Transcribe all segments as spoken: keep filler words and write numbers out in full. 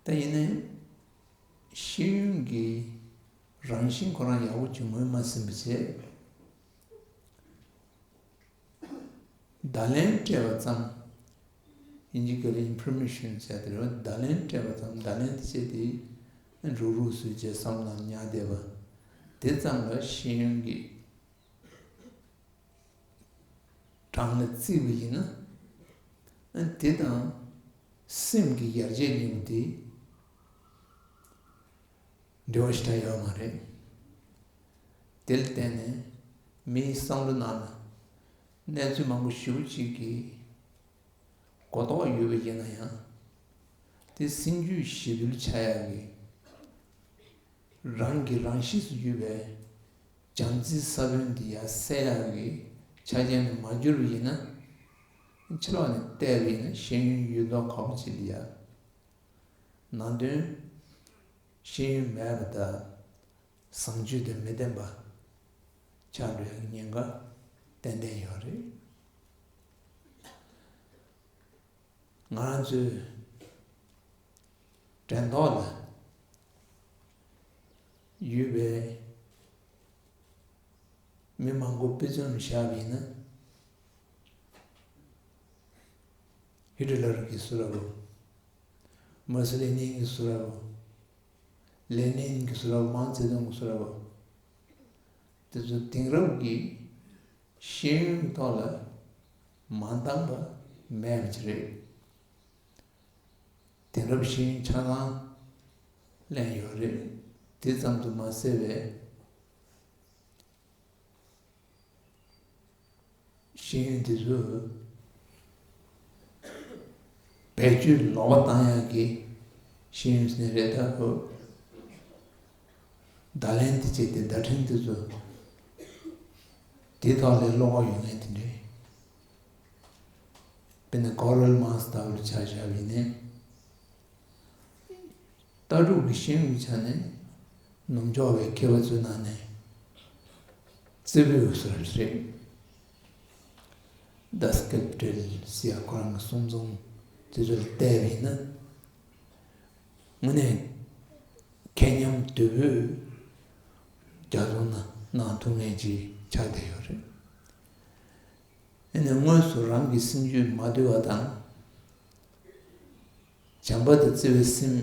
ད་ཡིན་ནའི་ཤེས་ཡོན་གྱི་རང་བཞིན་ཁོ་རང་ཡག་པོ་ཅིག་ངོས་མ་ཟིན་པ་བྱས། བརྡ་ལན་སྤྲད་པ་ཙམ། དབྱིན་ཇི་སྐད་ལ་ཨིན་ཕོར་མེ་ཤན་ཟེར་དེ་རེད་བ། བརྡ་ལན་སྤྲད་པ་ཙམ། བརྡ་ལན་དེ་བྱས་ཏེ་རུག་རུག་བཟོས་བྱས་བསམ་བློ་ཉར་བསྡད་པ་དེ་ཙམ་ལ་ཤེས་ཡོན་གྱི་གྲངས་ལ་བརྩིས་པ་ཡིན་ན། དེ་དང་སེམས་ཀྱི་ཡར་རྒྱས་གཉིས་པོ་དེ་འབྲེལ་བ་ཞེ་དྲག་ཡོད་མ་རེད། དེ་ལ་བརྟེན་ནས་མིའི་བསམ་བློ་ནང་ལ་གནས་ཚུལ་མང་པོ་ཞེ་པོ་ཅིག་གི་གོ་རྟོགས་ཡོད་པ་ཡིན་ན་ཡང་། དེ་སེམས་རྒྱུད་ཞི་དུལ་ཆགས་ཡག་གི་རང་གི་རང་གཤིས་སུ་གྱུར་པའི་བྱམས་བརྩེའི་ས་བོན་འདི་ཡར་སད་ཡག་གི་ཆ་རྐྱེན་དུ་མ་གྱུར་པ་ཡིན་ན། ཕྱི་ལོགས་ནས་བལྟས་པ་ཡིན་ན་ཤེས་ཡོན་ཡོད་མདོག་ཁ་པོ་ཅིག་ལ་ཡ། ནང་དོན་ཤེས་ཡོན་མེད་པ་དང་བཟང་སྤྱོད་དང་མི་ལྡན་པ་ཆགས་འགྲོ་ཡག་གི་ཉེན་ཁ་ཏན་ཏན་ཡོད་རེད། ང་རང་ཚོའི་དྲན་ཐོག་ལ་ཡོད་པའི་མི་མང་པོ་དཔེ་མཚོན་བཞག་པ་ཡིན་ན། ཧི་ཊི་ལར་གྱིས་བཟོས་པ། མར་སི་ལེ་ནིན་གྱིས་བཟོས་པ། ལེ་ནིན་གྱིས་བཟོས་པ། མའོ་ཙེ་ཏུང་གིས་བཟོས་པ། དེ་ཚོ་དེང་རབས་ཀྱི་ཤེས་ཡོན་ཐོག་ལ་མ་འདང་པ་མེད་པ་ཅིག་རེད། དེང་རབས་ཤེས་ཡོན་ཆ་ཚང་ལེན་ཡོད་རེད། དེ་ཙམ་དུ་མ་ཟད་པའི་ཤེས་ཡོན་དེ་ཚོ་བེད་སྤྱོད་ལོག་པ་བཏང་ཡག་གི་ཤེས་ཡོན་ཟེར་ནི་རེད། ད་ཁོ་བརྡ་ལན་དེ་བྱས་ཏེ་བརྡ་འཕྲིན་དེ་ཚོ་དེ་ཐོག་ལས་ཀློག་པ་ཡོང་མཁན་དེ་འདྲས། དཔེར་ན་ཀོ་རལ་མཱས་ལྟ་བུར་ཆ་བཞག་པ་ཡིན་ན། ལྟ་གྲུབ་ཀྱི་ཤེས་ཡོན་གྱི་ཆ་ནས་ནུབ་ཕྱོགས་པའི་མཁས་པ་ཚོའི་ནང་ནས་རྩེ་ཕུད་ཟེར་བ་རེད། ཌ་སི་ཀེབ་རི་ཨེལ་ཟེར་ཡ་ཁོ་རང་གི་གསུང་རྩོམ་དེ་ཚོ་ལ་བལྟས་པ་ཡིན་ན། དངོས་གནས་མཁས་མཉམ་དོད་པོས་རྒྱ་མཚོ་ནང་གནང་ཐུབ་མཁན་ཅིག་ཆགས་བསྡད་ཡོད་རེད། ཨ་ནི་དངོས་སུ་རང་གི་སེམས་རྒྱུད་མ་དུལ་བ་དང་། བྱམས་པ་དང་བརྩེ་བའི་སེམས་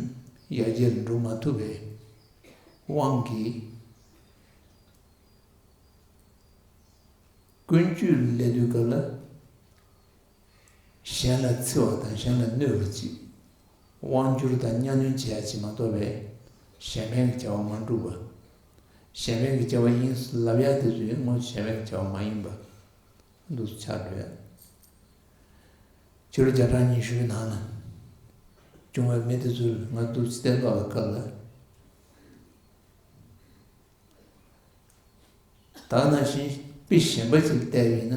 ཡར་རྒྱས་འགྲོ་མ་ཐུབ་པའི་དབང་གིས། ཀུན་སྤྱོད་ལས་དུས་སྐབས་ལ་གཞན་ལ་འཚེ་བ་དང་གཞན་ལ་གནོད་པ་ཅིག་དབང་སྒྱུར་དང་གཉའ་གནོན་བྱེད་ཡ་ཅིག་མ་གཏོགས་པའི་གཞན་ཕན་གྱི་བྱ་བ་མ་འགྲུབ་པ། གཞན་ཕན་གྱི་བྱ་བ་ཡིན་ལབ་ཡ་དེ་ཚོ་ཡང་དངོས་སུ་གཞན་ཕན་གྱི་བྱ་བ་མ་ཡིན་པ་འདུག་སེ་ཆགས་འགྲོ་ཡ། ཕྱི་ལོ་བརྒྱ་ཕྲག་ཉི་ཤུ་གི་ནང་ལ་བྱུང་བའི་མི་དེ་ཚོ་ལ་ང་འདུག་སེ་བལྟས་ལོག་པའི་སྐབས་ལ། ད་ནང་བཞིན་དཔེ་གཞན་པ་ཅིག་བལྟས་པ་ཡིན་ན།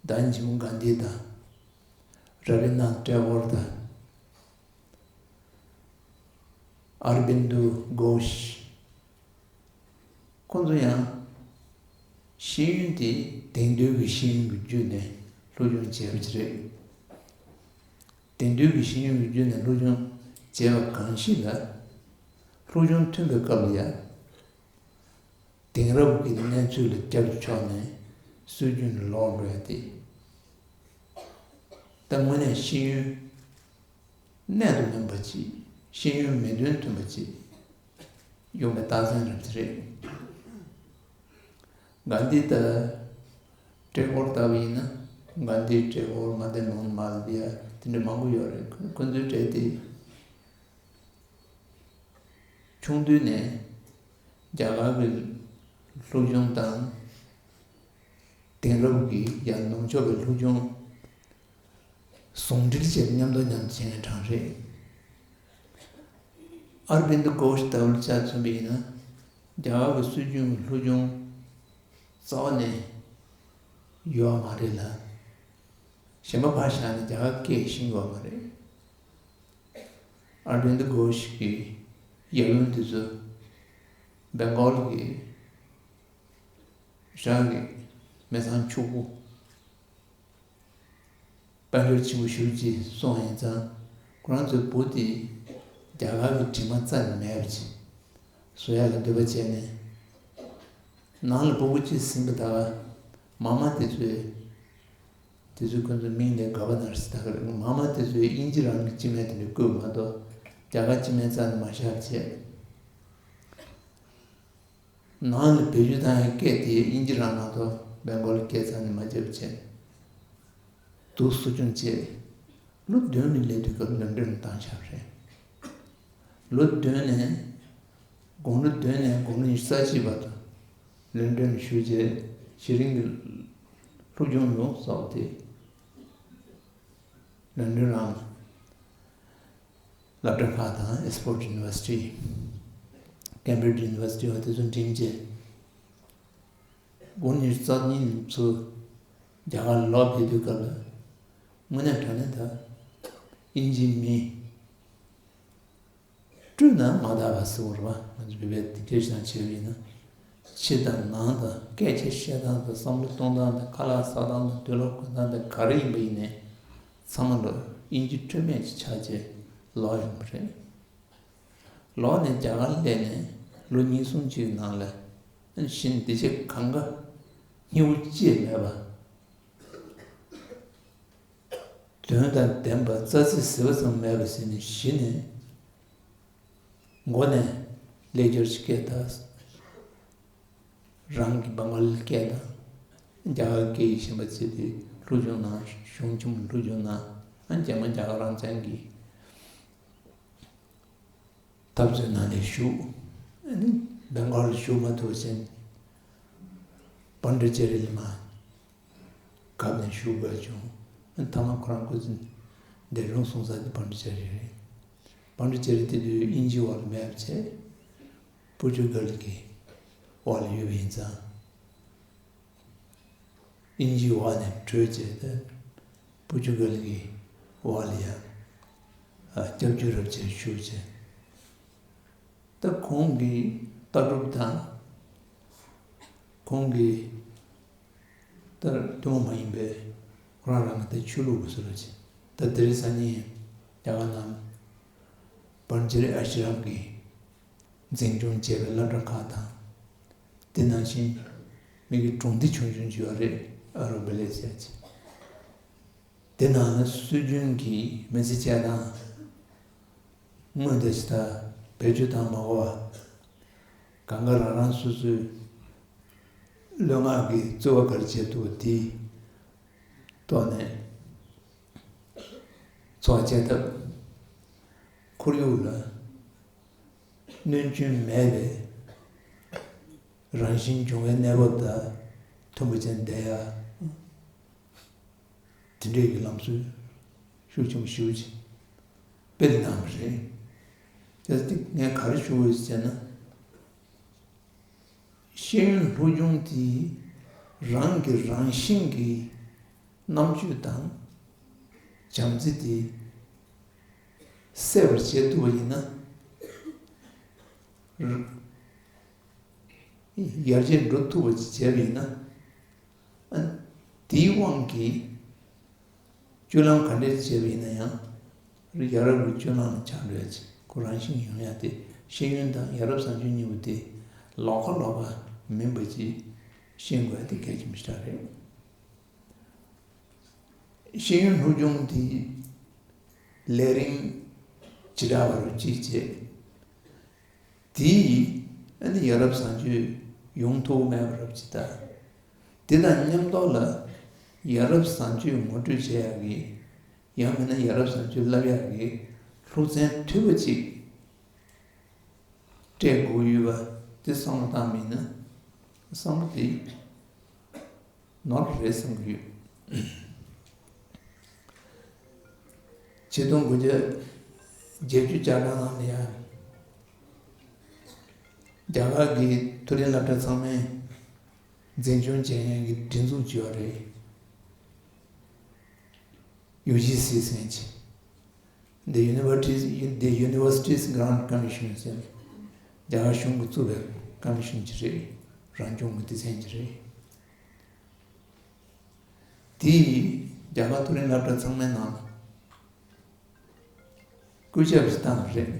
ཟླ་ཉིན་ཆེན་མོ་གྷན་དྷི་དང་། ར་བི་ནཱཐ་ཊེ་གོར་དང་། ཨར་བིན་དུ་གྷོཤ། ཁོང་ཚོ་ཡང་ཤེས་ཡོན་དེ་དེང་དུས་ཀྱི་ཤེས་ཡོན་གྱི་བརྒྱུད་ནས་སློབ་སྦྱོང་བྱས་པ་ཅིག་རེད། དེང་དུས་ཀྱི་ཤེས་ཡོན་གྱི་བརྒྱུད་ནས་སློབ་སྦྱོང་བྱས་པ་གང་ཞིག་ལ། སློབ་སྦྱོང་ཐོན་པའི་སྐབས་ལ་ཡང་དེང་རབས་ཀྱི་གནས་ཚུལ་ལ་རྒྱབ་ཀྱི་ཕྱོགས་ནས་སྲོལ་རྒྱུན་ལ་ལོག་འགྲོ་ཡ་དེ། ད་དངོས་གནས་ཤེས་ཡོན་གནད་དུ་སྨིན་པ་ཅིག་ཤེས་ཡོན་མིག་མདུན་ཐོན་པ་ཅིག་ཡོང་བའི་རྟགས་མཚན་རེད་དེ་རེད། གྷན་དྷི་དང་ཊེ་གོར་ལྟ་བུ་ཡིན་ན། གྷན་དྷི་ཊེ་གོར་མ་དེ་མོན་མལ་བི་ཡ་དེ་འདྲ་མང་པོ་ཡོད་རེད། ཁོ་ཁོ་ཚོའི་གྲས་དེ། ཆུང་དུས་ནས་རྒྱ་གར་གྱི་སློབ་སྦྱོང་དང་། དེང་རབས་ཀྱི་ཡང་ནུབ་ཕྱོགས་པའི་སློབ་སྦྱོང་ཟུང་འབྲེལ་བྱས་མཉམ་དུ་མཉམ་དུ་བྱེད་མཁན་གྲས་རེད། ཨར་བིན་དུ་གྷོཤ་ལྟ་བུ་ཆ་མཚོན་པ་ཡིན་ན། རྒྱ་གར་གྱི་སྲོལ་རྒྱུན་སློབ་སྦྱོང་རྩ་བ་ནས་ཡོད་མ་རེད་ལ། གཞན་པ་ཕར་བཞག་ནས་རྒྱ་གར་སྐད་ཤེས་ཀྱི་ཡོད་མ་རེད། ཨར་བིན་དུ་གྷོཤ་གི་ཡབ་ཡུམ་དེ་ཚོ་བེང་གོལ་གྱི་རང་གི་མི་ཚང་ཕྱུག་པོ། དཔལ་འབྱོར་ཆེན་པོ་ཞེ་པོ་ཅིག་སོང་ཡིན་ཙང་། ཁོ་རང་ཚོའི་བུ་དེ་ རྒྱ་གར་གྱི་དྲི་མ་རྩ་ནས་མེད་པ་ཅིག་བཟོ་ཡག་གི་འདོད་པ་བྱས་ནས། ནང་ལ་སྤུ་གུ་གཅིག་ཟིན་པ་ད་ག་མ་མ་དེ་ཚོས། དེ་ཚོས་ཁོ་ཚོའི་མིང་ལ་ག་བ་ནར་སི་ད་ག་རེད། མ་མ་དེ་ཚོས་དབྱིན་ཇི་རང་གི་སྤྱི་མིང་དེ་འདྲ་བཀོད་མ་གཏོགས་རྒྱ་གར་སྤྱི་མིང་རྩ་ནས་མ་བཞག་བྱས། ནང་ལ་བེད་སྤྱོད་བཏང་ཡག་སྐད་དེ་དབྱིན་ཇི་རང་མ་གཏོགས་བེང་གོ་ལི་སྐད་རྩ་ནས་མ་བརྗེ་བ་བྱས། འདུག་སེ་གསོ་སྐྱོང་བྱས། ལོ་བདུན་ལ་སླེབས་དུས་སྐབས་ལོན་ཌོན་ལ་བཏང་བཞག་པ་རེད། ལོ་བདུན་ནས། དགུང་ལོ་བདུན་ནས་དགུང་ལོ་ཉི་ཤུ་རྩ་གཅིག་བར་དུ་ལོན་ཌོན་ལ་བཞུགས་རྗེས་གཞི་རིམ་གྱི་སློབ་སྦྱོང་ཡོངས་རྫོགས་དེ་ལོན་ཌོན་རང་ལ་སློབ་གྲྭ་ཁག་དང་Oxford University, Cambridge University བ་དེ་ཚོ་འགྲིམས་རྗེས། དགུང་ཉི་ཤུ་རྩ་གཉིས་ནས་ཚུར་རྒྱ་གར་ལ་ལོག་ཕེབས་དུས་སྐབས་ལ། དངོས་གནས་དྲང་གནས་ད་དབྱིན་ཇིའི་མི་སྤྲུལ་ན་མ་དག་པ་ཟེར་བ་རེད་པ། ང་ཚོ་བོད་པའི་དེ་འདྲ་ཞིག་བྱས་པ་ཡིན་ན། ཕྱི་དང་ནང་དང་སྐད་ཆ་བཤད་སྟངས་དང་བསམ་བློ་གཏོང་སྟངས་དང་ཁ་ལག་ཟ་སྟངས་དང་དུག་ལོག་གོན་སྟངས་དང་ག་རེ་ཡིན་པ་ཡིན་ནའི། ཚང་མ་ལོ་དབྱིན་ཇི་སྤྲོས་མེད་ཅིག་ཆགས་བྱས་ལོག་ཡོང་བ་རེད། ལོག་ནས་རྒྱ་གར་སླེབས་ནས་ལོ་གཉིས་གསུམ་ཅིག་ནང་ལ་གཞི་ནས་དེ་ཆེ་གང་ག་སྙིང་པོ་ཅི་ཡང་མེད་པ། དོན་དང་ལྡན་པ་རྩ་ཚིག་ཟེར་བ་ཙམ་མེད་པ་ཟེར་ནས་གཞི་ནས་མགོ་ནས་ལེགས་སྦྱར་གྱི་སྐད་དང་། རང་གི་བང་ག་ལི་སྐད་དང་། རྒྱ་གར་སྐད་ཡིག་གཞན་པ་བརྩིས་ཏེ་སློབ་སྦྱོང་གནང་། གཞུང་ཆེན་མོ་སློབ་སྦྱོང་གནང་། ཨ་ནི་རྗེས་མ་རྒྱ་གར་རང་བཙན་གྱི་འཐབ་རྩོད་ནང་ནས་ཞུགས། ཨ་ནི་བེང་གོལ་ལ་ཞུགས་མ་ཐུབ་པ་བྱས་ནས་པཎ་ཌི་ཏ་ཅཱ་རི་ལ་མར་བཀབ་ནས་ཞུགས་དགོས་བྱུང་། ཨ་ནི་ཐ་མ་ཁོ་རང་སྐུ་ཚེ་འདས་རུང་སོང་ས་དེ་པཎ་ཌི་ཏ་ཅཱ་རི་རེད། པཎ་ཌི་ཏ་ཅཱ་རི་དེ་དུས་དབྱིན་ཇིའི་འོག་ལ་མེད་པ་བྱས། པོར་ཅུ་གལ་གྱི་འོག་ལ་ཡོད་པ་ཡིན་ཙང་། དབྱིན་ཇིའི་འོག་ནས་བྲོས་བྱས་ཏེ་པོར་ཅུ་གལ་གྱི་འོག་ལ་ཡང་སྐྱབས་བཅོལ་རབ་བྱས་བཞུགས་བྱས། ད་ཁོང་གི་ལྟ་གྲུབ་དང་། ཁོང་གི་ད་ཐུན་མོང་མ་ཡིན་པའི་ཁོ་རང་རང་གི་ད་ཆོས་ལུགས་སུ་ལ་བྱས། ད་དེ་རིང་སང་ཉིན་རྒྱ་གར་ནང་པཎ་ཆེན་ཨ་ཤི་རམ་གྱི་འཛིན་སྐྱོང་བྱས་པའི་སློབ་གྲྭ་ཁག་དང་། དེ་ནང་བཞིན་མི་གི་སྒྲུང་སྡེ་ཆུང་ཆུང་ཅིག་ཡོད་རེད། ཨ་རོ་བེ་ལེ་ཟེར་ཅིག་དེ་ནང་ལ་སྲོལ་རྒྱུན་གྱི་མི་ཚེ་སྐྱེལ་སྟངས། དངོས་དང་ཇི་ལྟར་བེད་སྤྱོད་བཏང་མ་དགོས་པ། གང་ག་རང་རང་སོ་སོའི་ལུས་ངག་གི་རྩོལ་བ་ག་རེ་བྱེད་ཐུབ་པ་དེའི་ཐོག་ནས་འཚོ་བ་སྐྱེལ་ཐབས། ཁོར་ཡུག་ལ་གནོད་སྐྱོན་མེད་པའི་རང་བཞིན་སྦྱོང་བའི་གནས་བབ་དང་མཐུན་པ་ཅན་བསྡད་ཡ། དེ་འདྲའི་གི་ལམ་སྲོལ་ཤུགས་ཆེན་པོ་ཞེ་པོ་ཅིག་སྤེལ་གནང་བ་རེད། དེ་ངས་ག་རེ་ཞུ་དགོས་ཟེར་ན། ཤེས་ཡོན་སློབ་སྦྱོང་དེ་རང་གི་རང་བཞིན་གྱི་རྣམ་དཔྱོད་དང་བྱམས་བརྩེ་དེ་གསལ་བར་བྱེད་ཐུབ་པ་ཡིན་ན། ཡར་རྒྱས་འགྲོ་ཐུབ་པ་ཅིག་བྱས་པ་ཡིན་ན། ཨ་ནི་དེའི་དབང་གིས་སྤྱོད་ལམ་ག་འདྲས་བྱས་པ་ཡིན་ན་ཡང་། ཡ་རབས་ཀྱི་སྤྱོད་ལམ་ལ་ཆགས་འགྲོ་ཡ་ཅིག་ཁོ་རང་བཞིན་ཡོང་ཡ་དེ། ཤེས་ཡོན་དང་ཡ་རབས་བཟང་སྤྱོད་གཉིས་པོ་དེ་ལོགས་ཀ་ལོགས་ཀ་མིན་པ་ཅིག་ཤེས་དགོས་ཡ་དེ་གལ་ཆེན་པོ་ཞེ་དྲག་རེད། ཤེས་ཡོན་སློབ་སྦྱོང་དེ་ལས་རིམ་བྱེ་བྲག་པ་རུ་གཅིག་བྱས། དེས་ཨ་ནི་ཡ་རབས་བཟང་སྤྱོད་ཡོང་ཐུབ་མེད་པ་རབ་ཅིག་ད། དེ་དང་མཉམ་དུ་ལ་ཡ་རབས་བཟང་སྤྱོད་ངོ་སྤྲོད་བྱེད་ཡག་གི། ཡང་མིན་ན་ཡ་རབས་བཟང་སྤྱོད་བསླབ་ཡག་གི་སློབ་ཚན་འཐུས་པ་ཅིག་སྤྲད་དགོས་ཡོད་པ་དེ་བསམ་བློ་བཏང་མིན་ན་བསམ་བློ་དེ་ནོར་རེད་བསམ་གྱི་ཡོད། ཆིག་སྟོང་དགུ་བརྒྱ་བརྒྱད་ཅུ་གྱ་གྲངས་ནང་ལ་ཡང་རྒྱ་གར་གྱི་མཐོ་རིམ་སློབ་གྲྭ་ཚང་མའི་འཛིན་སྐྱོང་བྱེད་མཁན་གྱི་སྒྲིག་འཛུགས་ཅིག་ཡོད་རེད། ཡུ་ཇི་སི་ཟེར་གྱི། The Universities, The Universities Grant Commission ཟེར། རྒྱ་གར་གཞུང་གིས་བཙུགས་པའི་ཀོ་མི་ཤོན་ཅིག་རེད། རང་སྐྱོང་གི་སྡེ་ཚན་ཅིག་རེད། དེས་རྒྱ་གར་མཐོ་རིམ་སློབ་གྲྭ་ཚང་མའི་ནང་ལ་བཀོད་ཁྱབ་ཅིག་བཏང་བ་རེད།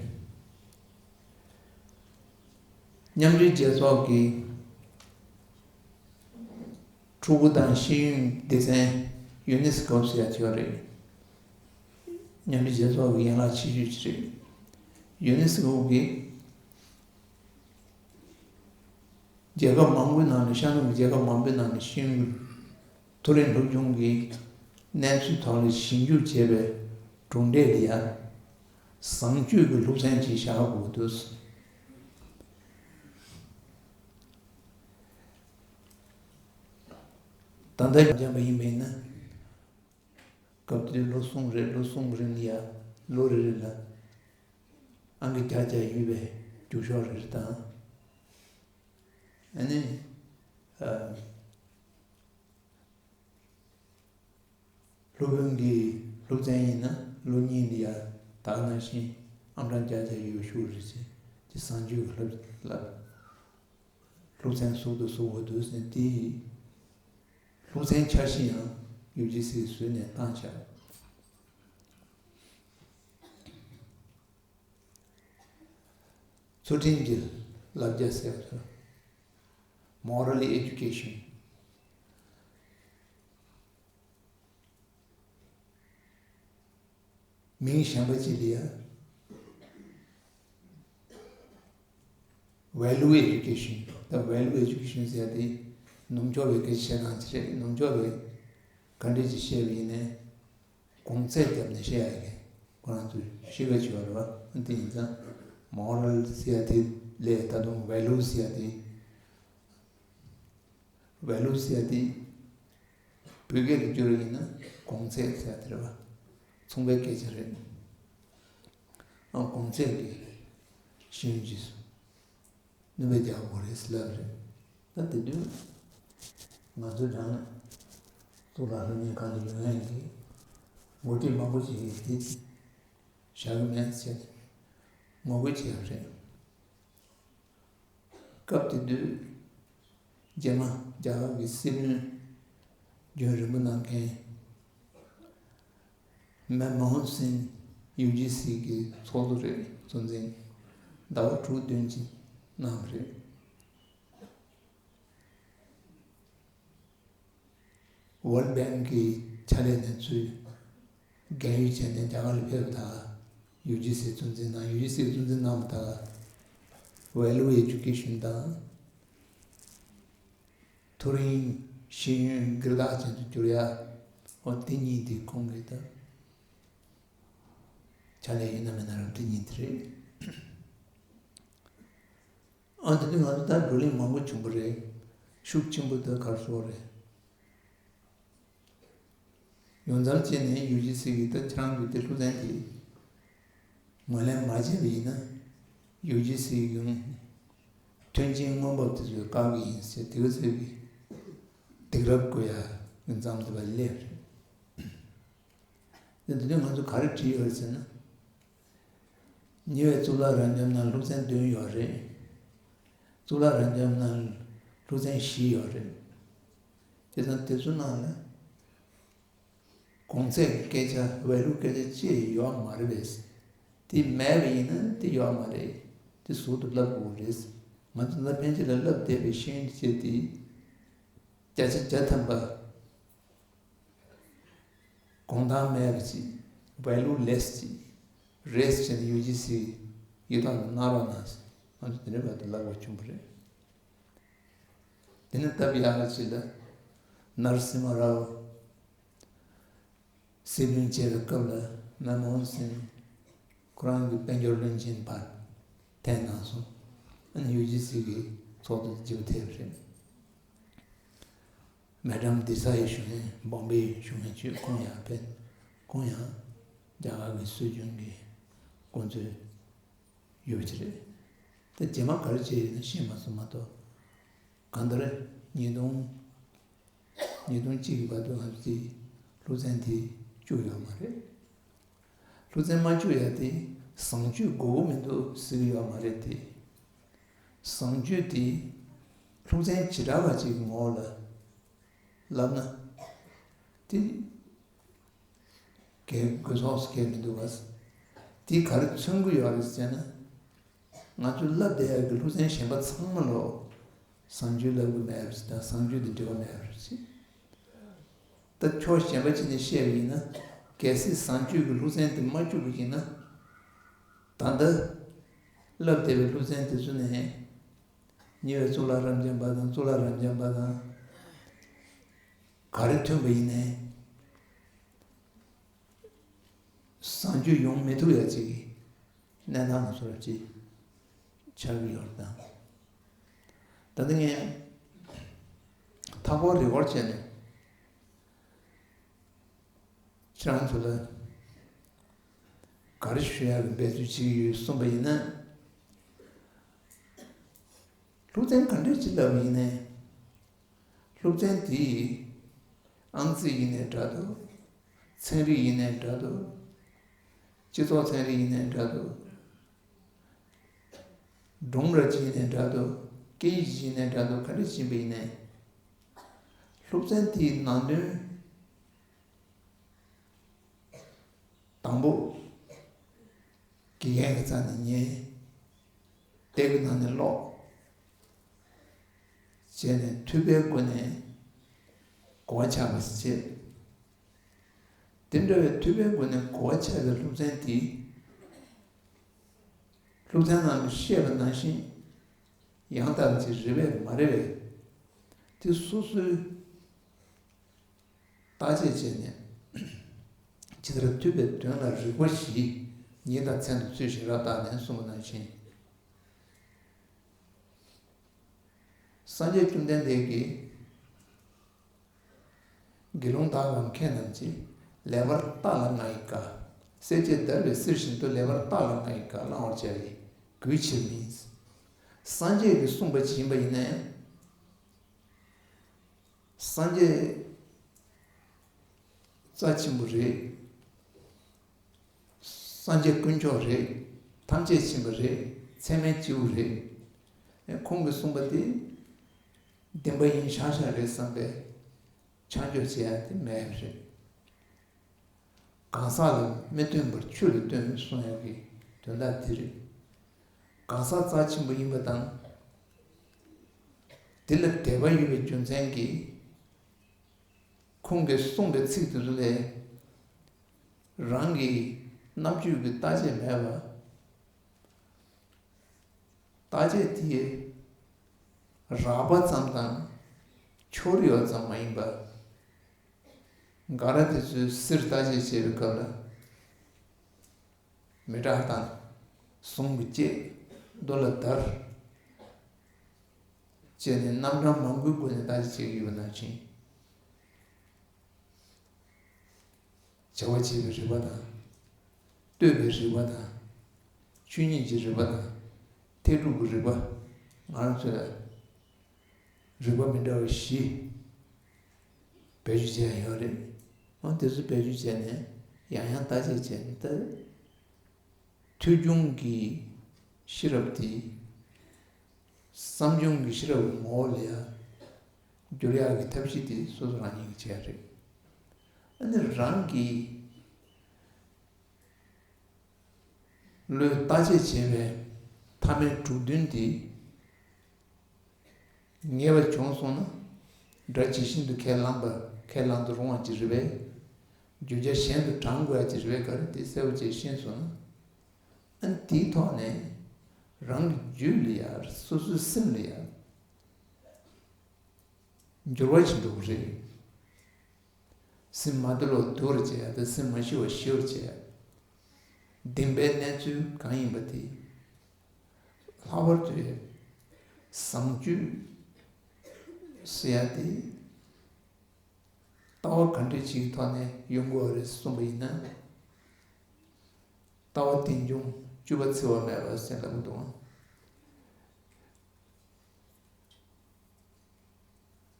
མཉམ་འབྲེལ་རྒྱལ་ཚོགས་ཀྱི་ཕྲུ་གུ་དང་ཤེས་ཡོན་སྡེ་ཚན། ཡུ་ནེ་སི་ཀོ་ཟེར་ཡ་ཅིག་ཡོད་རེད། མཉམ་འབྲེལ་རྒྱལ་ཚོགས་ཀྱི་ཡན་ལག་ཆེ་ཤོས་ཅིག་རེད། ཡུ་ནེ་སི་ཀོ་གིས་རྒྱལ་ཁབ་མང་པོའི་ནང་ནས། ཤར་ནུབ་ཀྱི་རྒྱལ་ཁབ་མང་པོའི་ནང་ནས་ཤེས་ཡོན་གྱི་མཐོ་རིམ་སློབ་སྦྱོང་གི་གནས་ཚུལ་ཐོག་ལ་ཞིབ་འཇུག་བྱས་པའི་གྲུབ་འབྲས་ལ་ཡ་བཟང་སྤྱོད་ཀྱི་སློབ་ཚན་ཅིག་བཞག་དགོས་འདུག། ད་ལྟ་སྦྱངས་པ་ཡིན་པ་ཡིན་ན། སྐབས་དེ་དུས་ལོ་གསུམ་རེ། ལོ་གསུམ་རིང་ལ་ཡ། ལོ་རེ་རེ་ལ་ཨང་ཀི་བརྒྱ་བརྒྱ་ཡོད་པའི་རྒྱུགས་ཤོག་རེ་རེ་དང་། ཨ་ནི། ཨ། སློབ་དཔོན་གྱི་སློབ་ཚན་ཡིན་ན་ལོ་གཉིས་ལ་ཡ་ད་ག་ནང་བཞིན་ཨང་གྲངས་བརྒྱ་བརྒྱ་ཡོད་ཤོག་རེ་བྱས། དེ་བཟང་སྤྱོད་ཀྱི་སློབ་ལ། སློབ་ཚན་ཟུར་དུ་བཟོ་དགོས་འདུག་ཟེར། དེའི་སློབ་ཚན་འཆར་གཞི་ཡང་ཡུ་ཇི་སི་བཟོས་ནས་བཏང་བཞག། ཚུལ་ཁྲིམས་ཀྱི་བསླབ་བྱ་ཟེར་བ། Moral Education། མིང་གཞན་པ་ཅིག་ལ་ཡ་Value Education། ད་Value Education ཟེར་ཡ་དེ་ནུབ་ཕྱོགས་པའི་སྐད་ཆ་བཤད་སྟངས་ཅིག་རེད། ནུབ་ཕྱོགས་པས་ག་འདྲ་ཅིག་བཤད་པ་ཡིན་ནའི། གོང་ཚད་བརྒྱབ་ནས་བཤད་ཡ་གི་ཁོ་རང་ཚོའི་གཤིས་ཀ་ཅིག་ཡོད་རེད་པ། དེ་ཡིན་ཙང་Moral ཟེར་ཡ་དེ་ལས་ད་དུང་Value ཟེར་ཡ་དེ། Value ཟེར་ཡ་དེ་བོད་སྐད་དུ་བསྒྱུར་བ་ཡིན་ན་གོང་ཚད་ཟེར་ཡ་དེ་རེད་པ། མཚུངས་པའི་སྐད་ཆ་རེད། ཨ། གོང་ཚད་ཀྱི་ཤེས་ཡོན་ཅིག་སྣོན་པ་རྒྱག་དགོས་རེད་ཟེར་ལབ་རེད། ད་དེ་དུས་ང་ཚོའི་རང་གཙུག་ལག་སློབ་གཉེར་ཁང་དུ་ཡོང་ཡག་གི་འགོ་ཁྲིད་མང་པོ་ཞིག་གིས་དེ་བཞག་གི་མེད་ཟེར་ངོ་རྒོལ་བྱས་པ་རེད། སྐབས་དེ་དུས་རྗེས་མ་རྒྱ་གར་གྱི་སྲིད་བློན་རྒྱུན་རིང་པོ་གནང་མཁན་མན་མོ་ཧན་སིང་ཡུ་ཇི་སི་གི་ཚོགས་གཙོ་རེད། གཙོ་འཛིན་ཟླ་བ་དྲུག་བདུན་ཅིག་གནང་བ་རེད། World Bank གི་ཕྱག་ལས་གནང་ཚུལ་རྒན་ཡོལ་བྱས་ནས་རྒྱ་གར་ལ་ཕེབས་པ་དང་། ཡུ་ཇི་སི་གཙོ་འཛིན་གནང་། ཡུ་ཇི་སི་གཙོ་འཛིན་གནང་བ་དང་། Value Education དང་། མཐོ་རིམ་ཤེས་ཡོན་སྒེར་བདག་ཅན་དུ་བསྒྱུར་ཡ། འོ་དེ་གཉིས་དེ་ཁོང་གི་ད་ཕྱག་ལས་ཡིན་ན་མིན་ན་རང་དེ་གཉིས་དེ་རེད། ཨ། དེ་དུས་ང་ཚོ་ད་བགྲོ་གླེང་མང་པོ་བྱུང་པ་རེད། ཤུགས་ཆེན་པོ་ད་གར་སོང་རེད། ཡོང་མཚམས་བྱས་ནས་ཡུ་ཇི་སི་གིས་ད་ཁྱེད་རང་ཚོའི་དེ་སློབ་ཚན་དེ་ངོས་ལེན་མ་བྱས་པ་ཡིན་ན། ཡུ་ཇི་སི་གི་མཐུན་རྐྱེན་དངོས་འབབ་དེ་ཚོ་བཀག་གི་ཡིན་ཟེར། དེ་ག་ཚོད་ཀྱི་སྡིགས་ར་བསྐུལ་ཡ་གི་མཚམས་དེ་བ་སླེབས་རེད། དེ་དུས་ང་ཚོ་ག་རེ་བྲིས་ཡོད་རེད་ཟེར་ན། ཉེ་བའི་གཙུག་ལག་རབ་འབྱམས་ནང་སློབ་ཚན་བདུན་ཡོད་རེད། གཙུག་ལག་རབ་འབྱམས་ནང་སློབ་ཚན་བཞི་ཡོད་རེད། བྱས་ཙང་དེ་ཚོ་ནང་ལ་གོང་ཚད་ཀྱི་སྐད་ཆ། Value སྐད་ཆ་ཅིག་ཡོད་མ་རེད་པས། དེ་མེད་པ་ཡིན་ན་དེ་ཡོད་མ་རེད། དེ་ཟུར་དུ་བསླབ་དགོས་རེད། ང་ཚོ་ད་ཕན་ཆད་ལ་བསླབ་བསྡད་པའི་ཤེས་ཡོན་དེ་ཆེད་དེ་བརྒྱ་ཆ་བརྒྱ་ཐམ་པ། གོང་ཐང་མེད་པ་ཅིག Value less ཅིག་རེད་ཟེར་ནས་ཡུ་ཇི་སི་ཡིག་ཐོག་ནས་གནང་རོགས་གནང་ཟེར། ང་ཚོ་དེ་འདྲའི་བར་དུ་བསླབ་དགོས་བྱུང་བ་རེད། དེ་ནས་སྟབས་ཡག་ཅིག་ལ་ནར་སི་མ་རའོ་སྲིད་བློན་བྱས་པའི་སྐབས་ལ་མན་མོ་ཧན་སིང་ཁོ་རང་གི་དཔལ་འབྱོར་བློན་ཆེན་པར་འཐེན་གནང་སོང་། ཨ་ནི་ཡུ་ཇི་སི་གི་ཚོགས་འདུ་མཇུག་ཐེབས་རེད། མེ་ཌམ་དི་སའི་ཞུ་མཁན། བོམ་བེའི་ཞུ་མཁན་ཆོས། ཁོང་ཡང་ཕེབས། ཁོང་ཡང་རྒྱ་གར་གྱི་སྲོལ་རྒྱུན་གྱི་དགོངས་ཚུལ་ཡོད་པ་ཅིག་རེད། ད་རྗེས་མ་ག་རེ་བྱས་ཡོད་ན་ཤེས་མ་སོང་མ་གཏོགས། གང་ལྟར་ཉིས་སྟོང་ཉིས་སྟོང་གཅིག་གི་བར་དུ་ང་ཚོའི་སློབ་ཚན་དེ་བཅུག་ཡོད་མ་རེད། སློབ་ཚན་མ་བཅུག་ཡ་དེ་བཟང་སྤྱོད་དགོས་མཁོ་མི་འདུག་ཟེར་གྱི་ཡོད་མ་རེད་དེ། བཟང་སྤྱོད་དེ་སློབ་ཚན་བྱེ་བྲག་པ་ཅིག་གི་ངོ་བོ་ལ་ལབ་ན་དེ་གལ་དགོས་ཚོགས་སུ་གལ་མི་འདུག་བ། དེ་ག་རེ་མཚོན་གྱི་ཡོད་རེད་ཟེར་ན། ང་ཚོས་བསླབ་བསྡད་ཡག་གི་སློབ་ཚན་གཞན་པ་ཚང་མ་ལོ་བཟང་སྤྱོད་བསླབ་གི་མེད་པ་ཞིག་དང་། བཟང་སྤྱོད་དང་འབྲེལ་བ་མེད་པ་ཞིག་ད་ཕྱོགས་གཞན་པ་ཅིག་ནས་བཤད་པ་ཡིན་ན། གལ་སྲིད་བཟང་སྤྱོད་ཀྱི་སློབ་ཚན་དེ་མ་བཅུག་པ་ཡིན་ན། ད་ལྟ་བསླབ་བསྡད་པའི་སློབ་ཚན་དེ་ཚོ་ནས་ཉེ་བའི་གཙུག་ལག་རབ་འབྱམས་པ་དང་། གཙུག་ལག་རབ་འབྱམས་པ་དང་ག་རེ་ཐོན་པ་ཡིན་ནའི། བཟང་སྤྱོད་ཡོང་མི་ཐུབ་ཡ་ཅིག་གི་གནས་སྟངས་ལ་སོགས་ཅིག་ཆགས་ཀྱི་ཡོད་རེད་དང་། ད་ལྟ་ངས་ཐག་པ་རི་ཝར་བྱས་ནས་ཁྱེད་རང་ཚོ་ལ་ག་རེ་ཞུ་ཡག་གི་འབད་རྩོལ་བྱེད་ཀྱི་ཡོད་གསུངས་པ་ཡིན་ན། སློབ་ཚན་ག་འདྲ་ཅིག་བསླབ་པ་ཡིན་ནའི། སློབ་ཚན་དེ་ཨང་རྩིས་ཡིན་ནའི་འདྲ་འདུག་ཚན་རིག་ཡིན་ནའི་འདྲ་འདུག་སྤྱི་ཚོགས་ཚན་རིག་ཡིན་ནའི་འདྲ་འདུག་སྒྲུང་ར་ཅིག་ཡིན་ནའི་འདྲ་འདུག་སྐད་ཡིག་ཅིག་ཡིན་ནའི་འདྲ་འདུག་ག་འདྲ་ཅིག་ཡིན་པ་ཡིན་ནའི། སློབ་ཚན་དེའི་ནང་དོན་དང་པོ། དགེ་རྒན་གྱི་རྩ་ནས་ཉན། དེབ་ཀྱི་ནང་ནས་ཀློག་བྱས་ནས་ཐོས་པའི་སྒོ་ནས་གོ་བ་ཆགས་པ་ཞིག་བྱེད། དེ་འདྲ་བའི་ཐོས་པའི་སྒོ་ནས་གོ་བ་ཆགས་པའི་སློབ་ཚན་དེ། སློབ་ཚན་ནང་དུ་བཤད་པ་ནང་བཞིན་ཡང་དག་ཅིག་རེད་པས་མ་རེད་པས། དེ་སོ་སོའི་བརྟག་དཔྱད་བྱས་ནས། ཇི་ལྟར་ཐོས་པའི་དོན་ལ་རིགས་པ་བཞི། ཉིན་དང་མཚན་དང་ཚུལ་བཞིན་རབ་བརྟགས་ནས་གསུངས་པ་ནང་བཞིན། སངས་རྒྱས་བཅོམ་ལྡན་འདས་ཀྱིས་དགེ་སློང་དག་གམ་མཁས་རྣམས་ཀྱིས། ལེགས་པར་བརྟགས་ལ་ང་ཡི་བཀའ། བསྲེགས་བཅད་བརྡར་བའི་གསེར་བཞིན་དུ། ལེགས་པར་བརྟགས་ལ་ང་ཡི་བཀའ། བླང་བར་བྱ་བའི་གུས་ཕྱིར་མིན། སངས་རྒྱས་ཀྱིས་གསུངས་པ་ཅིག་ཡིན་པ་ཡིན་ནའི། སངས་རྒྱས་རྩ་ཆེན་པོ་རེད། སངས་རྒྱས་དཀོན་མཆོག་རེད། ཐམས་ཅད་མཁྱེན་པ་རེད། ཚད་མེད་སྤྱི་བོ་རེད། ཁོང་གིས་གསུངས་པ་དེ་བདེན་པ་ཡིན་ཤག་ཤག་རེད་བསམ་པའི་ཆ་འཇོག་བྱེད་ཡ་དེ་མེད་པ་རེད། གང་ཟག་ལ་མི་སྟོན་པར་ཆོས་ལ་སྟོན་གསུང་ཡག་གི་དོན་དག་དེ་རེད། གང་ཟག་རྩ་ཆེན་པོ་ཡིན་པ་དང་། དེ་ལ་དད་པ་ཡོད་པའི་རྒྱུ་མཚན་གྱིས། ཁོང་གིས་གསུངས་པའི་ཚིག་དེ་ཚོ་ལས་རང་གི་རྣམ་དཔྱོད་ཀྱི་བརྟག་དཔྱད་མེད་པ། བརྟག་དཔྱད་དེ་རགས་པ་ཙམ་དང་ཕྱོགས་རིས་པ་ཙམ་མ་ཡིན་པ། འགའ་རེ་དེ་ཚོས་གསེར་བརྟག་དཔྱད་བྱེད་པའི་སྐབས་ལ། མེ་སྲེག་བཏང་། ཟུངས་ཀྱིས་བཅད། རྡོ་ལ་བརྡར། བྱས་ནས་རྣམ་གྲངས་མང་པོའི་སྒོ་ནས་བརྟག་དཔྱད་བྱེད་ཀྱི་ཡོད་པ་ནང་བཞིན། བྱ་བ་བྱེད་པའི་རིག་པ་དང་། ལྟོས་པའི་རིག་པ་དང་། ཆོས་ཉིད་ཀྱི་རིག་པ་དང་། ཐེག་དྲུག་གི་རིག་པ། ང་རང་ཚོས་རིག་པ་མི་འདྲ་བ་བཞི་བེད་སྤྱོད་བྱས་ཡོད་རེད། འོ་དེ་ཚོ་བེད་སྤྱོད་བྱས་ནས་ཡང་ཡང་བརྟག་དཔྱད་བྱས་ནས། ད་ཐོས་བྱུང་གི་ཤེས་རབ་དེ་བསམ་བྱུང་གི་ཤེས་རབ་ཀྱི་ངོ་བོ་ལ་ཡང་བསྒྱུར་ཡག་གི་ཐབས་ཤེས་དེ་སོ་སོ་རང་ཉིད་ཀྱིས་བྱས་རེད། ཨ་ནི་རང་གི་བློས་བརྟག་དཔྱད་བྱས་པའི་ཐ་མལ་དྲུག་བདུན་དེ་ངེས་པ་བྱུང་སོང་ན། སྒྲ་ཇི་བཞིན་དུ་ཁས་བླངས་པ། ཁས་བླང་དུ་རུང་བ་ཅིག་རེད་པས། བརྗོད་བྱ་གཞན་དུ་དྲང་དགོས་ཡ་ཅིག་རེད་པས། ག་རེ་དེ་གསལ་པོ་ཅིག་ཤེས་སོང་ན། ཨ་ནི་དེའི་ཐོག་ནས་རང་གི་རྒྱུད་ལ་ཡ། སོ་སོའི་སེམས་ལ་ཡ། འགྱུར་བ་ཞིག་འགྲོ་གི་རེད། སེམས་མ་དུལ་བ་དུལ་བར་བྱེད་ཡ་དང་། སེམས་མ་ཞི་བ་ཞི་བར་བྱེད་ཡ། བདེན་པའི་གནས་ཚུལ་གང་ཡིན་པ་དེ། ལྷག་པར་དུ་བཟང་སྤྱོད་ཟེར་ཡ་དེ། ལྟ་བ་ག་འདྲ་ཅིག་གི་ཐོག་ནས་ཡོང་དགོས་པ་རེད་གསུངས་པ་ཡིན་ན། ལྟ་བ་རྟེན་འབྱུང་བཅུ་པ་འཚེ་བ་མེད་པ་ཟེར་ལབ་ཀྱི་འདུག་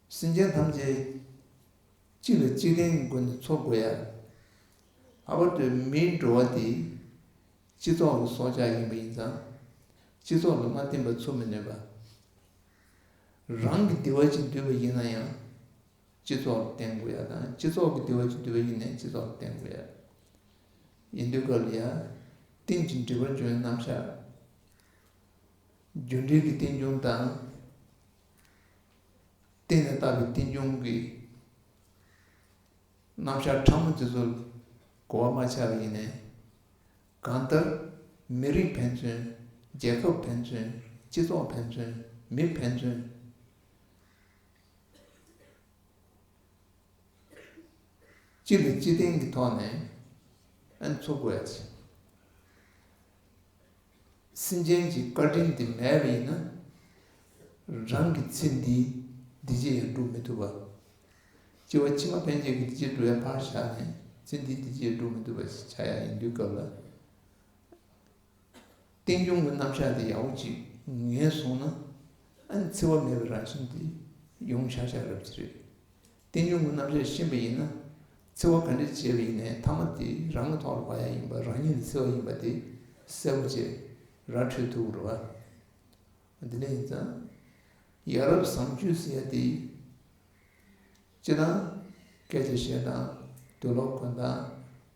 སེམས་ཅན་ཐམས་ཅད་གཅིག་ལ་གཅིག་བརྟེན་གྱི་སྒོ་ནས་འཚོ་དགོས་ཡ། ལྷག་པར་དུ་མིའི་འགྲོ་བ་འདི་སྤྱི་ཚོགས་ཀྱི་སྲོག་ཆགས་ཡིན་པ་ཡིན་ཙང་། སྤྱི་ཚོགས་ལ་མ་བརྟེན་པར་འཚོ་མི་ནུས་པ། རང་གི་བདེ་བ་ཅིག་འདོད་པ་ཡིན་ན་ཡང་། སྤྱི་ཚོགས་ལ་བརྟེན་དགོས་ཡ་དང་། སྤྱི་ཚོགས་ཀྱི་བདེ་བ་ཅིག་འདོད་པ་ཡིན་ནའི་སྤྱི་ཚོགས་ལ་བརྟེན་དགོས་ཡ། ཡིན་དུས་སྐབས་ལ་ཡ། རྟེན་ཅིང་འབྲེལ་བར་འབྱུང་བའི་རྣམ་གཞག་རྒྱུ་འབྲས་ཀྱི་རྟེན་འབྱུང་དང་། རྟེན་ལ་བཏགས་པའི་རྟེན་འབྱུང་གི་རྣམ་གཞག་ཕྲ་མོ་དེ་ཚོར་གོ་བ་མ་ཆགས་པ་ཡིན་ནའི། གང་ལྟར། མི་རིགས་ཕན་ཚུན། རྒྱལ་ཁབ་ཕན་ཚུན། སྤྱི་ཚོགས་ཕན་ཚུན། མི་ཕན་ཚུན། སྤྱི་ལ་སྤྱི་བརྟེན་གྱི་ཐོག་ནས་ཨན་ཚུགས་དགོས་ཡ་ཆེ། སེམས་ཅན་གྱི་བཀའ་དྲིན་དེ་མེད་པ་ཡིན་ན། རང་གི་ཚེ་འདིའི་བདེ་སྐྱིད་ཡང་སྒྲུབ་མི་ཐུབ་པ། སྐྱེ་བ་ཕྱི་མ་ཕན་ཆད་ཀྱི་བདེ་སྐྱིད་སྒྲུབ་ཡ་ཕར་བཞག་ནས་ཚེ་འདིའི་བདེ་སྐྱིད་སྒྲུབ་མི་ཐུབ་པ་ཞིག་ཆགས་ཡ་ཡིན་དུས་སྐབས་ལ། རྟེན་འབྱུང་གི་རྣམ་གཞག་དེ་ཡག་པོ་ཅིག་ངེས་སོང་ན། ཨ་ནི་འཚེ་བ་མེད་པའི་རང་བཞིན་དེ་ཡོང་ཤག་ཤག་རབ་ཅིག་རེད། རྟེན་འབྱུང་གི་རྣམ་གཞག་ཤེས་པ་ཡིན་ན། འཚེ་བ་ག་འདྲ་བྱས་པ་ཡིན་ནའི་མཐའ་མ་དེ་རང་གི་ཐོག་ལ་བབས་ཡ་ཡིན་པ། རང་ཉིད་ལ་འཚེ་བ་ཡིན་པ་དེ་གསལ་པོ་བྱས་ར་འཕྲོད་ཐུབ་ཀྱི་རེད་བ། དེ་འདྲ་ཡིན་ཙང་། ཡ་རབས་བཟང་སྤྱོད་ཟེར་ཡ་དེ། སྤྱིར་བཏང་། སྐད་ཆ་བཤད་སྟངས། དུག་ལོག་གོན་སྟངས།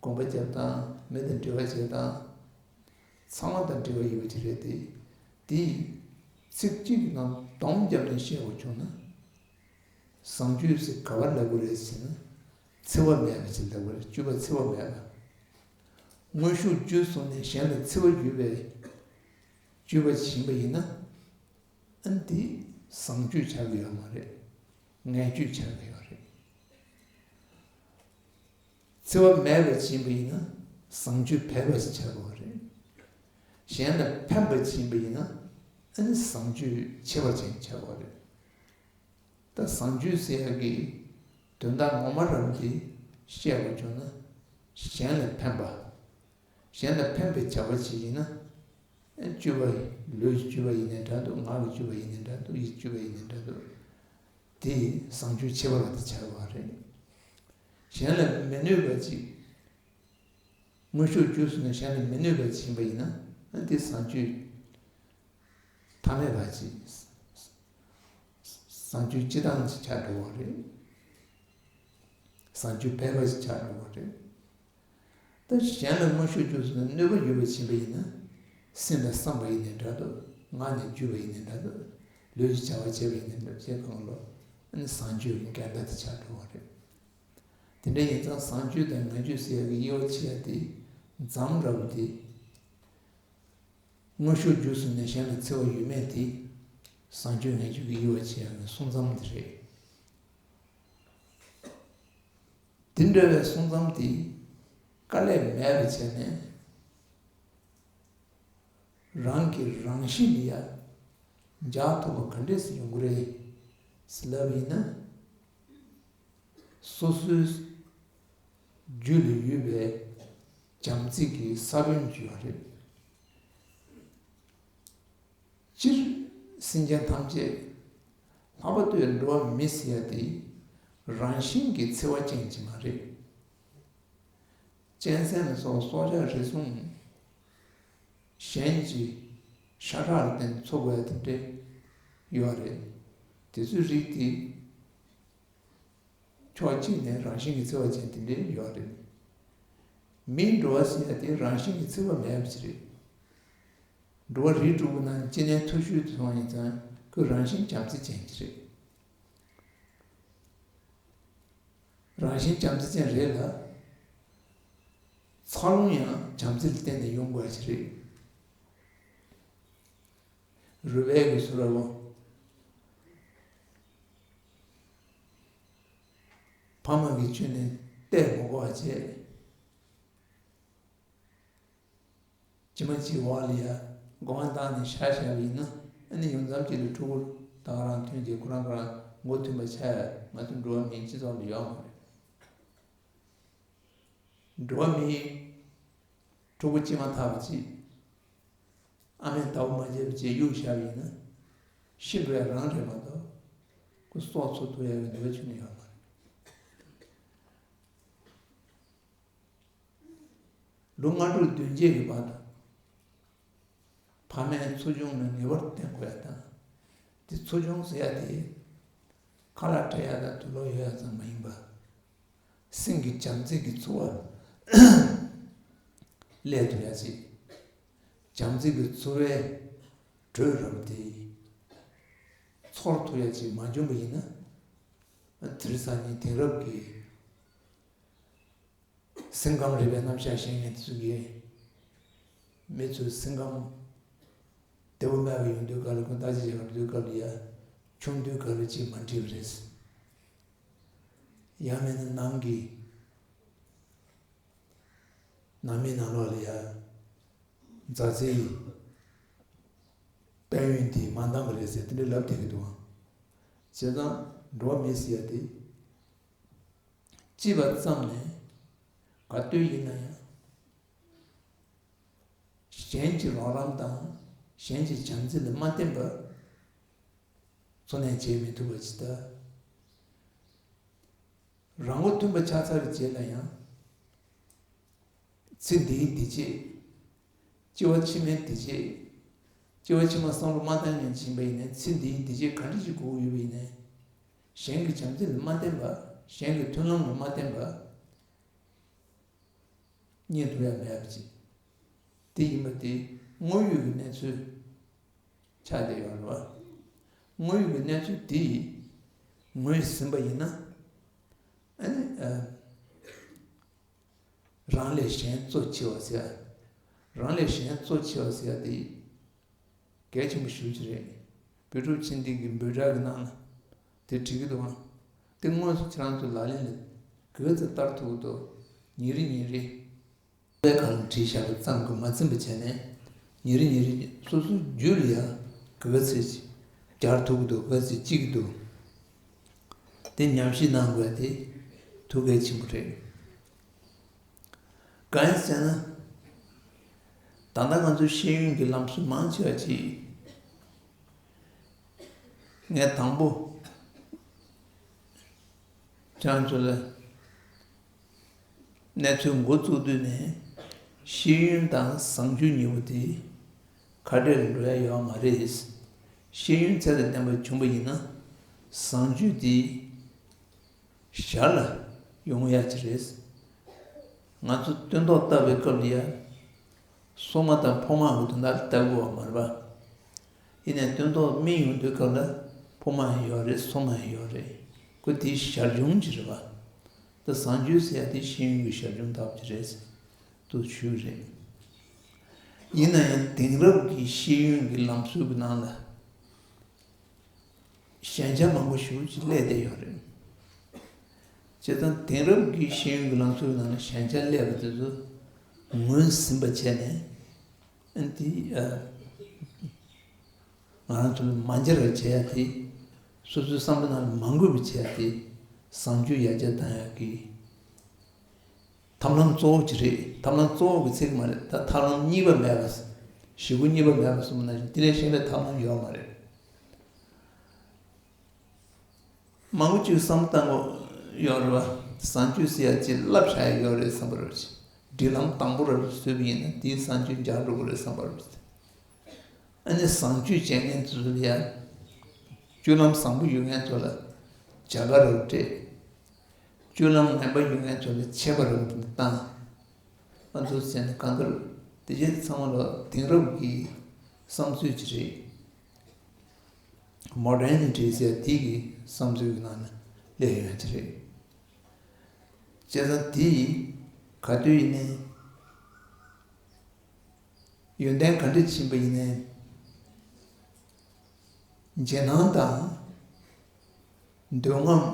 གོན་པ་རྒྱབ་སྟངས། མི་དང་འབྲེལ་བ་བྱེད་སྟངས། ཚང་མ་དང་འབྲེལ་བ་ཡོད་པ་ཅིག་རེད་དེ། དེ་ཚིག་གཅིག་གི་ནང་སྡོམ་བརྒྱབ་ནས་བཤད་དགོས་བྱུང་ན། བཟང་སྤྱོད་ཟེར་ག་པར་ལབ་དགོས་རེད་ཟེར་ན། འཚེ་བ་མེད་པ་ཅིག་ལབ་དགོས་རེད། སྤྱོད་པ་འཚེ་བ་མེད་པ། དངོས་ཤུགས་བརྒྱུད་གསུམ་ནས་གཞན་ལ་འཚེ་བ་ཡོད་པའི་སྤྱོད་པ་ཅིག་ཡིན་པ་ཡིན་ན། ཨ་ནི་དེ་བཟང་སྤྱོད་ཆགས་ཀྱི་ཡོད་མ་རེད། ངན་སྤྱོད་ཆགས་ཀྱི་ཡོད་རེད། འཚེ་བ་མེད་པ་ཅིག་ཡིན་པ་ཡིན་ན་བཟང་སྤྱོད་འབད་པ་ཞིག་ཆགས་དགོས་པ་རེད། གཞན་ལ་ཕན་པ་ཅིག་ཡིན་པ་ཡིན་ན་ཨ་ནི་བཟང་སྤྱོད་ཁྱད་པར་ཅན་ཆགས་དགོས་པ་རེད། ད་བཟང་སྤྱོད་ཟེར་ཡག་གི་དོན་དག་ངོ་མ་རང་དེ་བཤད་དགོས་བྱུང་ན། གཞན་ལ་ཕན་པ། གཞན་ལ་ཕན་པའི་བྱ་བ་ཅིག་ཡིན་ན། ཨ་སྤྱོད་པ་ཡིན། ལུས་ཀྱི་སྤྱོད་པ་ཡིན་ནའི་འདྲ་འདུག་ངག་གི་སྤྱོད་པ་ཡིན་ནའི་འདྲ་འདུག་ཡིད་ཀྱི་སྤྱོད་པ་ཡིན་ནའི་འདྲ་འདུག་དེ་བཟང་སྤྱོད་ཁྱད་པར་བ་དེ་ཆགས་པ་རེད། གཞན་ལ་མི་གནོད་པ་ཅིག་དངོས་ཤུགས་བརྒྱུད་གསུམ་ནས་གཞན་ལ་མི་གནོད་པ་ཅིག་ཡིན་པ་ཡིན་ན། ཨ་དེ་བཟང་སྤྱོད་མཐའ་མེད་པ་ཅིག་བཟང་སྤྱོད་སྤྱི་བཏང་ཅིག་ཆགས་འགྲོ་བ་རེད། བཟང་སྤྱོད་འབད་པ་ཅིག་ཆགས་འགྲོ་བ་རེད། ད་གཞན་ལ་དངོས་ཤུགས་བརྒྱུད་གསུམ་ནས་གནོད་པ་ཡོད་པ་ཡིན་པ་ཡིན་ན། སེམས་ལ་བསམ་པ་ཡིན་ནའི་འདྲ་འདུག་ངག་ནས་བརྒྱུད་པ་ཡིན་ནའི་འདྲ་འདུག་ལུས་ཀྱི་བྱ་བ་བྱས་པ་ཡིན་ནའི་འདྲ་འདུག་བྱས་གང་ལོ། ཨ་ནི་བཟང་སྤྱོད་ཀྱི་འགལ་ཟླ་དེ་ཆགས་འགྲོ་བ་རེད། དེ་འདྲ་ཡིན་ཙང་བཟང་སྤྱོད་དང་ངན་སྤྱོད་ཟེར་ཡག་གི་དབྱེ་བ་ཕྱེ་ཡག་དེ་མཚམས་ར་བ་དེ། དངོས་ཤུགས་བརྒྱུད་གསུམ་ནས་གཞན་ལ་འཚེ་བ་ཡོད་མེད་དེ། བཟང་སྤྱོད་ངན་སྤྱོད་ཀྱི་དབྱེ་བ་ཕྱེ་ཡག་གི་གསུང་མཚམས་དེ་རེད། དེ་འདྲ་བའི་གསུང་མཚམས་དེ་དཀའ་ལས་མེད་པ་བྱས་ནས། རང་གི་རང་བཞིན་ལ་ཡ་འཇགས་ཐུབ་པ་ག་འདྲས་སེ་ཡོང་གི་རེད་ཟེར་ལབ་ཡིན་ན། སོ་སོའི་རྒྱུད་ལ་ཡོད་པའི་བྱམས་བརྩེ་གི་ས་བོན་ཅིག་ཡོད་རེད། སྤྱིར་སེམས་ཅན་ཐམས་ཅད་ལྷག་པར་དུ་འགྲོ་བ་མི་ཟེར་ཡ་དེ་རང་བཞིན་གྱིས་འཚེ་བ་ཅན་ཅིག་མ་རེད། གཅན་གཟན་ལ་སོགས་སྲོག་ཆགས་རེ་ཟུང་གཞན་གྱི་ཤ་ཁྲག་ལ་བརྟེན་ནས་འཚོ་དགོས་ཡ་དེ་འདྲ་ཡོད་རེད། དེ་ཚོའི་རིགས་དེ་ཕྱོགས་གཅིག་ནས་རང་བཞིན་གྱིས་འཚེ་བ་ཅན་དེ་འདྲ་ཡོད་རེད། མིའི་འགྲོ་བ་ཟེར་ཡ་དེ་རང་བཞིན་གྱིས་འཚེ་བ་མེད་པ་ཅིག་རེད། འགྲོ་བ་རིགས་དྲུག་གི་ནང་སྤྱི་གནས་མཐོ་ཤོས་དེ་སོང་ཡིན་ཙང་ཁོས་རང་བཞིན་བྱམས་བརྩེ་ཅན་ཅིག་རེད། རང་བཞིན་བྱམས་བརྩེ་ཅན་རེད་ལ། འཚར་ལོངས་ཡང་བྱམས་བརྩེ་ལ་བརྟེན་ནས་ཡོང་དགོས་ཡ་ཅིག་རེད། རུས་སྦལ་གྱིས་ཟེར་བ་ལོ། ཕ་མ་གིས་ཁྱོན་ནས་བལྟས་མ་དགོས་པ་བྱས། ཇི་མ་ཇི་བཞིན་ལ་ཡ་སྒོ་ང་བཏགས་ནས་བཞག་བཞག་པ་ཡིན་ན། ཨ་ནི་ཡང་མཚམས་ཅིག་ལ་ཕྲུ་གུ་ད་ག་རང་ཐོན་རྗེས་ཁོ་རང་ཁོ་རང་མགོ་མཐུན་པ་ཆགས་ཡ། ང་ཚོ་འགྲོ་བ་མིའི་སྤྱི་ཚོགས་ལ་ཡོད་མ་རེད། འགྲོ་བ་མིའི་ཕྲུ་གུ་སྐྱེས་མ་ཐག་པ་ཅིག་ཨ་མས་ཟླ་བ་མ་བརྗེད་པ་བྱས་གཡུགས་བཞག་པ་ཡིན་ན། ཤི་འགྲོ་ཡ་རང་རེད་མ་གཏོགས་ཁོ་སྲོག་འཚོ་ཐུབ་ཡ་གི་ནུས་པ་ཁྱོན་ནས་ཡོད་མ་རེད། ལོ་ལྔ་དྲུག་བདུན་བརྒྱད་ཀྱི་བར་དུ་ཕ་མའི་འཚོ་སྐྱོང་ལ་ངེས་པར་བརྟེན་དགོས་ཡ་དང་། དེ་འཚོ་སྐྱོང་ཟེར་ཡ་དེ་ཁ་ལག་སྤྲད་ཡ་དང་དུག་ལོག་གཡོག་ཡ་ཙམ་མ་ཡིན་པ། སེམས་ཀྱི་བྱམས་བརྩེ་གི་འཚོ་བ་སླེབས་ཐུབ་ཡ་ཅིག་བྱམས་བརྩེ་གི་འཚོ་བའི་ གྲོས་རབ་དེ་ཚོར་ཐུབ་ཡ་ཅིག་མ་བྱུང་བ་ཡིན་ན། དེ་རིང་སང་ཉིན་དེང་རབས་ཀྱི་སེམས་ཁམས་རིག་པའི་རྣམ་གཞག་ཤེས་མཁན་ཚོ་གིས་མི་ཚོའི་སེམས་ཁམས་བདེ་པོ་མེད་པ་ཡོང་དུས་སྐབས་ལ། ཁོང་བརྟག་དཔྱད་བྱེད་གར་འགྲོ་དུས་སྐབས་ལ་ཡ། ཆུང་དུས་སྐབས་ལ་ཅིག་མ་འགྲིག་པ་རེད། ཡང་མིན་ན་ནང་གི་ནང་མི་ནང་ལོགས་ལ་ཡ་མཛའ་བརྩེའི་དཔལ་ཡོན་དེ་མ་འདང་བ་རེད་ཟེར་དེ་འདྲ་ལབ་བསྡད་ཀྱི་འདུག་ཨང་། བྱས་ཙང་འགྲོ་བ་མི་ཟེར་ཡ་དེ་སྐྱིད་པ་ཙམ་ནས་ག་དུས་ཡིན་ན་ཡང་གཞན་གྱི་རོགས་རམ་དང་གཞན་གྱི་བྱམས་བརྩེ་ལ་མ་བརྟེན་པར་འཚོ་གནས་བྱེད་མི་ཐུབ་པ་ཅིག་ལྟ། རང་མགོ་ཐོན་པ་ཆགས་ཚར་བའི་རྗེས་ལ་ཡང་། ཚེ་འདིའི་བདེ་སྐྱིད། སྐྱེ་བ་ཕྱི་མའི་བདེ་སྐྱིད། སྐྱེ་བ་ཕྱི་མ་བསམ་བློ་མ་བཏང་མཁན་ཅིག་ཡིན་པ་ཡིན་ན། ཚེ་འདིའི་བདེ་སྐྱིད་ག་འདྲ་ཞིག་དགོས་ཀྱི་ཡོད་པ་ཡིན་ན། གཞན་གྱི་བྱམས་བརྩེ་ལ་མ་བརྟེན་པ། གཞན་གྱི་མཐུན་ལམ་ལ་མ་བརྟེན་པ། རྙེད་ཐུབ་ཡ་མེད་པ་ཅིག་དེ་ཡིན་པ་དེ་དངོས་ཡོད་ཀྱི་གནས་ཚུལ་ཆགས་བསྡད་ཡོད་རེད་བ། དངོས་ཡོད་ཀྱི་གནས་ཚུལ་དེ་ངོས་ཟིན་པ་ཡིན་ན། ཨ་ནི་ཨ། རང་ལས་གཞན་གཙོ་ཆེ་བ་ཟེར་ཡ། རང་ལས་གཞན་གཙོ་ཆེ་བ་ཟེར་ཡ་དེ་གལ་ཆེན་པོ་ཞེ་པོ་ཅིག་རེད། བོད་ཕྲུག་ཆེན་འདི་གི་འབོད་སྒྲ་གི་ནང་ལ་དེ་བྲིས་ཀྱི་འདུག་ཨང་། དེ་དངོས་སུ་ཁྱེད་རང་ཚོ་ལག་ལེན་ལ་ག་ཚོད་བསྟར་ཐུབ་ཀྱི་འདུག་ཉིན་རེ་ཉིན་རེ་པའི་སྒང་ལ་བྲིས་བཞག་པ་ཙམ་གྱིས་མ་ཚིམ་པ་བྱས་ནས། ཉིན་རེ་ཉིན་རེ་སོ་སོའི་རྒྱུད་ལ་ཡང་ག་ཚོད་སྦྱར་ཐུབ་ཀྱི་འདུག་ག་ཚོད་སྐྱེ་གི་འདུག་དེ་ཉམས་ཞིབ་གནང་དགོས་དེ་ཐུགས་གལ་ཆེན་པོ་རེད། གང་ཡིན་ཟེར་ན། ད་ལྟ་ང་ཚོའི་ཤེས་ཡོན་གྱི་ལམ་སྲོལ་མང་ཆེ་བ་ཅིག་ངས་དང་པོ་ཁྱེད་རང་ཚོ་ལ་གནས་ཚུལ་འགོ་བཙུགས་དུས་ནས། ཤེས་ཡོན་དང་བཟང་སྤྱོད་གཉིས་པོ་དེ་ཁ་བྲལ་འགྲོ་ཡ་ཡོད་མ་རེད། ཤེས་ཡོན་ཚད་དང་ལྡན་པ་བྱུང་བ་ཡིན་ན། བཟང་སྤྱོད་དེ་ཞར་ལ་ཡོང་ཡ་ཅིག་རེད། ང་ཚོ་སྟོན་ཐོག་བཏབ་པའི་སྐབས་ལ་ཡ། སྲུང་མ་དང་ཕོ་མོ་གི་དོན་དག་ལ་ལྟ་དགོས་པ་མ་རེད་པ། ཡིན་ནའི་སྟོན་ཐོག་སྨིན་ཡོང་དུས་སྐབས་ལ་ཕོ་མོ་ཡང་ཡོད་རེད། སྲུང་མ་ཡང་ཡོད་རེད། ཁོ་དེའི་ཞར་བྱུང་ཅིག་རེད་པ། ད་བཟང་སྤྱོད་ཟེར་ཡ་དེ་ཤེས་ཡོན་གྱི་ཞར་བྱུང་ལྟ་བུ་ཅིག་རེད་ཟེར་དུ་ཞུས་རེད། ཡིན་ན་ཡང་དེང་རབས་ཀྱི་ཤེས་ཡོན་གྱི་ལམ་སྲོལ་གྱི་ནང་ལ། ཞན་ཆ་མང་པོ་ཞེ་པོ་ཅིག་སླེབས་བསྡད་ཡོད་རེད། བྱས་ཙང་དེང་རབས་ཀྱི་ཤེས་ཡོན་གྱི་ལམ་སྲོལ་ནང་ལ་ཞན་ཆ་སླེབས་པ་དེ་ཚོ་ངོས་ཟིན་པ་བྱས་ནས། ཨ་ནི་དེ་ཨ། ང་རང་ཚོ་ལ་མ་འབྱར་བ་བྱེད་ཡ་དེ། སོ་སོའི་བསམ་བློ་ནང་ལ་མ་འགོས་པ་བྱེད་ཡ་དེ། བཟང་སྤྱོད་ཡར་རྒྱས་བཏང་ཡ་གི་ཐབས་ལམ་གཙོ་བོ་ཅིག་རེད། ཐབས་ལམ་གཙོ་བོ་གི་ཚིག་མ་རེད། ད་ཐབས་ལམ་གཉིས་པ་མེད་པ། ཞེ་པོ་གཉིས་པ་མེད་པ་གསུངས་པ་ནང་བཞིན་དེ་ལས་གཞན་པའི་ཐབས་ལམ་ཡོད་མ་རེད། མང་པོ་ཅིག་བསམ་བཏང་གི་ཡོད་རེད་པ། བཟང་སྤྱོད་ཟེར་ཡ་ཅིག་བསླབ་བྱ་ཡ་ཡོད་རེད་བསམ་པ་རེད། སྒྲིག་ལམ་དང་པོ་རེ་བཟོས་པ་ཡིན་ན་དེའི་བཟང་སྤྱོད་འཇགས་འགྲོ་གི་རེད་བསམ་པ་རེད། ཨ་ནི་བཟང་སྤྱོད་བྱེད་མཁན་ཚོ་ལ་ཡ། སྤྱོད་ལམ་བཟང་པོ་ཡོད་མཁན་ཚོ་ལ་བྱ་དགའ་རེ་སྤྲད། སྤྱོད་ལམ་ངན་པ་ཡོད་མཁན་ཚོ་ལ་ཆད་པ་རེ་བཏང་། ཨ་ཚོ་ཟེར་ནས་གང་ལྟར་དེ་རྗེས་ཚང་མ་ལ་དེང་རབས་ཀྱི་བསམ་ཚུལ་ཅིག་རེད། མོ་ཌར་ནི་ཊི་ཟེར་དེ་གི་བསམ་ཚུལ་གྱི་ནང་ནས་སླེབས་ཡོང་ཡ་ཅིག་རེད། བྱས་ཙང་དེ་ག་དུས་ཡིན་ནའི། ཡོན་ཏན་ག་འདྲ་ཕྱིན་པ་ཡིན་ནའི། རྗེས་གནང་དང་འདོད་རྔམ་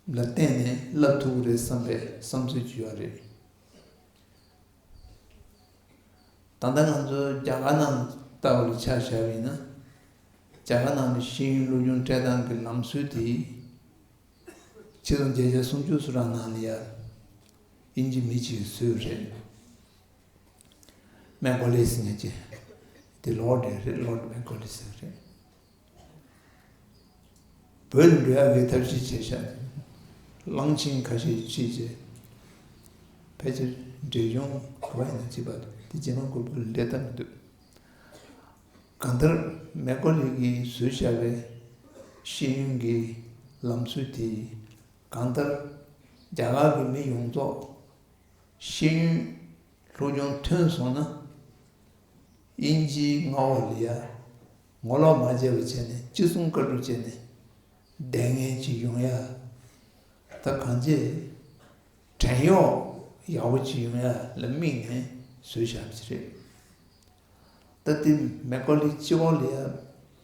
ལ་བརྟེན་ནས་བསླབ་ཐུབ་ཀྱི་རེད་བསམ་པའི་བསམ་ཚུལ་ཅིག་ཡོད་རེད། ད་ལྟ་ང་ཚོ་རྒྱ་གར་ནང་ལྟ་བུ་ལ་ཆ་བཞག་པ་ཡིན་ན། རྒྱ་གར་ནང་གི་ཤེས་ཡོན་སློབ་སྦྱོང་སྤྲད་སྟངས་ཀྱི་ལམ་སྲོལ་དེ། ཆིག་སྟོང་བརྒྱད་བརྒྱ་སུམ་ཅུ་སོ་གྲངས་ནང་ལ་ཡ། དབྱིན་ཇི་མི་གཅིག་གིས་བཟོས་རེད། མེ་ཀོ་ལེ་ཟེར་མཁན་ཅིག་དེ་ལོར་ཌི་རེད། ལོར་ཌི་མེ་ཀོ་ལེ་ཟེར་རེད། བོད་ལ་འགྲོ་ཡག་གི་ཐབས་ཤེས་བྱས་ཤག་གླང་ཆེན་ཁ་ཤས་ཁྲིད་བྱས། ཕལ་ཆེར་འབྲས་ལྗོངས་ག་པར་ཡིན་ན་ཅིག་བར་དུ་དེ་རྗེས་མ་གོ་བོད་ལ་སླེབས་ཐབས་མི་འདུག་གང་ལྟར་མེ་ཀོ་ལེ་གིས་བཟོས་བཞག་པའི་ཤེས་ཡོན་གྱི་ལམ་སྲོལ་དེ་གང་ལྟར་རྒྱ་གར་གྱི་མི་ཡོངས་རྫོགས་ཤེས་ཡོན་སློབ་སྦྱོང་ཐོན་སོང་ན། དབྱིན་ཇིའི་མངའ་འོག་ལ་ཡ་ངོ་ལོག་མ་བྱས་པ་བྱས་ནས་ཅི་གསུང་བཀའ་སྒྲུབ་བྱས་ནས་བསྡད་མཁན་ཅིག་ཡོང་ཡ། ད་གང་ཅི་བྲན་གཡོག་ཡག་པོ་ཅིག་ཡོང་ཡ་ལ་དམིགས་ནས་བཟོས་བཞག་པ་ཅིག་རེད། ད་དེ་མེ་ཀོ་ལི་སྤྱི་ཁོག་ལ་ཡ་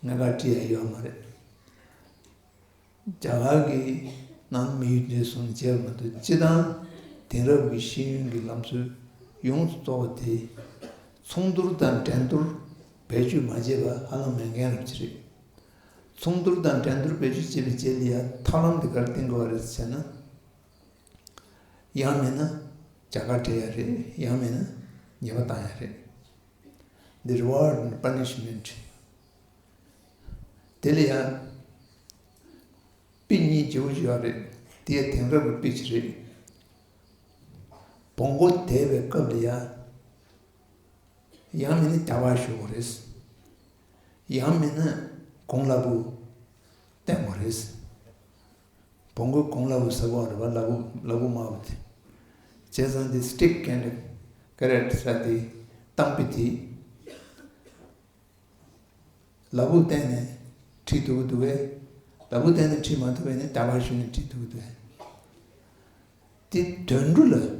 ངས་ག་བྲིས་ཡ་ཡོད་མ་རེད། རྒྱ་གར་གྱི་ནང་མི་ཡུལ་འདི་སོང་བྱས་མ་གཏོགས་སྤྱི་བཏང་དེང་རབས་ཀྱི་ཤེས་ཡོན་གྱི་ལམ་སྲོལ་ཡོངས་སུ་རྫོགས་པ་དེ་ཚོང་བསྡུར་དང་འགྲན་བསྡུར་བེད་སྤྱོད་མ་བྱས་པ་ཧ་ལམ་མེད་མཁན་རབ་ཅིག་རེད། ཚོང་བསྡུར་དང་འགྲན་བསྡུར་བེད་སྤྱོད་བྱེད་པའི་རྗེས་ལ་ཡང་ཐབས་ལམ་དེ་ག་རེ་བསྟེན་དགོས་པ་རེད་ཟེར་ན། ཡང་མིན་ན་རྒྱ་གར་སྤྲད་ཡ་རེད། ཡང་མིན་ན་ཉེས་པ་བཏང་ཡ་རེད། འདི་reward and punishment། དེ་ལ་ཡང་དཔེ་གཉིས་བརྗེ་པོ་ཞིག་ཡོད་རེད། དེ་ཡང་དེང་རབས་ཀྱི་དཔེ་ཅིག་རེད། བོང་གུ་དེད་པའི་སྐབས་ལ་ཡང་ཡང་མིན་ན་རྒྱབ་བ་གཞུ་དགོས་རེད། ཡང་མིན་ན་གོང་ལ་བུ་བསྟན་དགོས་རེད། བོང་གུ་གོང་ལ་བུ་ཟེར་བ་རེད་པ། ལ་བུ་ལ་བུ་དམར་པོ་དེ། བྱས་ཙང་དེ་སི་ཊིག་ཨེན་ཌི་ཀེ་རེཊ་ཟེར་དེ་གཏམ་དཔེ་དེ། ལ་བུ་བསྟན་ནས་ཁྲིད་ཐུབ་ཀྱི་འདུག་གས། ལ་བུ་བསྟན་ནས་ཁྲིད་མ་ཐུབ་པས་ནི་རྒྱབ་བ་གཞུ་ནས་ཁྲིད་ཐུབ་ཀྱི་འདུག་གས། དེ་དུད་འགྲོ་ལ་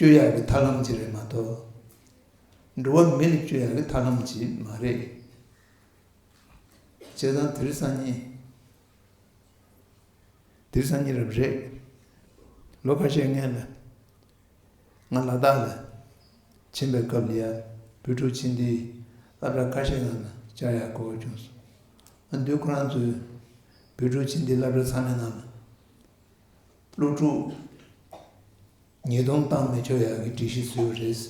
སྤྱོད་ཡག་གི་ཐབས་ལམ་ཅིག་རེད་མ་གཏོགས། འགྲོ་བ་མི་ལ་སྤྱོད་ཡག་གི་ཐབས་ལམ་ཅིག་མ་རེད། བྱས་ཙང་དེ་རིང་སང་ཉིན། དེ་རིང་སང་ཉིན་རབ་རེད། ལོ་ཁ་ཤས་སྔོན་ལ་ང་ལ་དྭགས་ལ་ཕྱིན་པའི་སྐབས་ལ་ཡ་བོད་ཕྲུག་ཕྱིན་དུས་སློབ་གྲྭ་ཁ་ཤས་ནང་ལ་བཅར་ཡག་གོ་སྐབས་བྱུང་སོང་། ཨ་འདུས་ཁོ་རང་ཚོས་བོད་ཕྲུག་ཕྱིན་དུས་སློབ་གྲྭ་ཚང་མའི་ནང་ལ་སློབ་ཕྲུག་ཉེས་རྡུང་བཏང་མི་ཆོག་ཡག་གི་སྒྲིག་གཞི་བཟོས་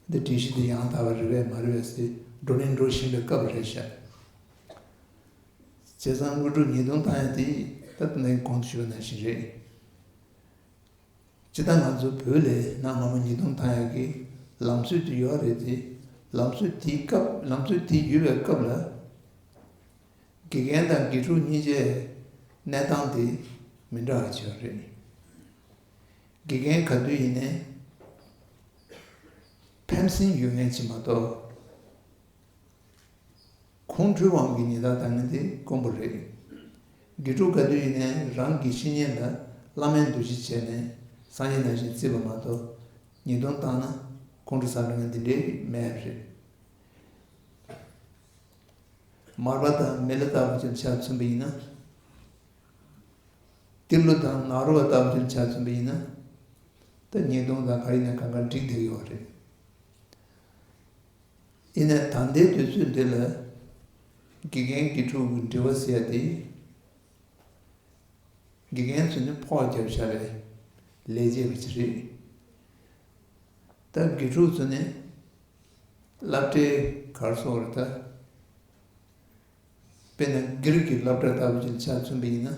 པ་རེད། འདི་སྒྲིག་གཞི་འདི་ཡང་དག་པ་རེད་པས་མ་རེད་པས་ཟེར་བགྲོ་གླེང་འགྲོ་བཞིན་པའི་སྐབས་རེད་ཤག་བྱས་ཙང་སློབ་ཕྲུག་ཉེས་རྡུང་བཏང་ཡ་དེ་ད་ལྟ་ནས་གོང་དུ་ཞུས་པ་ནང་བཞིན་རེད། སྤྱིར་བཏང་ང་ཚོ་བོད་ལ་ནང་མ་མོ་ཉེས་རྡུང་བཏང་ཡ་གི་ལམ་སྲོལ་དེ་ཡོད་རེད་དེ། ལམ་སྲོལ་དེའི་སྐབས་ལམ་སྲོལ་དེ་ཡོད་པའི་སྐབས་ལ། དགེ་རྒན་དང་དགེ་ཕྲུག་གཉིས་ཆའི་གནས་སྟངས་དེ་མི་འདྲ་བ་ཅིག་ཡོད་རེད། དགེ་རྒན་ག་དུས་ཡིན་ནའི་ཕན་སེམས་ཡོད་མཁན་ཅིག་མ་གཏོགས། ཁོང་ཁྲོའི་དབང་གིས་ཉེས་རྡུང་བཏང་མཁན་དེ་དཀོན་པོ་རེད། དགེ་ཕྲུག་ག་དུས་ཡིན་ནའི་རང་གི་བཤེས་གཉེན་ལ་བླ་མའི་འདུ་ཤེས་བྱས་ནས་སངས་རྒྱས་ནང་བཞིན་བརྩི་བ་མ་གཏོགས། ཉེས་རྡུང་བཏང་ན་ཁོང་ཁྲོ་ཟ་མཁན་དེ་འདྲའི་མེད་པ་རེད། མར་པ་དང་མི་ལ་ལྟ་བུ་ཅིག་ཆ་མཚོན་པ་ཡིན་ན། ཏི་ལོ་དང་ནཱ་རོ་པ་ལྟ་བུ་ཅིག་ཆ་མཚོན་པ་ཡིན་ན། ད་ཉེས་རྡུང་དང་ག་ཡིན་ན་གང་ག་འགྲིག་བསྡད་ཡོད་རེད། ཡིན་ནའི་ད་ལྟའི་དུས་ཚོད་འདི་ལ་དགེ་རྒན་དགེ་ཕྲུག་གི་འབྲེལ་བ་ཟེར་ཡ་དེ། དགེ་རྒན་ཚོ་ནི་ཕོགས་རྒྱབ་བཞག་པའི་ལས་བྱེད་པ་ཅིག་རེད། ད་དགེ་ཕྲུག་ཚོ་ནི་སློབ་གྲྭའི་ག་རེ་ཟེར་དགོས་རེད་ད། དཔེར་ན་སྒེར་གྱི་སློབ་གྲྭ་ལྟ་བུ་ཅིག་ལ་ཆ་མཚོན་པ་ཡིན་ན།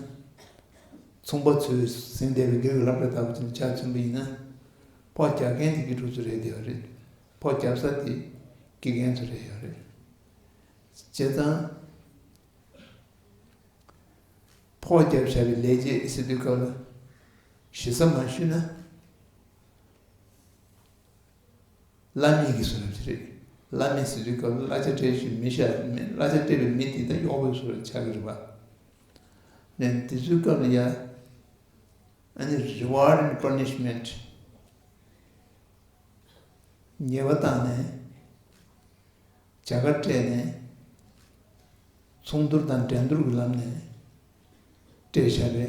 ཚོང་པ་ཚོས་ཟིན་བསྡད་པའི་སྒེར་གྱི་སློབ་གྲྭ་ལྟ་བུ་ཅིག་ལ་ཆ་མཚོན་པ་ཡིན་ན། ཕོགས་རྒྱག་མཁན་དེ་དགེ་ཕྲུག་ཚོ་རེད་བསྡད་པ་རེད། ཕོགས་རྒྱབ་ས་དེ་དགེ་རྒན་ཚོ་རེད་ཡོད་རེད། བྱས་ཙང་། ཕོགས་རྒྱབ་བཞག་པའི་ལས་བྱེད་ཟེར་དུས་སྐབས་ལ། ཞེ་ས་མ་ཞུས་ན། བླ་མེད་ཀྱི་བཟོ་འདྲ་ཅིག་རེད། བླ་མེད་ཟེར་དུས་སྐབས་ལ་གླ་ཆ་སྤྲད་ཞུ་མི་ཤ་མེད། གླ་ཆ་སྤྲད་པའི་མི་དེ་ད་གཡོག་པོའི་བཟོ་འདྲ་ཆགས་ཀྱི་རེད་པ། ནས་དེ་ཚོའི་སྐབས་ལ་ཡ། ཨ་ནི་reward and punishment། ཉེས་པ་བཏང་ནས། བྱ་དགའ་སྤྲད་ནས། ཚོང་བསྡུར་དང་འགྲན་བསྡུར་གྱི་ལམ་ནས་སྤྲད་བཞག་པའི་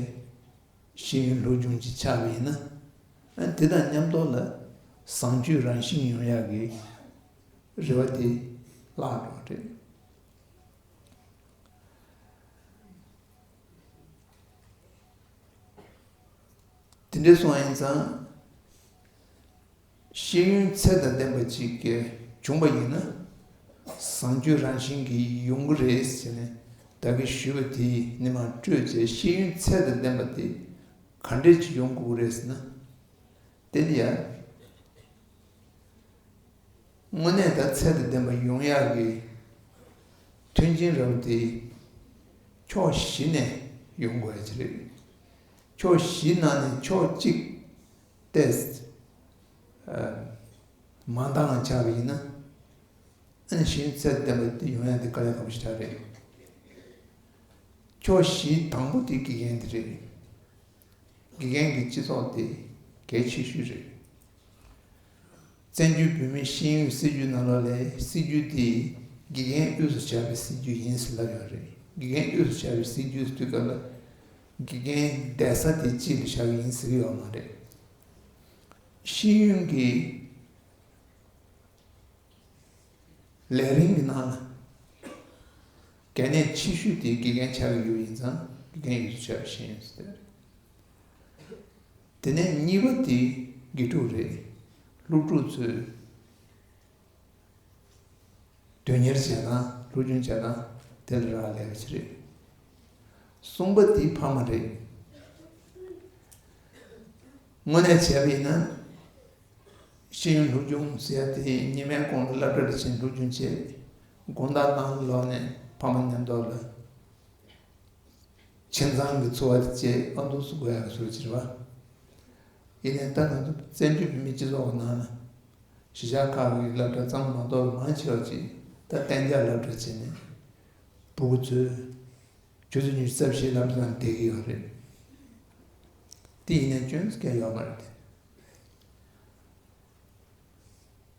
ཤེས་ཡོན་སློབ་སྦྱོང་ཅིག་ཆགས་པ་ཡིན་ན། ཨ་དེ་དང་མཉམ་དུ་ལ་བཟང་སྤྱོད་རང་བཞིན་ཡོང་ཡག་གི་རེ་བ་དེ་བརླག་འགྲོ་བ་རེད། དེ་འདྲ་སོང་ཡིན་ཙང་། ཤེས་ཡོན་ཚད་དང་ལྡན་པ་ཅིག་གིས་བྱུང་བ་ཡིན་ན། བཟང་སྤྱོད་རང་བཞིན་གྱིས་ཡོང་གི་རེད་ཟེར་ནས་བདག་གིས་ཞུས་པ་དེ་ནི་མར་སྤྲོད་བྱས། ཤེས་ཡོན་ཚད་དང་ལྡན་པ་དེ་ག་འདྲས་ཅིག་ཡོང་དགོས་རེད་ཟེར་ན། དེ་ནི་ཡང་། དངོས་གནས་ད་ཚད་དང་ལྡན་པ་ཡོང་ཡག་གི་མཐུན་རྐྱེན་རབ་དེ་ཕྱོགས་བཞི་ནས་ཡོང་དགོས་ཡ་ཅིག་རེད། ཕྱོགས་བཞི་ནང་ནས་ཕྱོགས་གཅིག་ཏེ། ཨ། མ་འདང་བ་ཆགས་པ་ཡིན་ན། ཨ་ནི་ཤེས་ཡོན་ཚད་ལྡན་པ་དེ་ཡོང་ཡ་དེ་དཀའ་ལས་ཁག་པོ་ཞིག་རེད། ཕྱོགས་བཞི་དང་པོ་དེ་དགེ་རྒན་དེ་རེད། དགེ་རྒན་གྱི་སྤྱི་ཚོགས་དེ་གལ་ཆེ་ཤོས་རེད། བཙན་བྱོལ་བོད་མིའི་ཤེས་ཡོན་སྲིད་བྱུས་ནང་ལོགས་ལ་སྲིད་བྱུས་དེ་དགེ་རྒན་དབུས་སུ་བྱས་པའི་སྲིད་བྱུས་ཡིན་ཟེར་ལབ་ཡོད་རེད། དགེ་རྒན་དབུས་སུ་བྱས་པའི་སྲིད་བྱུས་ཟེར་དུས་སྐབས་ལ་དགེ་རྒན་བསྡད་ས་དེ་སྤྱི་ལ་བཞག་གི་ཡིན་ཟེར་གི་ཡོད་མ་རེད། ཤེས་ཡོན་གྱི་ལས་རིམ་གྱི་ནང་ལ་གལ་གནད་ཆེ་ཤོས་དེ་དགེ་རྒན་ཆགས་ཀྱི་ཡོད་ཡིན་ཙང་དགེ་རྒན་དབུས་སུ་བྱས་པའི་ཤེས་ཡོན་ཟེར་དེ་རེད། དེ་ནས་གཉིས་པ་དེ་དགེ་ཕྲུག་རེད། སློབ་ཕྲུག་ཚོས་དོན་གཉེར་བྱེད་སྟངས་སློབ་སྦྱོང་བྱེད་སྟངས་དེ་ལ་རག་ལས་པ་ཞིག་རེད། གསུམ་པ་དེ་ཕ་མ་རེད། དངོས་གནས་བྱས་པ་ཡིན་ན། ཤེས་ཡོན་སློབ་སྦྱོང་ཟེར་ཡ་དེ་ཉི་མའི་གོང་ལ་སློབ་གྲྭ་ལ་ཕྱིན་སློབ་སྦྱོང་བྱས། དགོང་དག་ནང་ལོགས་ནས་ཕ་མ་མཉམ་དུ་ལ་ཁྱིམ་ཚང་གི་འཚོ་བ་དེ་བྱས་ཨ་འདུག་སུ་དགོས་ཡག་བཟོ་ཅིག་རེད་བ། ཡིན་ནའི་ད་ང་ཚོ་བཙན་བྱོལ་བོད་མིའི་སྤྱི་ཚོགས་ཀྱི་ནང་ན་གཞིས་ཆགས་ཁག་གི་སློབ་གྲྭ་ཙམ་མ་གཏོགས་མང་ཆེ་བ་ཅིག་ད་གཏན་འཇགས་སློབ་གྲྭ་བྱས་ནས་ཕྲུ་གུ་ཚོས་ཆུ་ཚོད་ཉི་ཤུ་རྩ་བཞིའི་ལམ་སང་བསྡད་ཀྱི་ཡོད་རེད། དེ་ཡིན་ནའི་སྐྱོན་སྐྱེ་ཡོད་མ་རེད་དེ།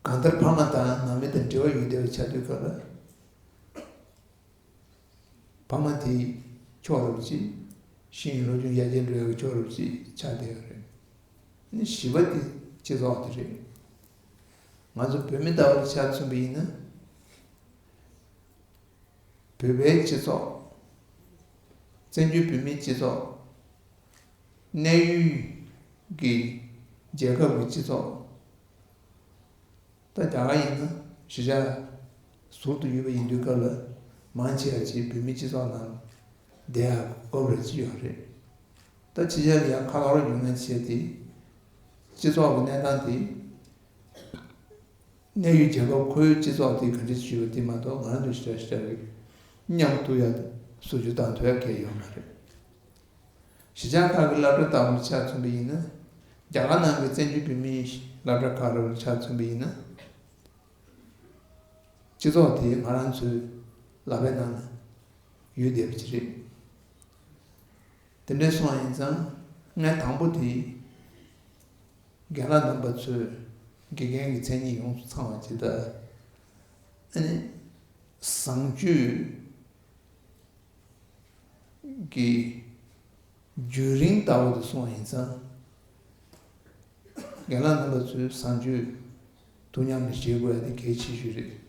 གང་ལྟར་ཕ་མ་དང་ནང་མི་དང་འབྲེལ་བ་ཡོད་བསྡད་པ་ཆགས་དུས་སྐབས་ལ། ཕ་མ་དེའི་ཕྱོགས་རུ་ཅིག་ཤེས་ཡོན་སློབ་སྦྱོང་ཡར་རྒྱས་འགྲོ་ཡག་གི་ཕྱོགས་རུ་ཅིག་ཆགས་བསྡད་ཡོད་རེད། ནི་བཞི་པ་དེ་སྤྱི་ཚོགས་དེ་རེད། ང་ཚོ་བོད་མི་ལྟ་བུར་ཆ་མཚོན་པ་ཡིན་ན། བོད་པའི་སྤྱི་ཚོགས། བཙན་བྱོལ་བོད་མིའི་སྤྱི་ཚོགས། གནས་ཡུལ་གྱི་རྒྱལ་ཁབ་ཀྱི་སྤྱི་ཚོགས། ད་རྒྱ་གར་ཡིན་ན་གཞིས་ཆགས་ཟུར་དུ་ཡོད་པ་ཡིན་དུས་སྐབས་ལ་མང་ཆེ་བ་ཅིག་བོད་མིའི་སྤྱི་ཚོགས་ནང་བསྡད་ཡག་དགོས་པ་ཅིག་ཡོད་རེད། ད་ཕྱི་རྒྱལ་ལ་ཡང་ཁ་ལོ་ར་ཡོང་མཁན་བྱས་ཏེ་སྤྱི་ཚོགས་ཀྱི་གནས་སྟངས་དེ། གནས་ཡུལ་རྒྱལ་ཁབ་ཁོའི་སྤྱི་ཚོགས་དེ་ག་འདྲ་ཞིག་ཡོད་པ་དེ་མ་གཏོགས་ང་རང་ཚོ་ཤ་ཤ་རེད་མཉམ་དུ་ཡ་བཟོ་རྒྱུ་དང་ཐོག་ཡ་གལ་ཡོད་མ་རེད། གཞིས་ཆགས་ཁག་གི་སློབ་གྲྭ་ལྟ་བུར་ཆ་མཚོན་པ་ཡིན་ན། རྒྱ་གར་ནང་གི་བཙན་བྱོལ་བོད་མིའི་སློབ་གྲྭ་ཁག་ལ་ཆ་མཚོན་པ་ཡིན་ན། སྤྱི་ཚོགས་དེ་ང་རང་ཚོའི་ལག་པའི་ནང་ན་ཡོད་བསྡད་པ་ཅིག་རེད། དེ་འདྲ་སོང་བ་ཡིན་ཙང་ངས་དང་པོ་དེ། རྒན་ལགས་རྣམ་པ་ཚོས་དགེ་རྒན་གྱི་མཚན་ཉིད་ཡོངས་སུ་ཚང་བ་ཇི་ལྟར། ཨ་ནི། བཟང་སྤྱོད་ཀྱི་བརྒྱུད་རིམ་ལྟ་བུ་དེ་སོང་བ་ཡིན་ཙང་། རྒན་ལགས་རྣམ་པ་ཚོས་བཟང་སྤྱོད་དུས་མཉམ་དུ་བྱེད་དགོས་ཡ་དེ་གལ་ཆེ་ཤོས་རེད།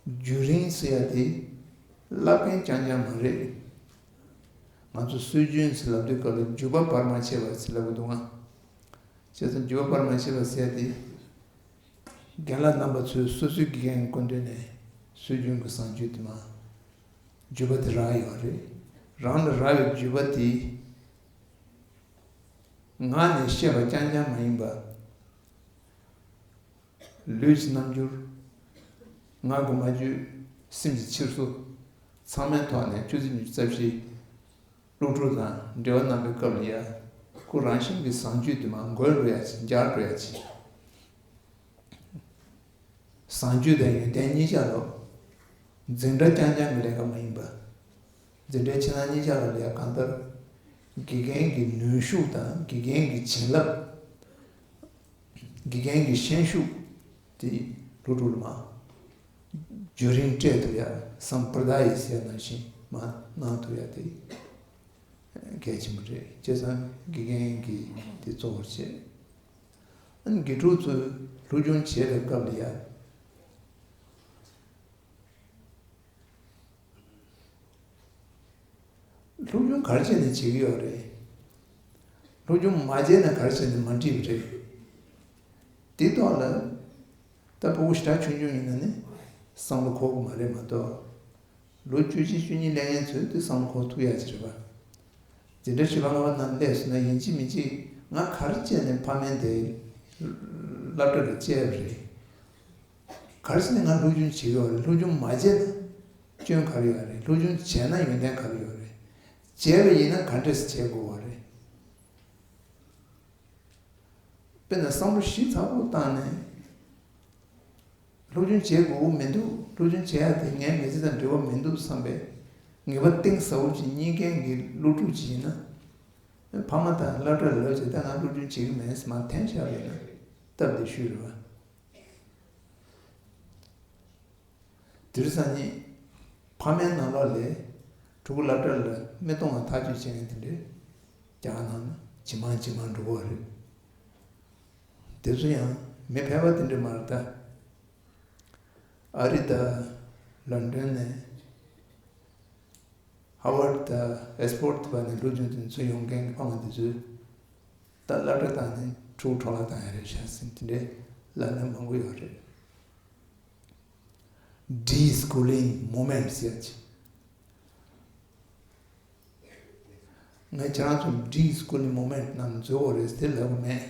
བརྒྱུད་རིམ་ཟེར་ཡ་དེ་བསླབ་མཁན་རྐྱང་རྐྱང་མ་རེད། ང་ཚོ་སྲོལ་རྒྱུན་ཟེར་ལབ་དུས་སྐབས་ལ་བརྒྱུད་པ་བར་མ་ཆད་པ་ཟེར་ལབ་ཀྱི་འདུག་ང་། བྱས་ཙང་བརྒྱུད་པ་བར་མ་ཆད་པ་ཟེར་ཡ་དེ། རྒན་ལགས་རྣམ་པ་ཚོས་སོ་སོའི་དགེ་རྒན་གྱི་སྐུ་མདུན་ནས་སྲོལ་རྒྱུན་གྱི་བཟང་སྤྱོད་དེ་མ། བརྒྱུད་པ་དེ་རག་ཡོད་རེད། རང་ལ་རག་པའི་བརྒྱུད་པ་དེ། ངག་ནས་བཤད་པ་རྐྱང་རྐྱང་མ་ཡིན་པ། ལུས་ཀྱི་རྣམ་འགྱུར། ངག་གི་སྨྲ་བརྗོད། སེམས་ཀྱི་འཁྱེར་སོ། ཚང་མའི་ཐོག་ནས་ཆུ་ཚོད་ཉི་ཤུ་རྩ་བཞི། སློབ་ཕྲུག་དང་འབྲེལ་བ་གནང་བའི་སྐབས་ལ་ཡ། ཁོ་རང་བཞིན་གྱི་བཟང་སྤྱོད་དེ་མར་འགོས་འགྲོ་ཡ་ཅིག་འགྱུར་འགྲོ་ཡ་ཅིག་བཟང་སྤྱོད་དང་ཡོན་ཏན་གཉིས་ཆ་ལོ། འཛིན་གྲྭ་རྐྱང་རྐྱང་གི་ལས་ཀ་མ་ཡིན་པ། འཛིན་གྲྭའི་ཕྱི་ནང་གཉིས་ཆ་ལ་ལས་ཀ་གང་ལྟར། དགེ་རྒན་གྱི་ནུས་ཤུགས་དང་དགེ་རྒན་གྱི་བྱིན་རླབས། དགེ་རྒན་གྱི་ཤན་ཤུགས་དེ་སློབ་ཕྲུག་ལ་མར་བརྒྱུད་རིམ་སྤྲད་ཐུབ་ཡ་སམ་པར་དཱ་ཡི་ཟེར་ནང་བཞིན་མར་གནང་ཐུབ་ཡ་དེ་གལ་ཆེན་པོ་རེད། བྱས་ཙང་དགེ་རྒན་གྱིས་དེ་གཙོ་བོར་བྱས། ཨ་ནི་དགེ་ཕྲུག་ཚོས་སློབ་སྦྱོང་བྱེད་པའི་སྐབས་ལ་ཡ། སློབ་སྦྱོང་ག་རེ་བྱས་ནས་བྱེད་ཀྱི་ཡོད་རེད། སློབ་སྦྱོང་མ་བྱས་ན་ག་རེ་བྱས་ནས་མ་འགྲིག་པ་རེད། དེ་ཐོག་ལ། ད་ཕྲུ་གུ་ཞེ་དྲག་ཆུང་ཆུང་ཡིན་ན་ནི་བསམ་བློ་འཁོར་གི་མ་རེད་མ་གཏོགས། ལོ་བཅུ་གཅིག་བཅུ་གཉིས་སླེབས་མཁན་ཚོས་དེ་བསམ་བློ་འཁོར་ཐུབ་ཡ་ཅིག་རེད་པ། འཛིན་གྲྭ་བཞི་པ་ལྔ་པ་ནང་སླེབས་སོང་ན་ཡིན་གཅིག་མིན་གཅིག་ང་ག་རེ་བྱས་ནས་ཕ་མའི་དེ་སློབ་གྲྭ་ལ་བསྐྱལ་བ་རེད། ག་རེ་བྱས་ནས་ང་སློབ་སྦྱོང་བྱེད་ཀྱི་ཡོད་རེད། སློབ་སྦྱོང་མ་བྱས་ན་སྐྱོན་ག་རེ་ཡོད་རེད། སློབ་སྦྱོང་བྱས་ན་ཡོན་ཏན་ག་རེ་ཡོད་རེད། བྱས་པ་ཡིན་ན་ག་འདྲས་སེ་བྱེད་དགོས་པ་རེད། དཔེར་ན་བསམ་བློ་ཞིབ་ཚགས་པོ་བཏང་ནས། སློབ་སྦྱོང་བྱེད་དགོས་མི་འདུག་སློབ་སྦྱོང་བྱེད་ཡ་དེ་ངའི་མི་ཚེ་དང་འབྲེལ་བ་མི་འདུག་བསམ་པའི་ངེས་པ་གཏིང་ཟབ་པོ་ཅིག་རྙེད་མཁན་གྱི་སློབ་ཕྲུག་ཅིག་ཡིན་ན། ཕ་མ་དང་སློབ་གྲྭར་ལབ་བྱས་ད་ང་སློབ་སྦྱོང་བྱེད་ཀྱི་མེད་ཟེར་མར་འཐེན་བཞག་པ་ཡིན་ན་སྟབས་བདེ་ཤོས་རེད་བ། དེ་རིང་སང་ཉིན་ཕ་མའི་ནང་ལོགས་ལས་ཕྲུ་གུ་སློབ་གྲྭ་ལ་མི་གཏོང་བ་ཐག་གཅོད་བྱས་ཡིན་དེ་འདྲས་རྒྱ་གར་ནང་ན་ཇེ་མང་ཇེ་མང་འགྲོ་གི་ཡོད་རེད། དེ་ཚོ་ཡང་མི་ཕལ་པ་དེ་འདྲས་མ་རེད་ད། ཨ་རི་དང་ལོན་ཌོན་ནས་ཧ་ཝར་ཌི་དང་ཨོག་སི་ཕོར་ཌི་བར་ནས་སློབ་སྦྱོང་དེ་ཚོ་ཡོང་མཁན་གྱི་ཕ་མ་དེ་ཚོས་ད་སློབ་གྲྭ་བཏང་ནས་ཕྲུ་གུ་འཕྲོ་བརླག་བཏང་ཡ་རེད་ཤག་ཟེར་དེ་འདྲའི་ལབ་མཁན་མང་པོ་ཡོད་རེད། ཌི་སི་ཀུ་ལིང་མུབ་མེན་ཊི་ཟེར་ཡ་ཅིག་ངས་ཁྱེད་རང་ཚོ་ཌི་སི་ཀུ་ལིང་མུབ་མེན་ཊི་ནང་འཛུལ་དགོས་རེད་ཟེར་ལབ་གི་མེད།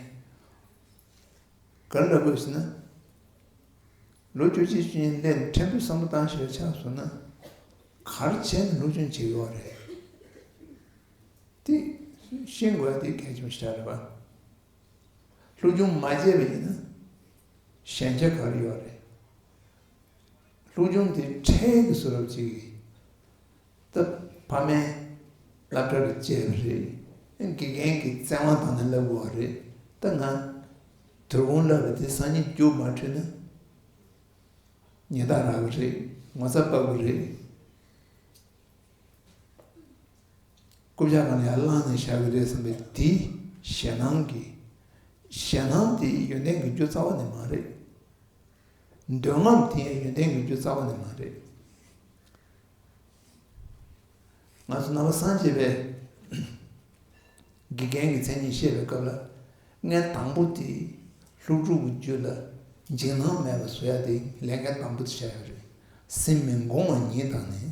ག་རེ་ལབ་དགོས་ཟེར་ན། ལོ་བཅུ་གཅིག་བཅུ་གཉིས་སླེབས་ནས་ཕྲན་བུ་བསམ་བློ་བཏང་ཤེས་པ་ཆགས་སོང་ན། ག་རེ་བྱས་ནས་སློབ་སྦྱོང་བྱེད་ཀྱི་ཡོད་རེད། དེ་ཤེས་དགོས་ཡ་དེ་གལ་ཆེན་པོ་ཞིག་རེད་པ། སློབ་སྦྱོང་མ་བྱས་པ་ཡིན་ན་ཞན་ཆ་ག་རེ་ཡོད་རེད། སློབ་སྦྱོང་དེ་འཕྲལ་གྱི་བཟོ་འདྲ་ཅིག་གིས་ད་ཕ་མས་སློབ་གྲྭ་རུ་བསྐྱལ་བ་རེད། དགེ་རྒན་གྱིས་བཙན་དབང་བཏང་ནས་བསླབ་དགོས་པ་རེད། ད་ང་དོ་དགོང་བསླབ་པ་དེ་སང་ཉིན་རྒྱུགས་མ་འཕྲོད་ན་ཉེས་རྡུང་རག་གི་རེད། ངོ་ཚ་བབས་ཀྱི་རེད། རྐུབ་བཀྱག་སྒང་ལ་ཡར་བླངས་ནས་བཞག་གི་རེད་བསམ་པའི་དེ་ཞེད་སྣང་གི། ཞེད་སྣང་དེ་ཡོན་ཏན་གྱི་རྒྱུ་རྩ་བ་ནས་མ་རེད། འདོད་རྔམ་དེ་ཡང་ཡོན་ཏན་གྱི་རྒྱུ་རྩ་བ་ནས་མ་རེད། ང་ཚོ་ནང་པ་སངས་རྒྱས་པའི་དགེ་རྒན་གྱི་མཚན་ཉིད་བཤད་པའི་སྐབས་ལ། མངོན་དང་པོ་དེ་སློབ་ཕྲུག་གི་རྒྱུད་ལ་འཇིགས་སྣང་མེད་པ་བཟོ་ཡ་དེ་ལས་འགན་དང་པོ་དེ་བྱ་ཡ་རེད། སེམས་མི་འགོང་བ་ཉིད་དང་ནི།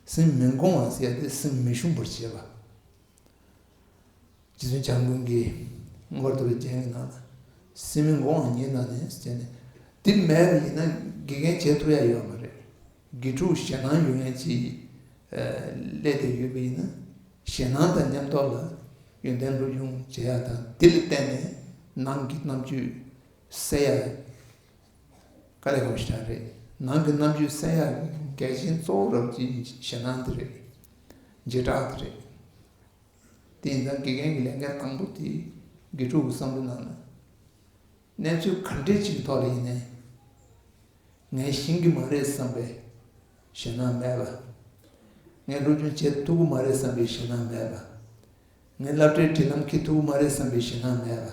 སེམས་མི་འགོང་བ་ཟེར་ཡ་དེ་སེམས་མི་ཞུམ་པར་བྱེད་པ། རྗེ་བཙུན་བྱམས་མགོན་གྱིས་མངོན་པར་བསྟོད་པའི་རྒྱན་གྱི་ནང་ལ། སེམས་མི་འགོང་བ་ཉིད་དང་ནི་ཟེར་ནས། དེ་མེད་པ་ཡིན་ན་དགེ་རྒན་བྱེད་ཐུབ་ཡ་ཡོད་མ་རེད། དགེ་ཕྲུག་ཞེད་སྣང་ཡོད་མཁན་ཅིག་སླེབས་བསྡད་ཡོད་པ་ཡིན་ན། ཞེད་སྣང་དང་མཉམ་དུ་ལ་ཡོན་ཏན་སློབ་སྦྱོང་བྱེད་ཡ་དང་། དེ་ལ་བརྟེན་ནས་ནང་གི་རྣམ་དཔྱོད་གསལ་ཡ། དཀའ་ལས་ཁག་པོ་ཞིག་རེད། ནང་གི་རྣམ་དཔྱོད་གསལ་ཡ་གལ་ཆེན་གཙོ་བོ་རབ་ཀྱི་ཞེད་སྣང་དེ་རེད། བྱེ་བྲག་དེ་རེད། དེ་ཡིན་ཙང་དགེ་རྒན་གྱི་ལས་འགན་དང་པོ་དེ་དགེ་ཕྲུག་གི་བསམ་བློ་ནང་ལ། གནས་ཚུལ་ག་འདྲས་ཅིག་གི་ཐོག་ལ་ཡིན་ནའི། ངས་ཤེས་ཀྱི་མ་རེད་བསམ་པའི་ཞེད་སྣང་མེད་པ། ངས་སློབ་སྦྱོང་བྱེད་ཐུབ་ཀྱི་མ་རེད་བསམ་པའི་ཞེད་སྣང་མེད་པ། ངས་སློབ་གྲྭའི་སྒྲིག་ལམ་འཁྱེར་ཐུབ་ཀྱི་མ་རེད་བསམ་པའི་ཞེད་སྣང་མེད་པ།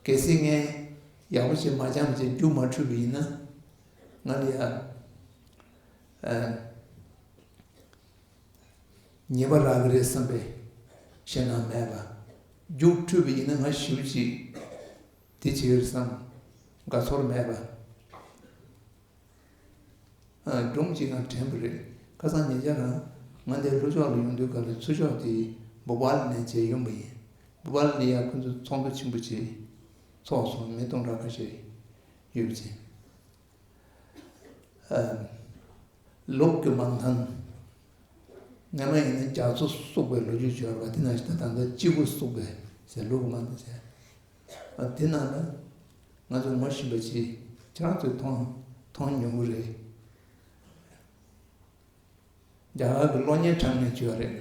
གལ་སྲིད་ངས་ཡག་པོ་བྱས་མ་སྦྱངས་བྱས་རྒྱུགས་མ་འཕྲོད་པ་ཡིན་ན། ང་ལ་ཡ། ཨ། ཉེས་པ་རག་གི་རེད་བསམ་པའི་ཞེད་སྣང་མེད་པ། རྒྱུགས་འཕྲོད་པ་ཡིན་ན་ང་ཞེ་པོ་ཅིག་དེ་བྱེད་ཀྱི་རེད་བསམ་དགའ་ཚོར་མེད་པ། ཨ། སྒྲུང་གཅིག་ང་དྲན་པ་རེད། ཁ་སང་ཉེ་ཆར་རང་ང་འདིར་ལྷོ་ཕྱོགས་ལ་ཡོང་དུས་སྐབས་ལ་ཚུར་ཕྱོགས་དེ་བོ་པཱལ་ནས་མཇལ་ཡོང་པ་ཡིན། བོ་པཱལ་ལ་ཡ་ཁོ་ཚོ་ཚོགས་འདུ་ཆེན་པོ་ཅིག་ཚོགས་སོང་། མི་སྟོང་ཕྲག་ཁ་ཤས་ཡོད་པ་ཅིག་ཨ། ལུག་གི་མ་མཐའ། སྔ་མ་ཡིན་ན་རྒྱ་མཚོ་བསྲུབས་པའི་ལོ་རྒྱུས་ཡོད་རེད་པ། དེ་ནང་བཞིན་ད་ལྟ་སྐྱེ་དགུ་བསྲུབས་པའི་ཟེར་ལུག་གི་མ་མཐའ་ཟེར། ཨ། དེ་ནང་ལ་ང་ཚོ་ངོ་ཤེས་པ་ཅིག་ཁྱེད་རང་ཚོས་མཐོང་མཐོང་མྱོང་གི་རེད། རྒྱ་གར་གྱི་གློག་བརྙན་འཁྲབ་མཁན་ཅིག་ཡོད་རེད།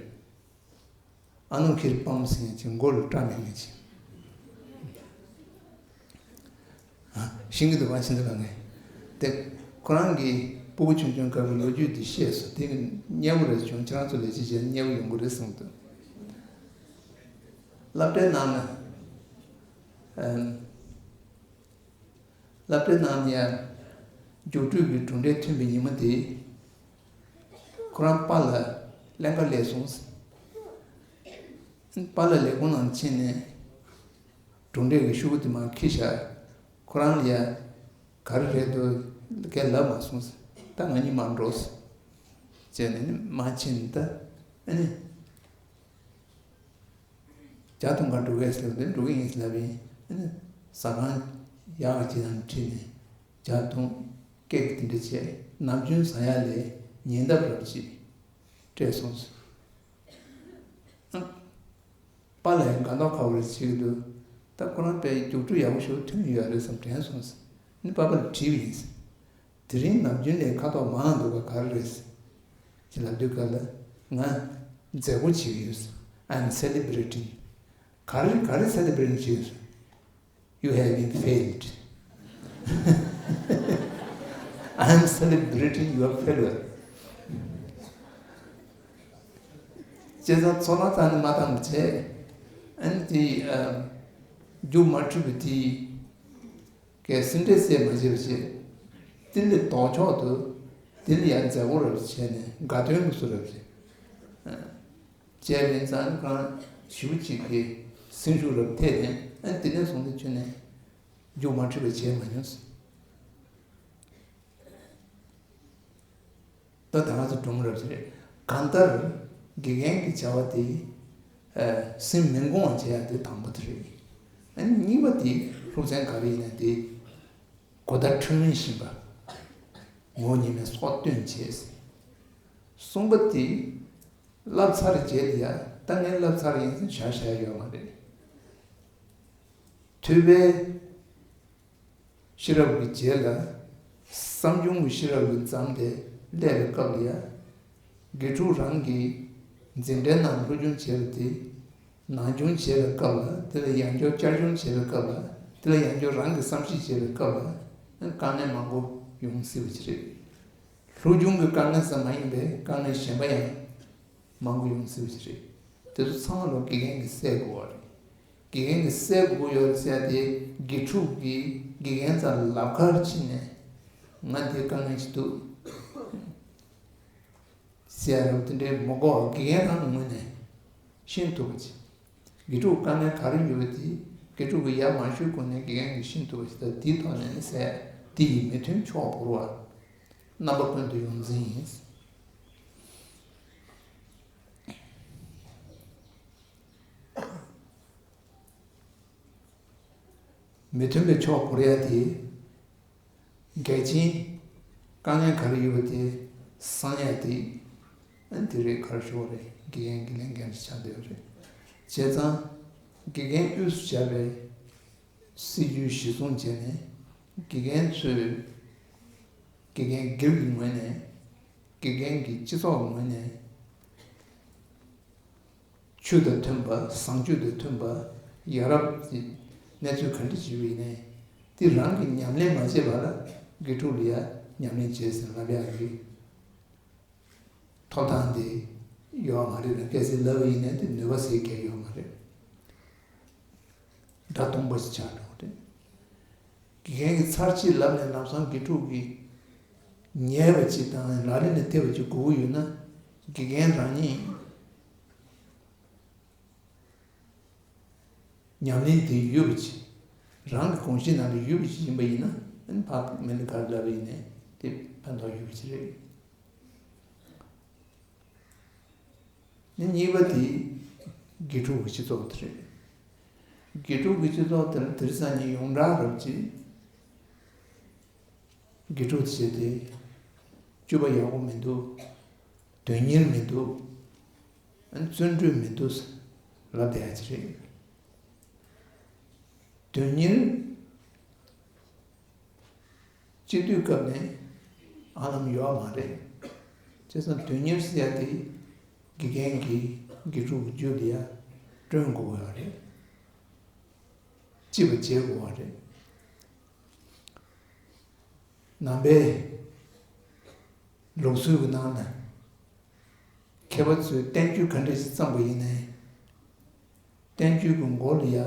ཨ་ནུ་ཁིར་པམ་ཟེར་མཁན་ཅིག་མགོ་ལ་སྐྲ་མེད་མཁན་ཅིག་ཨ། ཤེས་ཀྱི་འདུག་པ། ཤེས་འདུག་པ། ངས་དེ་ཁོ་རང་གི་སྤུ་གུ་ཆུང་ཆུང་སྐབས་ཀྱི་ལོ་རྒྱུས་དེ་བཤད་སོང་། དེ་གི་མཉེས་པོ་རེ་བྱུང་། ཁྱེད་རང་ཚོ་ལས་བྱེད་བྱས་མཉེས་པོ་ཡོང་གི་རེད་བསམ་འདུག་སློབ་གྲྭའི་ནང་ན། ཨམ། སློབ་གྲྭའི་ནང་ནས་ཡང་རྒྱུགས་སྤྲོད་ཀྱི་གྲུབ་འབྲས་ཐོན་པའི་ཉིན་མོ་དེ། ཁོ་རང་པཱ་ལགས་ཀླན་ཀ་སླེབས་སོང་། པཱ་ལགས་ལས་ཁུངས་ནང་ཕྱིན་ནས་གྲུབ་འབྲས་ཀྱི་ཤོག་གུ་དེ་མར་འཁྱེར་བཞག་ཁོ་རང་ལ་ཡ་ག་རེ་རེད་འདུག་གས་ལབ་མ་སོང་། ད་ང་གཉིས་མར་འགྲོ་ཟེར་བྱས་ནས་ནི་མར་ཕྱིན། ད་ཨ་ནི། ཇ་འཐུང་ག་འགྲོ་གས་ཟེར་བ་དེ། འགྲོ་གི་ཡིན་ཟེར་ལབ་པ་ཡིན། ཨ་ནི་ཟ་ཁང་ཡག་ག་ཅིག་ནང་ཁྲིད་ནས་ཇ་འཐུང་། ཀེག་དེ་འདྲ་བྱས། ནམ་རྒྱུན་ཟ་ཡ་ལས་ཉེ་འདབས་རབ་ཅིག་སྤྲད་སོང་ཟེར། ཨ། པཱ་ལགས་དགའ་མདོག་ཁ་པོ་རེ་བྱེད་ཀྱི་འདུག་ད་ཁོ་རང་དཔེ་རྒྱུགས་སྤྲོད་ཡག་པོ་ཞིག་ཐོན་ཡོད་རེད་བསམ་དྲན་སོང་ཟེར། ཨ་ནི་པཱ་པཱ་ལ་དྲིས་པ་ཡིན་ཟེར། དེ་རིང་ནམ་རྒྱུན་ལས་ཁ་དོག་མང་འདུག་ག་ག་རེ་རེད། ཅེས་ལབ་དུས་སྐབས་ལ། ང་མཛད་སྒོ་བྱེད་ཀྱི་ཡོད། I'm celebrating. ག་རེ་ག་རེ་celebrating བྱེད་ཀྱི་ཡོད། You have been failed. I am celebrating your failure. བྱས་ཙང་ཚོར་སྣང་རྩ་ནས་མ་བཏང་བ་བྱས། ཨ་ནི་དེ་ཨ། རྒྱུ་མ་འཁྲུལ་བའི་དེ་གའི་སེམས་ཁྲལ་སེལ་མ་བྱས་པ་བྱས། དེ་ལས་ལྡོག་ཕྱོགས་དུ་དེ་ལ་ཡང་མཛད་སྒོ་རབ་བྱས་ནས་དགའ་སྟོན་ལུགས་སུ་རབ་བྱས། བྱས་པ་ཡིན་ཙང་གང་ཞེ་པོ་ཅིག་གི་སེམས་ཤུགས་རབ་ཐེབས་ནས། ཨ་ནི་དེ་ནས་བཟུང་སྟེ་ཁྱོན་ནས་རྒྱུ་མ་འཁྲུལ་བ་བྱས་མ་མྱོང་། ད་ད་ང་ཚོ་སྒྲུང་རབ་ཅིག་རེད། གང་ལྟར་དགེ་རྒན་གྱི་བྱ་བ་དེ་ཨ། སེམས་མི་འགོང་བ་བྱེད་ཡ་དེ་དང་པོ་དེ་རེད། ཨ་ནི་གཉིས་པ་དེ་སློབ་ཚན་ག་རེ་ཡིན་ན་དེ་གོ་བརྡ་འཕྲོད་བསྟེན་བཞིན་པ། ངོ་ཉི་མའི་སྲོག་བཏོན་བྱས། གསུམ་པ་དེ་བསླབ་ཚར་རྗེས་ལ་ཡ། ད་ངས་བསླབ་ཚར་ཡིན་ཟེར་བཞག་བཞག་ཡོད་མ་རེད། ཐོས་པའི་ཤེས་རབ་ཀྱི་རྗེས་ལ་བསམ་བྱུང་གི་ཤེས་རབ་ཀྱིས་འཛོམས་ཏེ་སླེབས་པའི་སྐབས་ལ་ཡ། དགེ་ཕྲུག་རང་གིས་འཛིན་གྲྭའི་ནང་སློབ་སྦྱོང་བྱས་པ་དེ་ནང་སྦྱོང་བྱས་པའི་སྐབས་ལ། དེ་ལ་ཡང་བསྐྱར་བསྐྱར་སྦྱོང་བྱས་པའི་སྐབས་ལ། དེ་ལ་ཡང་བསྐྱར་རང་གིས་བསམ་གཞིག་བྱས་པའི་སྐབས་ལ། དཀའ་ངལ་མང་པོ་ཡོང་སྲིད་པ་ཅིག་རེད། སློབ་སྦྱོང་གི་དཀའ་ངལ་ཙམ་མ་ཡིན་པའི་དཀའ་ངལ་གཞན་པ་ཡང་མང་པོ་ཡོང་སྲིད་པ་ཞིག་རེད། དེ་ཚོ་ཚང་མ་ལོ་དགེ་རྒན་གྱིས་སེལ་དགོས་པ་རེད། དགེ་རྒན་གྱིས་སེལ་དགོས་ཡོད་ཟེར་ཏེ། དགེ་ཕྲུག་གིས་དགེ་རྒན་རྩ་ལ་ལབ་ཁར་ཕྱིན་ནས་ང་འདི་དཀའ་ངལ་ཞིག་འདུག་ཟེར་རབས་དེ་འདྲའི་མི་དགོས་པ། དགེ་རྒན་རང་གི་ངོས་ནས་ཤེས་ཐུབ་པ་ཅིག་དགེ་ཕྲུག་དཀའ་ངལ་ག་རེ་ཡོད་པ་དེ་དགེ་ཕྲུག་གིས་ཡར་མ་ཞུས་གོང་ནས་དགེ་རྒན་གྱིས་ཤེས་ཐུབ་པ་ཞིག་དང་། དེའི་ཐོག་ནས་ཟེར། དེ་ཡི་མི་མཐུན་ཕྱོགས་བོར་བ་རྣམ་པ་ཀུན་ཏུ་ཡོངས་འཛིན་ཡིན། མི་མཐུན་པའི་ཕྱོགས་བོར་ཡ་དེ། འགལ་རྐྱེན། དཀའ་ངལ་ག་རེ་ཡོད་པ་དེ་སངས་ཡ་དེ། ཨ་ནི་དེ་རེད། ག་རེ་ཞུ་དགོས་རེད། དགེ་རྒན་གྱི་ལས་འགན་ཆགས་བསྡད་ཡོད་རེད། བྱས་ཙང་དགེ་རྒན་དབུས་སུ་བྱ་བའི་སྲིད་ཇུས་གཞི་བཟུང་བྱས་ནས། དགེ་རྒན་ཚོས་དགེ་རྒན་སྒེར་གྱི་ངོས་ནས། དགེ་རྒན་གྱི་སྤྱི་ཚོགས་ཀྱི་ངོས་ནས། ཆོས་དང་མཐུན་པ། བཟང་སྤྱོད་དང་མཐུན་པ། ཡ་རབས་ཀྱི་གནས་ཚུལ་ག་འདྲ་ཞིག་ཡིན་ནའི། དེ་རང་གིས་ཉམས་ལེན་མ་བྱས་པ་ལ་དགེ་ཕྲུག་ལ་ཡ་ཉམས་ལེན་བྱས་ཟེར་ལབ་ཡག་གི་ཐོབ་ཐང་དེ་ཡོད་མ་རེད་ལ། གལ་སྲིད་ལབ་པ་ཡིན་ནའི་དེ་ནུས་པ་ཟེར་མཁན་ཡོད་མ་རེད། སྒྲ་སྟོང་པ་ཞིག་ཆགས་འགྲོ་གི་རེད། དགེ་རྒན་གྱིས་ཚར་གཅིག་ལབ་ནས་ལམ་སང་དགེ་ཕྲུག་གིས་ཉན་པ་ཅིག་དང་ལག་ལེན་ལ་ཐེབས་པ་ཅིག་དགོས་ཀྱི་ཡོད་ན། དགེ་རྒན་རང་ཉིད་ཉམས་ལེན་དེ་ཡོད་པ་ཅིག་རང་གི་གོམས་གཤིས་ནང་ལ་ཡོད་པ་ཅིག་ཡིན་པ་ཡིན་ན། ཨ་ནི་ཕ་མ་ལ་ག་རེ་ལབ་པ་ཡིན་ནའི་དེ་ཕན་ཐོགས་ཡོད་པ་ཅིག་རེད། ནི་གཉིས་པ་དེ་དགེ་ཕྲུག་གི་སྤྱི་ཚོགས་དེ་རེད། དགེ་ཕྲུག་གི་སྤྱི་ཚོགས་དེར་དེང་སང་ཉིན་ཡོངས་གྲགས་རབ་ཅིག་དགེ་ཕྲུག་དེ་བྱས་ཏེ་སྤྱོད་པ་ཡག་པོ་མི་འདུག་དོན་གཉེར་མི་འདུག་བརྩོན་འགྲུས་མི་འདུག་ལབ་བསྡད་ཡ་ཅིག་རེད། དོན་གཉེར། སྤྱི་འཐུས་སྐབས་ནས་ཨ་ལམ་ཡོད་མ་རེད། བྱས་ཙང་དོན་གཉེར་ཟེར་ཡ་དེ་དགེ་རྒན་གྱིས་དགེ་ཕྲུག་གི་རྒྱུད་ལ་ཡ་བསྐྲུན་དགོས་ཡོད་རེད། སྐྱིད་པ་བྱེད་དགོས་པ་རེད། ནང་པའི་ལུགས་སྲོལ་གྱི་ནང་ན། མཁས་པ་ཚོས་བསྟན་བཅོས་ག་འདྲ་ཞིག་བརྩམས་པ་ཡིན་ནའི། བསྟན་བཅོས་ཀྱི་མགོ་ལ་ཡ།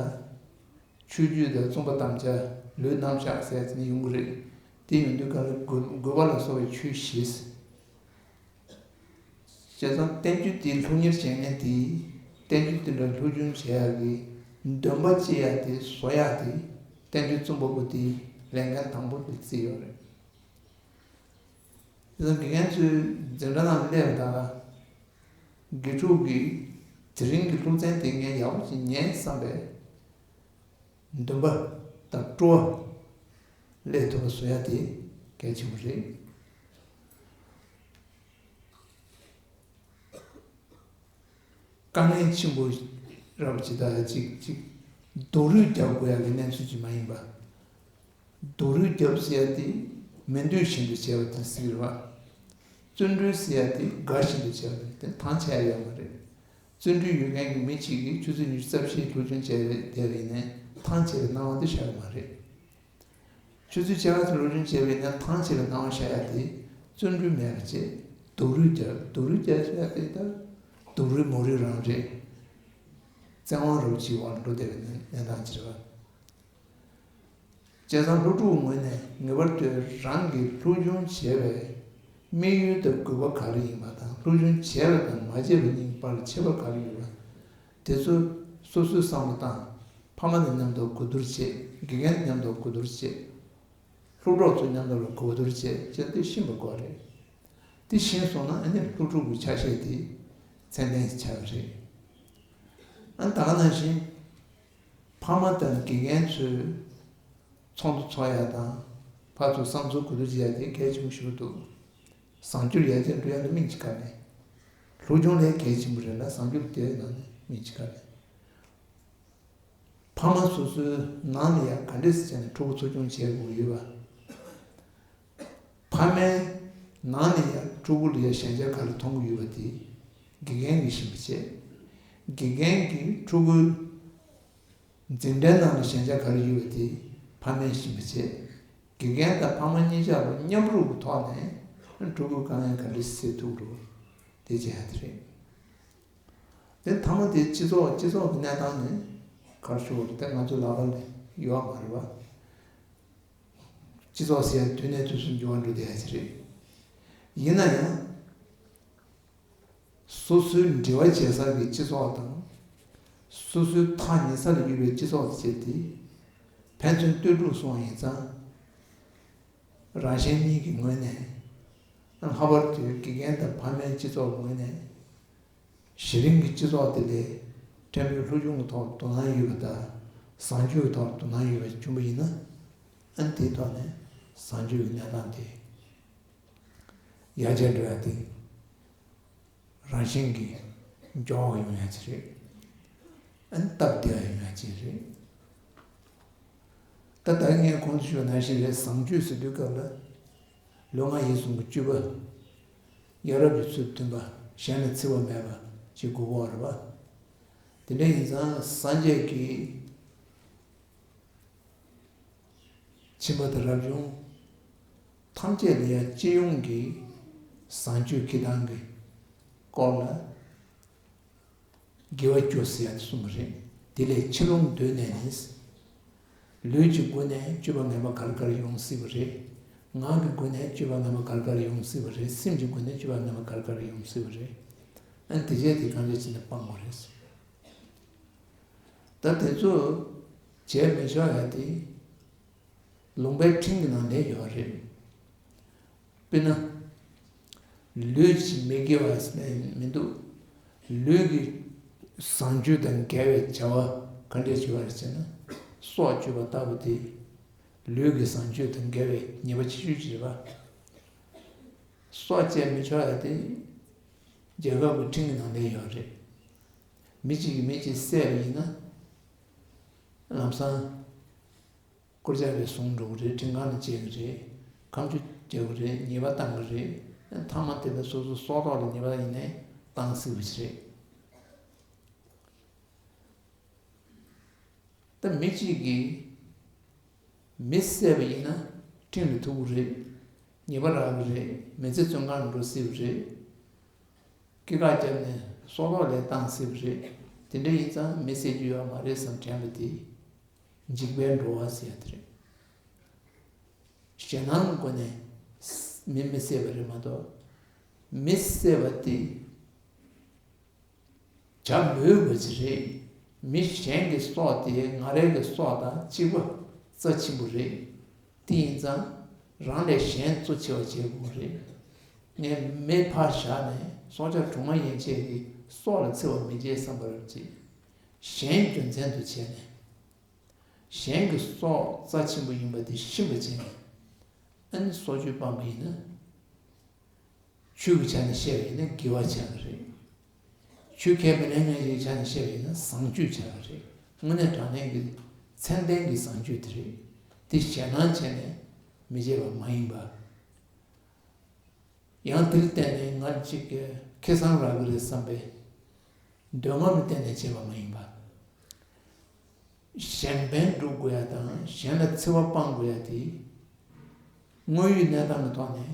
ཆོས་བརྒྱུད་དང་གསུངས་པ་དམ་བཅའ། ལུང་རྣམ་གཞག་ཟེར་ནས་ཡོང་གི་རེད། དེ་ཡོང་དུས་ག་ལ་དགོས་དགོས་པ་ལ་སོགས་པའི་ཆོས་བཞི། བྱས་ཙང་བསྟན་བཅོས་དེ་སློབ་གཉེར་བྱེད་མཁན་དེས་བསྟན་བཅོས་དེ་འདྲ་སློབ་སྦྱོང་བྱེད་ཡག་གི་འདུན་པ་སྐྱེ་ཡག་དེ། བཟོ་ཡག་དེ་བསྟན་བཅོས་རྩོམ་པ་པོ་དེའི་ལས་འགན་དང་པོ་དེ་བརྩིས་ཡོད་རེད། དེ་ཚོ་དགེ་རྒན་ཚོའི་འཛིན་གྲྭ་ནང་སླེབས་དང་། དགེ་ཕྲུག་གིས་དེ་རིང་གི་སློབ་ཚན་དེ་ངས་ཡག་པོ་ཞིག་ཉན་བསམ་པའི་འདུན་པ་དང་སྤྲོ་བ་སླེབས་ཐུབ་པ་བཟོ་ཡ་དེ་གལ་ཆེན་པོ་རེད། དཀའ་ངལ་ཆེན་པོ་རབ་ཅིག་དང་ཅིག་ཅིག་རྡོ་རུས་རྒྱབ་དགོས་ཡ་གི་གནས་ཚུལ་ཅིག་མ་ཡིན་པ། རྡོ་རུས་རྒྱབ་ཟེར་ཡ་དེ་ མི་འདོད་བཞིན་དུ་བྱས་པ་དེ་ཟེར་གྱི་རེད་བ། བརྩོན་འགྲུས་ཟེར་ཡ་དེ་དགའ་བཞིན་དུ་བྱས་པ་དེ་ཐང་ཆད་ཡ་ཡོད་མ་རེད། བརྩོན་འགྲུས་ཡོད་མཁན་གྱི་མི་གཅིག་གིས་ཆུ་ཚོད་ཉི་ཤུ་རྩ་བཞིའི་སློབ་སྦྱོང་བྱས་པའི་དེ་ལ་ཡིན་ནའི་ཐང་ཆད་པའི་སྣང་བ་དེ་ཤར་གྱི་མ་རེད། ཆུ་ཚོད་ཕྱེད་ཀ་ཙམ་སློབ་སྦྱོང་བྱས་པ་ཡིན་ན་ཐང་ཆད་པའི་སྣང་བ་ཤར་ཡ་དེ་བརྩོན་འགྲུས་མེད་པ་བྱས། སྡུག་རུས་རྒྱག་སྡུག་རུས་རྒྱག་ཟེར་ཡ་དེ་ད་སྡུག་རུས་མོ་རུས་རང་རེད། བཙན་དབང་རབ་ཀྱི་བར་འགྲོ་བསྡད་པའི་གནས་སྟངས་ཅིག་རེད་བ། བྱས་ཙང་སློབ་ཕྲུག་ངོས་ནས་ངེས་པར་དུ་རང་གིས་སློབ་སྦྱོང་བྱས་པའི་དམིགས་ཡུལ་དང་དགོས་པ་ག་རེ་ཡིན་པ་དང་སློབ་སྦྱོང་བྱས་པ་དང་མ་བྱས་པ་གཉིས་བར་ཁྱད་པར་ག་རེ་ཡོད་པ། དེ་ཚོ་སོ་སོས་བསམ་བློ་བཏང་། ཕ་མ་དང་མཉམ་དུ་གོ་བསྡུར་བྱེད། དགེ་རྒན་མཉམ་དུ་གོ་བསྡུར་བྱེད། སློབ་གྲོགས་ཚོ་མཉམ་དུ་ལ་གོ་བསྡུར་བྱས་བྱས་ཏེ་ཤེས་པ་དགོས་རེད། དེ་ཤེས་སོང་ན་ཨ་ནི་སློབ་ཕྲུག་གི་ཆ་ཤས་དེ་ཚད་ལྡན་ཞིག་ཆགས་ཀྱི་རེད། ཨ་ནི་ད་ག་ནང་བཞིན་ཕ་མ་དང་དགེ་རྒན་ཚོས་ཚོགས་འདུ་ཚོགས་ཡ་དང་ཕར་ཚུར་བསམ་ཚུལ་གོ་བསྡུར་བྱེད་ཡ་དེ་གལ་ཆེན་པོ་ཞིག་འདུག་བཟང་སྤྱོད་ཡར་རྒྱས་འགྲོ་ཡ་ལ་སྨིན་གྱི་ག་མེད། སློབ་སྦྱོང་ལས་གལ་ཆེན་པོ་རེད་ལ་བཟང་སྤྱོད་དེ་ནང་ནས་སྨིན་གྱི་ག་མེད། ཕ་མ་སོ་སོའི་ནང་ལ་ཡང་ག་འདྲས་སེ་བྱས་ནས་ཕྲུ་གུ་འཚོ་སྐྱོང་བྱེད་དགོས་ཡོད་པ། ཕ་མའི་ནང་ལ་ཡང་ཕྲུ་གུ་ལ་ཡང་ཞན་ཆ་ག་རེ་མཐོང་གི་ཡོད་པ་དེ་དགེ་རྒན་གྱིས་ཤེས་པ་བྱས། དགེ་རྒན་གྱིས་ཕྲུ་གུའི་འཛིན་གྲྭའི་ནང་ལ་ཞན་ཆ་ག་རེ་ཡོད་པ་དེ་ཕ་མས་ཤེས་པ་བྱས། དགེ་རྒན་དང་ཕ་མ་གཉིས་ཆ་ལ་མཉམ་རུབ་ཀྱི་ཐོག་ནས་ཕྲུ་གུའི་དཀའ་ངལ་ག་འདྲས་སེ་སེལ་ཐུབ་འགྲོ་དེ་བྱས་ཡ་དེ་རེད། དེ་མཐའ་མ་དེ་སྤྱི་ཚོགས་སྤྱི་ཚོགས་ཀྱི་གནས་སྟངས་ནི་ག་རེ་ཞུ་བ་རེད་དེ་ང་ཚོའི་ལག་པ་ལ་ཡོད་མ་རེད་བ། སྤྱི་ཚོགས་ཟེར་ཡ་དུས་ནས་དུས་སུ་འགྱུར་བ་འགྲོ་བསྡད་ཡ་ཅིག་རེད། ཡིན་ན་ཡང་། སོ་སོའི་འབྲེལ་བ་བྱེད་ས་གི་སྤྱི་ཚོགས་དང་། སོ་སོའི་ཐག་ཉེ་ས་ལ་ཡོད་པའི་སྤྱི་ཚོགས་ཅིག་དེ་ཕན་ཚུན་ལྟོས་གྲུབ་སོང་བ་ཡིན་ཙང་། རང་གཞན་གཉིས་ཀྱི་ངོས་ནས། ལྷག་པར་དུ་དགེ་རྒན་དང་ཕ་མའི་སྤྱི་ཚོགས་ངོས་ནས། གཞི་རིམ་གྱི་སྤྱི་ཚོགས་དེ་ལས་ཕྲན་བུའི་སློབ་སྦྱོང་གི་ཐོག་དོ་སྣང་ཡོད་པ་དང་བཟང་སྤྱོད་ཀྱི་ཐོག་དོ་སྣང་ཡོད་པ་བྱུང་བ་ཡིན་ན། ཨ་ནི་དེའི་ཐོག་ནས་བཟང་སྤྱོད་ཀྱི་གནས་སྟངས་དེ་ཡར་རྒྱས་འགྲོ་ཡ་དེ་རང་བཞིན་གྱིས་མགྱོགས་པ་ཡོང་ཡ་ཅིག་རེད། ཨ་ནི་སྟབས་བདེ་བ་ཡོང་ཡ་ཅིག་རེད། ད་ལྟ་ངས་གོང་དུ་ཞུས་པ་ནང་བཞིན་རེད། བཟང་སྤྱོད་ཟེར་དུས་སྐབས་ལ་ལུས་ངག་ཡིད་གསུམ་གྱི་སྤྱོད་པ། ཡ་རབས་ཀྱི་ཚུལ་མཐུན་པ། གཞན་ལ་འཚེ་བ་མེད་པ་ཞིག་དགོས་ཀྱི་ཡོད་རེད་པ། དེ་འདྲ་ཡིན་ཙང་སངས་རྒྱས་ཀྱིས་ཕྱིན་པ་དང་རབ་བྱུང་ཐམས་ཅད་ལ་ཡང་སྤྱི་ཡོངས་ཀྱི་བཟང་སྤྱོད་འཁྱེར་སྟངས་ཀྱི་སྐོར་ལ། དགེ་བ་བཅུ་ཟེར་ཡ་དེ་གསུངས་པ་རེད། དེ་ལས་ཕྱི་ལུང་བསྡུས་ནས་ནི། ལུས་ཀྱི་སྒོ་ནས་སྤྱོད་པ་ངན་པ་ག་རེ་ག་རེ་ཡོང་སྲིད་པ་རེད། ངག་གི་སྒོ་ནས་སྤྱོད་པ་ངན་པ་ག་རེ་ག་རེ་ཡོང་སྲིད་པ་རེད། སེམས་ཀྱི་སྒོ་ནས་སྤྱོད་པ་ངན་པ་ག་རེ་ག་རེ་ཡོང་སྲིད་པ་རེད། ཨ་ནི་དེ་བྱས་དེ་གང་འདྲ་བྱས་ནས་སྤང་དགོས་རེད། ད་དེ་ཚོ་བྱས་མི་ཆོག་ཡ་དེ། ལུང་པའི་ཁྲིམས་ཀྱི་ནང་ལ་ཡོད་རེད། དཔེར་ན། ལུས་ཀྱི་མི་དགེ་བ་ཟེར་ནས་མི་འདུག་ལུས་ཀྱི་བཟང་སྤྱོད་དང་འགལ་བའི་བྱ་བ་ག་འདྲས་བྱེད་པ་རེད་ཟེར་ན། སྲོག་གཅོད་པ་ལྟ་བུ་དེ། ལུས་ཀྱི་བཟང་སྤྱོད་དང་འགལ་བའི་ཉེས་པ་ཆེ་ཤོས་ཅིག་རེད་པ། སྲོག་བཅད་མི་ཆོག་ཡ་དེ། རྒྱལ་ཁབ་ཀྱི་ཁྲིམས་ཀྱི་ནང་ལ་ཡོད་རེད། མི་གཅིག་གིས་མི་གཅིག་བསད་པ་ཡིན་ན། ལམ་སང་། དཀོར་ཆག་རེ་བཟུང་འགྲོ་གི་རེད། ཁྲིམས་ཁང་ལ་བཅར་གི་རེད། ཁ་མཆུ་རྒྱག་གི་རེད། ཉེས་པ་བཏང་གི་རེད། མཐའ་མ་དེ་ལ་སོ་སོ་སྲོག་ཐོག་ལ་ཉེས་པ་ཡིན་ནའི་བཏང་སྲིད་པ་ཞིག་རེད། ད་མི་གཅིག་གིས་མི་བསད་པ་ཡིན་ན་ཁྲིམས་ལ་ཐུག་གི་རེད། ཉེས་པ་རག་གི་རེད། མི་ཚེ་བཙོན་ཁང་ལ་འགྲོ་སྲིད་པ་རེད། སྐྱེ་རྒ་བརྒྱབ་ནས་སྲོག་ཐོག་ལ་བཏང་སྲིད་པ་རེད། དེ་འདྲ་ཡིན་ཙང་མི་བསད་རྒྱུ་ཡོད་མ་རེད་བསམ་དྲན་པ་དེ། འཇིགས་པའི་འགྲོ་བ་ཟེར་ཡ་དེ་རེད། ཞེད་སྣང་སྒོ་ནས་མི་མི་བསད་པ་རེད་མ་གཏོགས། མི་བསད་པ་དེ་བྱ་མི་འོས་པ་ཅིག་རེད། མི་གཞན་གྱི་སྲོག་དེ་ང་རང་གི་སྲོག་དང་གཅིག་པ་རྩ་ཆེན་པོ་རེད། དེ་ཡིན་ཙང་རང་ལས་གཞན་གཙོ་ཆེ་བ་བྱེད་དགོས་རེད། ངས་མི་ཕར་བཞག་ནས་སྲོག་ཆགས་གྲོག་མ་ཡན་ཆད་ཀྱི་སྲོག་ལ་འཚེ་བ་མི་བྱེད་བསམ་པ་རེད་ཅེས། གཞན་རྒྱུ་མཚན་དུ་བྱས་ནས། གཞན་གྱི་སྲོག་རྩ་ཆེན་པོ་ཡིན་པ་དེ་ཤེས་པ་བྱས་ནས། ཨ་ནི་སྲོག་གཅོད་སྤངས་པ་ཡིན་ན། ཆོས་ཀྱི་ཆ་ནས་བཤད་པ་ཡིན་ན་དགེ་བ་ཆགས་ཀྱི་རེད། ཆོས་ཁས་མི་ལེན་མཁན་ཞིག་ཆ་ནས་བཤད་པ་ཡིན་ན་བཟང་སྤྱོད་ཆགས་ཀྱི་རེད། དངོས་གནས་དྲང་གནས་ཀྱི་མཚན་ལྡན་གྱི་བཟང་སྤྱོད་དེ་རེད། དེ་ཞེད་སྣང་བྱས་ནས་མི་བྱེད་པ་མ་ཡིན་པ། ཡང་དེར་བརྟེན་ནས་ང་གཅིག་གིས་ཁེ་བཟང་རག་གི་རེད་བསམ་པའི་འདོད་རྔམ་ལ་བརྟེན་ནས་བྱས་པ་མ་ཡིན་པ། གཞན་ཕན་སྒྲུབ་དགོས་ཡ་དང་གཞན་ལ་འཚེ་བ་སྤང་དགོས་ཡ་དེ། དངོས་ཡོད་གནས་སྟངས་ཀྱི་ཐོག་ནས་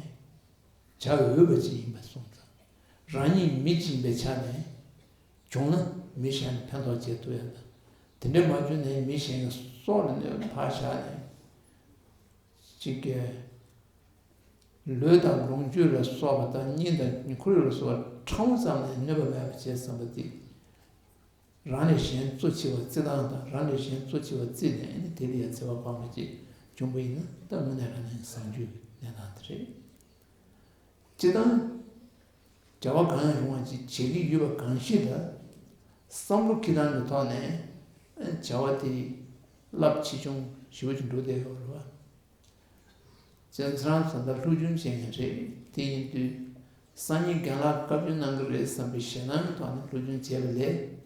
བྱ་འོས་པ་ཅིག་ཡིན་པ་སོང་ཙང་། རང་ཉིད་མི་གཅིག་ཡིན་པའི་ཆ་ནས་བྱུང་ན་མི་གཞན་ལ་ཕན་ཐོགས་བྱེད་ཐུབ་ཡ་དང་། དེ་འདྲ་མ་བྱུང་ན་མི་གཞན་གྱི་སྲོག་ལ་གནོད་པ་ཕར་བཞག་ནས་གཅིག་གིས། ལུས་དང་ལོངས་སྤྱོད་ལ་སོགས་པ་དང་གཉེན་དང་ཁོར་ཡུག་ལ་སོགས་པ་ཕྲ་མོ་ཙམ་ལས་གནོད་པ་མེད་པ་བྱེད་བསམ་པ་དེ། རང་ལས་གཞན་གཙོ་ཆེ་བ་བརྩི་སྟངས་དང་རང་ལས་གཞན་གཙོ་ཆེ་བ་བརྩིས་ནས་ནི་དེ་ལ་ཡང་འཚེ་བ་སྤངས་པ་ཅིག་བྱུང་བ་ཡིན་ན་ད་དངོས་གནས་རང་ལ་བཟང་སྤྱོད་ཀྱི་གནས་སྟངས་དེ་རེད། སྤྱིར་བཏང་བྱ་བ་གང་ཡང་རུང་བ་ཅིག་བྱེད་ཀྱི་ཡོད་པ་གང་ཞིག་ལ་བསམ་བློ་འཁྱེར་སྟངས་ཀྱི་ཐོག་ནས་བྱ་བ་དེ་རླབས་ཆེ་ཆུང་ཞེ་པོ་ཅིག་འགྲོ་བསྡད་ཡོད་རེད་བ། བྱས་ཙང་ད་ལྟ་སློབ་སྦྱོང་བྱེད་མཁན་རེད། དེ་ཡིན་དུས་སང་ཉིན་རྒན་ལགས་བཀའ་བཀྱོན་གནང་གི་རེད་བསམ་པའི་ཞེད་སྣང་གི་ཐོག་ནས་སློབ་སྦྱོང་བྱས་པ་ལས།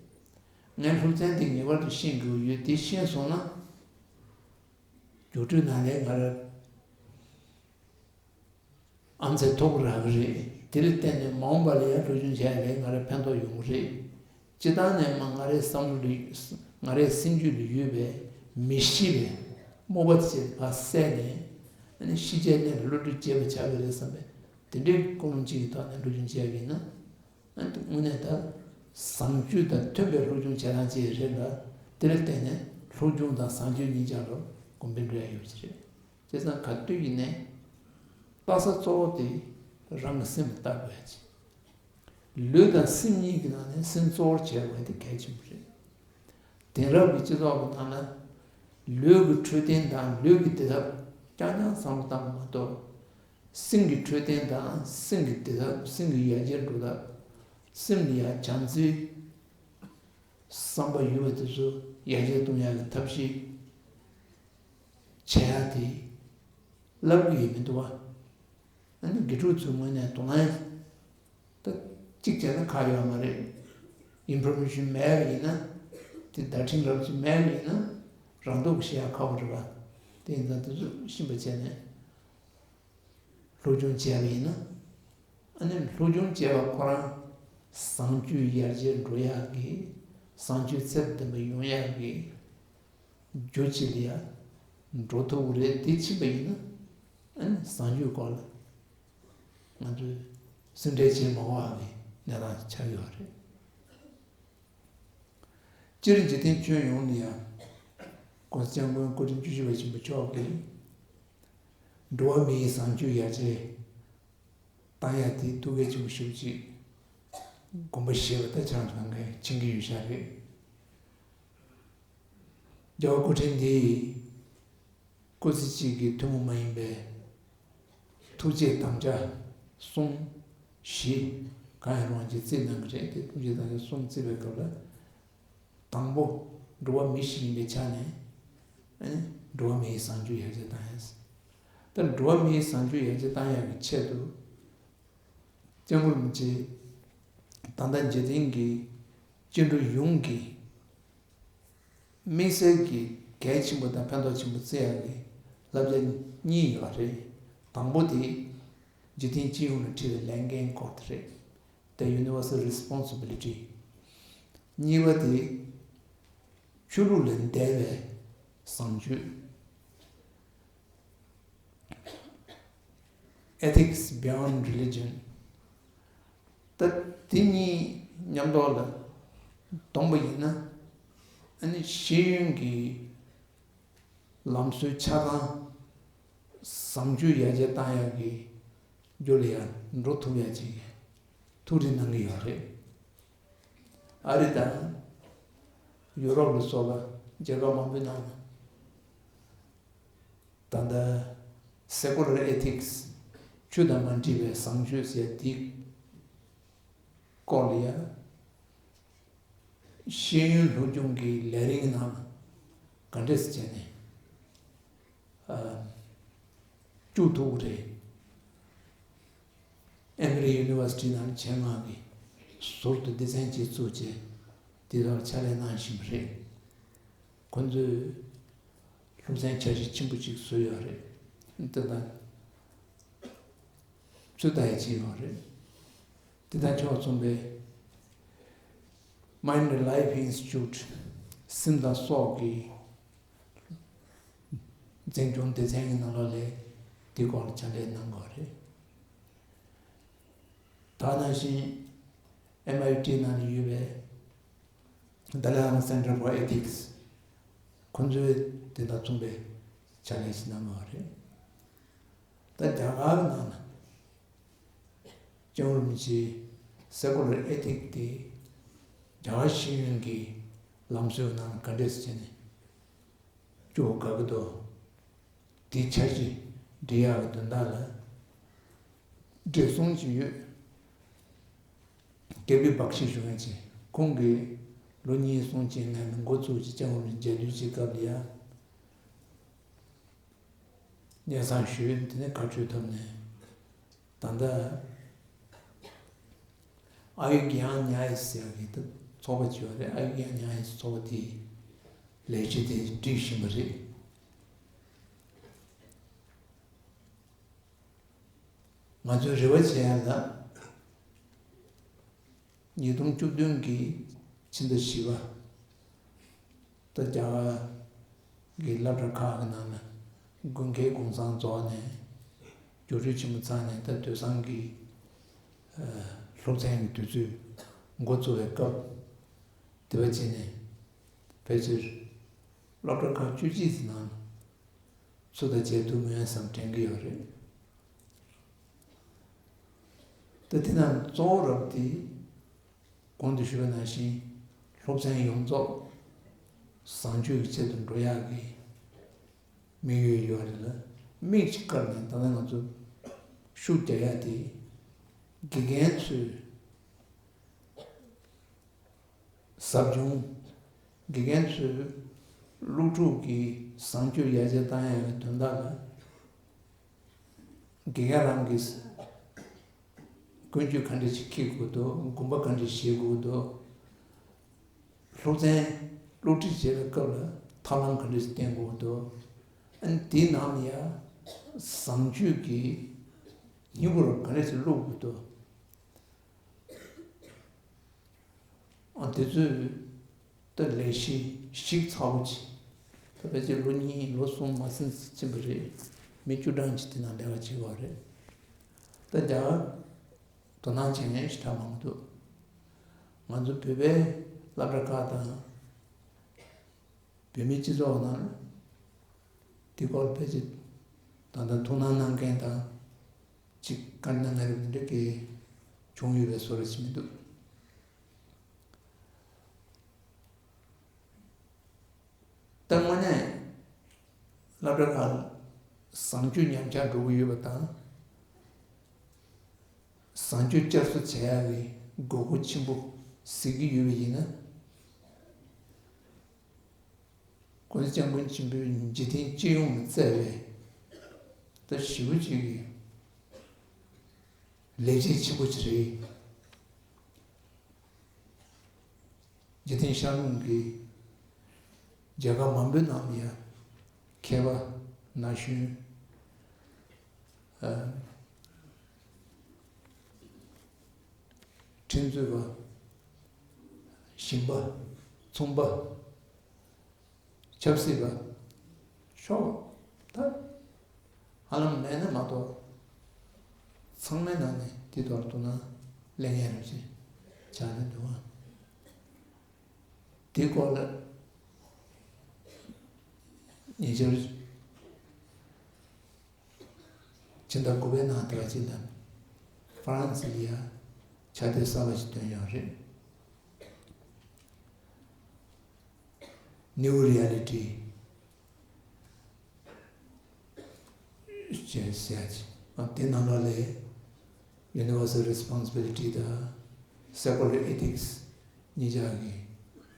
ངས་སློབ་ཚན་འདི་ངེས་པར་དུ་ཤེས་དགོས་ཡོད། དེ་ཤེས་སོང་ན་རྒྱུགས་སྤྲོད་ནང་ལས་ང་ར་ཨམ་ཚེ་ཐོབ་རག་གི་རེད། དེ་ལ་བརྟེན་ནས་མ་འོངས་པ་ལ་ཡང་སློབ་སྦྱོང་བྱས་ནས་ང་ར་ཕན་ཐོགས་ཡོང་གི་རེད། སྤྱིར་བཏང་ནས་མ་ང་རའི་བསམ་བློ་ལ་ང་རའི་སེམས་རྒྱུད་ལ་ཡོད་པའི་མི་ཤེས་པའི་རྨོངས་པ་དེ་ཕར་བསལ་ནས་ཨ་ནི་ཤེས་བྱའི་གནས་ལ་བློ་སྒྲིལ་བྱེད་པ་བྱ་གི་རེད་བསམ་པའི་དེ་འདྲའི་ཀུན་སློང་གཅིག་གི་ཐོག་ནས་སློབ་སྦྱོང་བྱས་པ་ཡིན་ན། ཨ་ནི་དངོས་གནས་ད་བཟང་སྤྱོད་དང་མཐུན་པའི་སློབ་སྦྱོང་བྱེད་སྟངས་ཅིག་རེད་ལ། དེ་ལ་བརྟེན་ནས་སློབ་སྦྱོང་དང་བཟང་སྤྱོད་གཉིས་ཆར་ལ་གོང་འཕེལ་འགྲོ་ཡ་ཡོད་པ་ཅིག་རེད། བྱས་ཙང་ག་དུས་ཡིན་ནའི་ལྟ་ས་གཙོ་བོ་དེ་རང་གི་སེམས་ལ་ལྟ་དགོས་ཡ་ཅིག་ལུས་དང་སེམས་གཉིས་ཀྱི་ནང་ནས་སེམས་གཙོ་བོར་བྱས་དགོས་ཡ་དེ་གལ་ཆེན་པོ་རེད། དེང་རབས་ཀྱི་སྤྱི་ཚོགས་ཀྱི་ནང་ན་ལུས་ཀྱི་འཕྲོད་བསྟེན་དང་ལུས་ཀྱི་བདེ་ཐབས་རྐྱང་རྐྱང་བསམ་བློ་བཏང་བ་མ་གཏོགས། སེམས་ཀྱི་འཕྲོད་བསྟེན་དང་སེམས་ཀྱི་བདེ་ཐབས། སེམས་ཀྱི་ཡར་རྒྱས་འགྲོ་ཐབས། སེམས་ལ་ཡང་བྱམས་བརྩེའི་བསམ་པ་ཡོད་པ་དེ་ཚོ་ཡར་རྒྱས་གཏོང་ཡག་གི་ཐབས་ཤེས་བྱེད་ཡག་དེ་བསླབ་ཀྱི་ཡོད་མི་འདུག་བ། ཨ་ནི་དགེ་ཕྲུག་ཚོའི་ངོས་ནས་དོ་སྣང་ད་གཅིག་བྱས་ན་ཁག་ཡོད་མ་རེད། ཨིན་ཕོར་མེ་ཤོན་མེད་པ་ཡིན་ན། དེ་བརྡ་འཕྲིན་རབ་ཅིག་མེད་པ་ཡིན་ན། རང་སྟོབས་ཀྱིས་ཤེས་ཡག་ཁག་པོ་རེད་བ། དེ་ཡིན་ཙང་དེ་ཚོ་ཤེས་པ་བྱས་ནས། སློབ་སྦྱོང་བྱས་པ་ཡིན་ན། ཨ་ནི་སློབ་སྦྱོང་བྱས་པ་ཁོ་རང་བཟང་སྤྱོད་ཡར་རྒྱས་འགྲོ་ཡག་གི། བཟང་སྤྱོད་ཚད་ལྡན་པ་ཡོང་ཡག་གི་རྒྱུ་ཅིག་ལ་ཡང་འགྲོ་ཐུབ་ཀྱི་རེད། དེ་ཕྱིན་པ་ཡིན་ན་ཨ་ནི་བཟང་སྤྱོད་སྐོར་ལ་ང་ཚོས་སེམས་ཁྲལ་བྱེད་མ་དགོས་པ་གི་གནས་སྟངས་ཆགས་ཡོད་རེད། སྤྱིར་འཇིག་རྟེན་ཁྱོན་ཡོངས་ལ་ཡང་༸གོང་ས་༸སྐྱབས་མགོན་སྐུ་ཕྲེང་བཅུ་བཞི་པ་ཆེན་པོ་མཆོག་གིས་འགྲོ་བ་མིའི་བཟང་སྤྱོད་ཡར་རྒྱས་བཏང་ཡ་དེ་ཐུགས་གལ་ཆེན་པོ་ཞེ་པོ་ཅིག་དགོངས་པ་བཞེས་པ་ད་ཆ་ཚང་གིས་མཁྱེན་གྱི་ཡོད་ཤག་རེད། རྒྱལ་བ་སྐུ་ཕྲེང་འདིས་སྐུ་ཚེ་གཅིག་གི་ཐུན་མོང་མ་ཡིན་པའི་ཐུགས་བསྐྱེད་དམ་བཅའ་གསུམ་བཞི་གང་ཡང་རུང་བ་ཅིག་བརྩིས་གནང་གི་རེད་དེ། ཐུགས་བསྐྱེད་དམ་བཅའ་གསུམ་བརྩིས་པའི་སྐབས་ལ། དང་པོ་འགྲོ་བ་མི་ཞིག་ཡིན་པའི་ཆ་ནས་ཨ་ནི་འགྲོ་བ་མིའི་བཟང་སྤྱོད་ཡར་རྒྱས་བཏང་ཡ། ད་འགྲོ་བ་མིའི་བཟང་སྤྱོད་ཡར་རྒྱས་བཏང་ཡག་གི་ཆེད་དུ་༸སྐྱབས་མགོན་རིན་པོ་ཆེ་ད་ལྟ་འཇིག་རྟེན་གྱི་སྐྱེ་འགྲོ་ཡོངས་ཀྱི་དམིགས་བསལ་གྱི་གལ་ཆེན་པོ་དང་ཕན་ཐོགས་ཆེན་པོ་བརྩི་ཡག་གི་བསླབ་བྱ་གཉིས་ཡོད་རེད། དང་པོ་དེ་འཇིག་རྟེན་སྤྱི་ཡོངས་ལ་འཁྲི་བའི་ལས་འགན་སྐོར་དེ་རེད། The universal responsibility། གཉིས་པ་དེ་ཆོས་ལུགས་ལས་འདས་པའི་བཟང་སྤྱོད། Ethics beyond religion། ད་དེ་གཉིས་མཉམ་ཐོག་ལ་བསྡོམས་པ་ཡིན་ན། ཨ་ནི་ཤེས་ཡོན་གྱི་ལམ་སྲོལ་ཆ་ཚང་བཟང་སྤྱོད་ཡར་རྒྱས་བཏང་ཡག་གི་རྒྱུ་ལ་ཡང་འགྲོ་ཐུབ་ཡག་ཅིག་ཐུགས་རེ་གནང་གི་ཡོད་རེད། ཨ་རི་དང་ཡུ་རོབ་ལ་སོགས་པ་རྒྱལ་ཁབ་མང་པོའི་ནང་ལ་ད་ལྟ་Secular Ethics། ཆོས་དང་མ་འདྲེས་པའི་བཟང་སྤྱོད་ཟེར་དེའི་སྐོར་ལ་ཡང་ཤེས་ཡོན་སློབ་སྦྱོང་གི་ལས་རིམ་ནང་ག་འདྲས་བྱས་ནས་བཅུག་ཐུབ་ཀྱི་རེད། Emory University ནང་ཆེད་མངགས་ཀྱིས་ཟུར་དུ་སྡེ་ཚན་གཅིག་བཙུགས་བྱས་དེ་དག་ཕྱག་ལས་གནང་བཞིན་པ་རེད། ཁོ་ཚོས་སློབ་ཚན་འཆར་གཞི་ཆེན་པོ་གཅིག་བཟོས་ཡོད་རེད། དེ་དང་། ཚུད་ལྟ་ཡ་བྱས་ཡོད་རེད། དེ་དང་ཕྱོགས་མཚུངས་པའི་Mind and Life Institute སེམས་དང་སྲོག་གི་འཛིན་སྐྱོང་སྡེ་ཚན་གྱི་ནང་ལོགས་ལ་དེའི་སྐོར་ལ་ཕྱག་ལས་གནང་དགོས་རེད། ད་ནང་བཞིན་M I T ནང་ལ་ཡོད་པའི་Dalai Lama Center for Ethics ཁོང་ཚོས་དེ་དང་མཚུངས་པའི་ཕྱག་ལས་ཤིག་གནང་དགོས་རེད། ད་རྒྱ་གར་གྱི་ནང་ལ། སྐྱབས་མགོན་རིན་པོ་ཆེའི་སེ་ཀུ་ལར་ཨེ་ཐིག་དེ་རྒྱ་གར་ཤེས་ཡོན་གྱི་ལམ་སྲོལ་ནང་ག་འདྲས་སེ་བྱས་ནས་སྐྱོར་དགོས་ཀྱི་འདུག་དེའི་འཆར་གཞི་འབྲི་ཡག་གི་དོན་དག་ལ་བགྲེས་སོང་ཅིག་ཡོད། ཀེ་པི་བྷག་ཤི་ཞུ་མཁན་ཅིག་ཁོང་གིས་ལོ་གཉིས་སོང་ཅིག་སྔོན་ལ་འགོ་བཙུགས་ཀྱི་སྐྱབས་མགོན་རིན་པོ་ཆེ་མཇལ་དུས་ཀྱི་སྐབས་ལ་ཡ། སྙན་སེང་ཞུས། དེ་ནས་བཀའ་འཁྲོལ་ཐོབ་ནས་ད་ལྟ་ཨ་ཡུ་གི་ཡང་ཉ་ཡི་ཟེར་ཡག་གི་ཚོགས་པ་ཅིག་ཡོད་རེད། ཨ་ཡུ་གི་ཡང་ཉ་ཡི་ཚོགས་པ་དེའི་ལས་བྱེད་དེ་སྒྲིག་བཞིན་པ་རེད། ང་ཚོས་རེ་བ་བྱེད་ཡག་ལ། ཉིས་སྟོང་བཅུ་བདུན་གྱི་ཕྱི་ཟླ་བཞི་པ། ད་རྒྱ་གར་གྱི་སློབ་གྲྭ་ཁག་གི་ནང་ལ་དགུན་ཁའི་གུང་སེང་རྫོགས་ནས་སྒྱུར་བཅོས་ཆེན་པོ་ཚར་ནས། ད་དུས་སང་གི་ཨ་སློབ་ཚན་གྱི་དུས་ཚོད་འགོ་བཙུགས་པའི་སྐབས་དེ་བ་བྱས་ནས་ཕལ་ཆེར་སློབ་གྲྭ་ཁག་བཅུ་གཅིག་གི་ནང་ཚུད་ད་བྱེད་ཐུབ་མིན་བསམ་དྲན་གྱི་ཡོད་རེད། ད་དེ་ནང་གཙོ་བོ་རབ་དེ། གོང་དུ་ཞུས་པ་ནང་བཞིན་སློབ་ཚན་ཡོངས་རྫོགས་བཟང་སྤྱོད་ཀྱི་ཆེད་དུ་འགྲོ་ཡག་གི་དམིགས་ཡུལ་ཡོད་རེད་ལ། དམིགས་ཀྱིས་བཀར་ནས་ད་ལྟ་ང་ཚོ་ཤུགས་རྒྱག་ཡག་དེ་དགེ་རྒན་ཚོའི་ཟབ་སྦྱོང་། དགེ་རྒན་ཚོས་སློབ་ཕྲུག་གི་བཟང་སྤྱོད་ཡར་རྒྱས་བཏང་ཡག་གི་དོན་དག་ལ། དགེ་རྒན་རང་གིས་ཀུན་སྤྱོད་ག་འདྲ་ཞིག་འཁྱེར་དགོས་འདུག་དགོངས་པ་ག་འདྲ་བཞེས་དགོས་འདུག་སློབ་ཚན་སློབ་ཁྲིད་བྱེད་པའི་སྐབས་ལ་ཐབས་ལམ་ག་འདྲ་ཞིག་བསྟེན་དགོས་འདུག་ཨ་ནི་དེའི་ནང་ལ་ཡང་བཟང་སྤྱོད་ཀྱི་སྙིང་པོ་རུ་ག་འདྲ་ཞིག་བླུག་དགོས་འདུག་ཨ་དེ་ཚོའི་ད་ལས་གཞི་ཞིབ་ཚགས་པོ་ཅིག་ད་ཕལ་ཆེར་ལོ་གཉིས་ལོ་གསུམ་མ་ཟིན་ཙམ་པ་རེད། མི་བཅུ་གྲངས་ཅིག་དེ་ནང་ལས་ཀ་བྱེད་པ་རེད། ད་རྒྱ་གར་དོ་སྣང་བྱེད་མཁན་ཞེ་དྲག་མང་པོ་འདུག་ང་ཚོ་བོད་པའི་སློབ་གྲྭ་ཁག་དང་། བོད་མིའི་སྤྱི་ཚོགས་ནང་དེ་སྐོར་ཕལ་ཆེར་ད་ལྟ་ཐུགས་སྣང་གནང་མཁན་དང་ཅིག་དཀའ་ལས་ང་རེ་འདྲ་གི་བྱུང་ཡོད་པའི་བཟོ་འདྲ་ཞིག་མི་འདུག་ད་དངོས་གནས་སློབ་གྲྭ་ཁག་བཟང་སྤྱོད་ཉམས་ཆག་འགྲོ་གི་ཡོད་པ་དང་། བཟང་སྤྱོད་བསྐྱར་གསོ་བྱེད་ཡག་གི་དགོས་མཁོ་ཆེན་པོ་གཟིགས་ཀྱི་ཡོད་པ་ཡིན་ན། ༸གོང་ས་༸སྐྱབས་མགོན་ཆེན་པོས་འཇིག་རྟེན་སྤྱི་ཡོངས་ལ་བསྩལ་བའི་ད་ཞེ་པོ་ཅིག་གི་ལེགས་སྐྱེས་ཆེན་པོ་ཅིག་རེད། འཇིག་རྟེན་ཤར་ནུབ་ཀྱི་རྒྱལ་ཁབ་མང་པོའི་ནང་ལ་ཡང་མཁས་པ་ན་གཞོན། ཨ། ཁྲིམས་རྩོད་པ། ཞིང་པ། ཚོང་པ། ཆབ་སྲིད་པ། ཤོག་ད་ཧ་ལམ་མེད་ན་མ་གཏོགས། ཚང་མའི་ནང་ནས་དེ་ཐོག་ལ་ཐུགས་སྣང་སླེབས་མཁན་རེད་ཅེས་ཆགས་ནས་འདུག་ཨ། དེའི་སྐོར་ལ་ཉེ་ཆར་ཕྱི་ཟླ་དགུ་པའི་ནང་དེ་ག་ཅིག་ལ་ཧྥ་རན་སི་ལ་ཡ་ཕྱག་དེབ་གསར་པ་ཞིག་བཏོན་ཡོད་རེད། New Reality ཅེས་ཟེར་ཡ་ཅིག་ཨ། དེ་ནང་ལོགས་ལ་Universal Responsibility དང་Secular Ethics གཉིས་ཆ་གི་